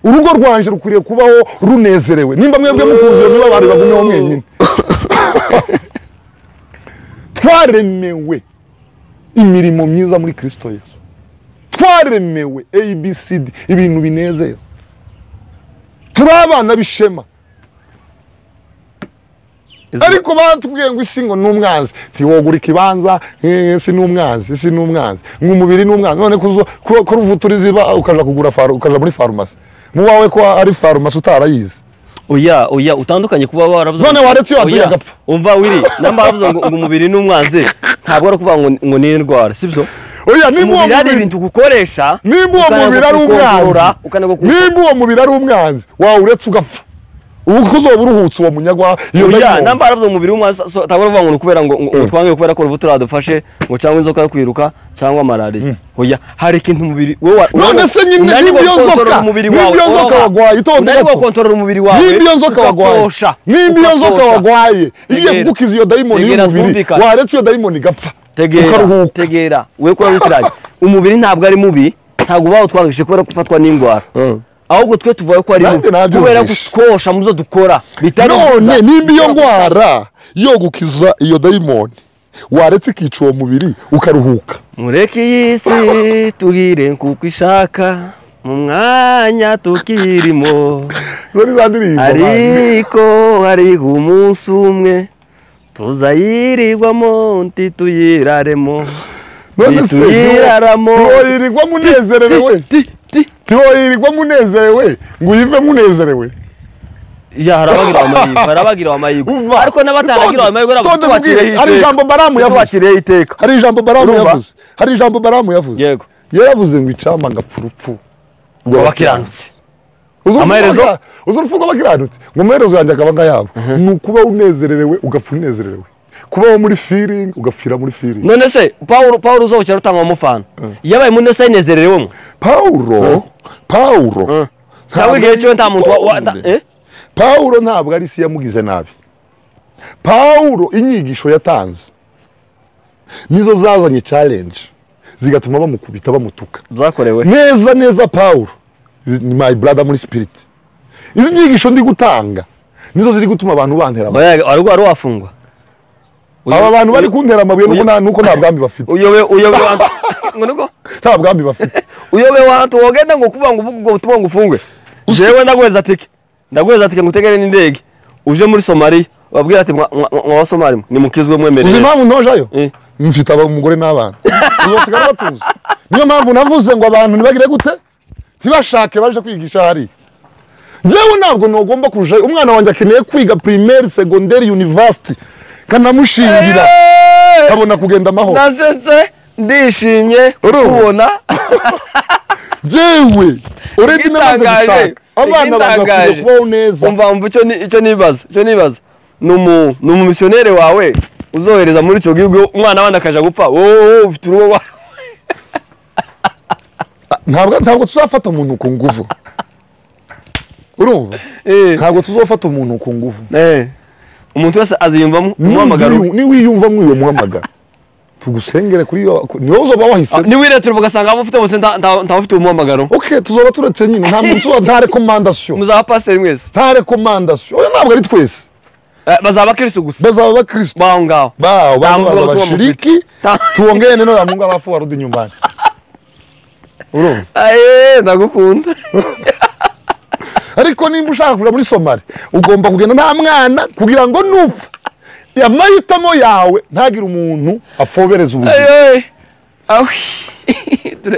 Urugo rwanje rukwiriye kubaho runezerewe. Nimba mwebwe mukunze imibabaro bagumeho mwenyine. Twaremewe imirimo myiza muri Kristo Yesu. Twaremewe A B C D ibintu binezeza. Turi abana b'ishema. Ariko batubwiye ngo isi ngo n'umwanzi, ntiwogura ikibanza, isi n'umwanzi, isi n'umwanzi, ngo umubiri n'umwanzi. None ko ruvuturiziba ukaja kugura ukaja muri farumasi. Mu wawe ko ari farumasi utarayizi. Oya, oya, utandukanye kuba waravuze. None waretse iyo waduye agapfa. Umva wiri, namba bavuze ngo umubiri n'umwanzi, ntabwo ari kuvuga ngo ni indwara, sibyo? Oya, nimba uwo mubiri ari ibintu gukoresha, nimba uwo mubiri ari umwanzi, nimba uwo mubiri ari umwanzi, wawuretse ugapfa. Ubu kuzoba uruhutse uwo munyagwa iyo oya, namba aravuze umubiri w'umwanzi, ntabwo ari kuvuga ngo kubera ngo twange kubera ko urubuto radufashe ngo cyangwa inzoka yo kwiruka cyangwa malaria. Oya, hari ikintu umubiri wowe none se nyine nimba iyo nzoka nimba iyo nzoka wagwaye itonde gato, kontorora umubiri wawe, nimba iyo nzoka wagwaye, nimba iyo nzoka wagwaye igiye kugukiza iyo dayimoni y'umubiri, waretse iyo dayimoni igapfa ukaruhuka. Tegera we ko witiranye umubiri ntabwo ari mubi, ntabwo bawutwangishije kubera gufatwa n'indwara. Ahubwo twe tuvuye ko ari kubera gutwosha muzo dukora bitari none nimba iyo ndwara yo gukiza iyo dayimoni Waretse ikica uwo mubiri ukaruhuka. Mureke iyi si tugire kuko ishaka mu mwanya tukirimo. Ariko hariho umunsi umwe tuzayirirwamo ntituyiraremo. Ntituyiraramo. Ntiwoyirirwamo unezerewe. Ntiwoyirirwamo unezerewe ngo uyivemo unezerewe. Ya harabagira amahirwe ariko n'abataragira amahirwe nabo. Hari ijambo Baramu yavuze. Hari ijambo Baramu yavuze. Hari ijambo Baramu yavuze. Yego. Yaravuze ngo icampa ngapfa urupfu rw'abakiranutsi. Amaherezo uzi urupfu rw'abakiranutsi ngo amaherezo yanjye akaba ngayabo. Ni ukuba unezerewe ugapfa unezerewe. Kubaho muri feeling ugapfira muri feeling. None se Paulo uzokera utanga umufana. Yabaye muri nese inezererewemo. Paulo cyangwa igihe cyo nta muntu Paulo ntabwo ari isi yamugize nabi. Paulo inyigisho yatanze nizo zazanye challenge zigatuma bamukubita bamutuka. Zakorewe neza neza. Paulo ni my brother muri spirit. Izi nyigisho ndi gutanga nizo ziri gutuma abantu bantera amabuye. Ari wafungwa. Aba bantu bari kuntera amabuye nuko nta bwambi bafite. Uyobe wantu ngo nuko nta bwambi bafite. Uyobe wantu wogenda ngo kuvuga ngo uvuge ubwo butumwa ngo ufungwe. Jewe ndaguheza tike. Ndaguheza tike ngutegere n'indege. Uje muri Somalia babwira ati mwa Somali ni mukizwe mwemerere. Uzi impamvu ntojayo? Mfite umugore n'abana. Uzosigara batuzi. Niyo mpamvu navuze ngo abantu ntibagire gute? Ntibashake baje kwigisha hari. Jewe ntabwo nogomba kujayo. Umwana wanjye akeneye kwiga primaire, secondaire, university. Kanamushingira. Kabona kugenda amahoro. Nasetse ndishimye kubona. Jewe already namaze gushaka. Abana bagakwiye kubaho neza. Umva icyo nibaza. Ni umumissionnaire wawe uzohereza muri icyo gihugu umwana wandi akaja gupfa. Wowe ufite urugo wawe. Ntabwo tuzafata umuntu ku nguvu. Urumva? Ntabwo tuzofata umuntu ku nguvu. Umuntu wese aziyumvamo umuhamagaro. Ni wiyumvamo uyo muhamagaro. Tugusengere kuri yo ni wowe uzoba wahise. Ni wiretura ugasanga abo ufite bose nta ufite umuhamagaro. Okay, tuzoba turetse nyine nta muntu nta recommandation. Muzaba pastor mwese. Nta recommandation. Oya ntabwo ari twese. Bazaba Kristo gusa. Bazaba Kristo. Bao ngao. Bao bashiriki. Tuongee neno la Mungu alafu warudi nyumbani. Urumva? Aye, ndagukunda. Ariko nimba ushaka kuja muri Somalia ugomba kugenda nta mwana kugira ngo nupfa amahitamo yawe ntagire umuntu afobereza ubuzima. Awi.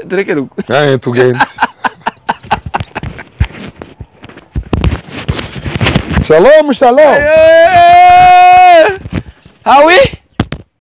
Tureke rugo. Tugende. Shalom, shalom. Awi.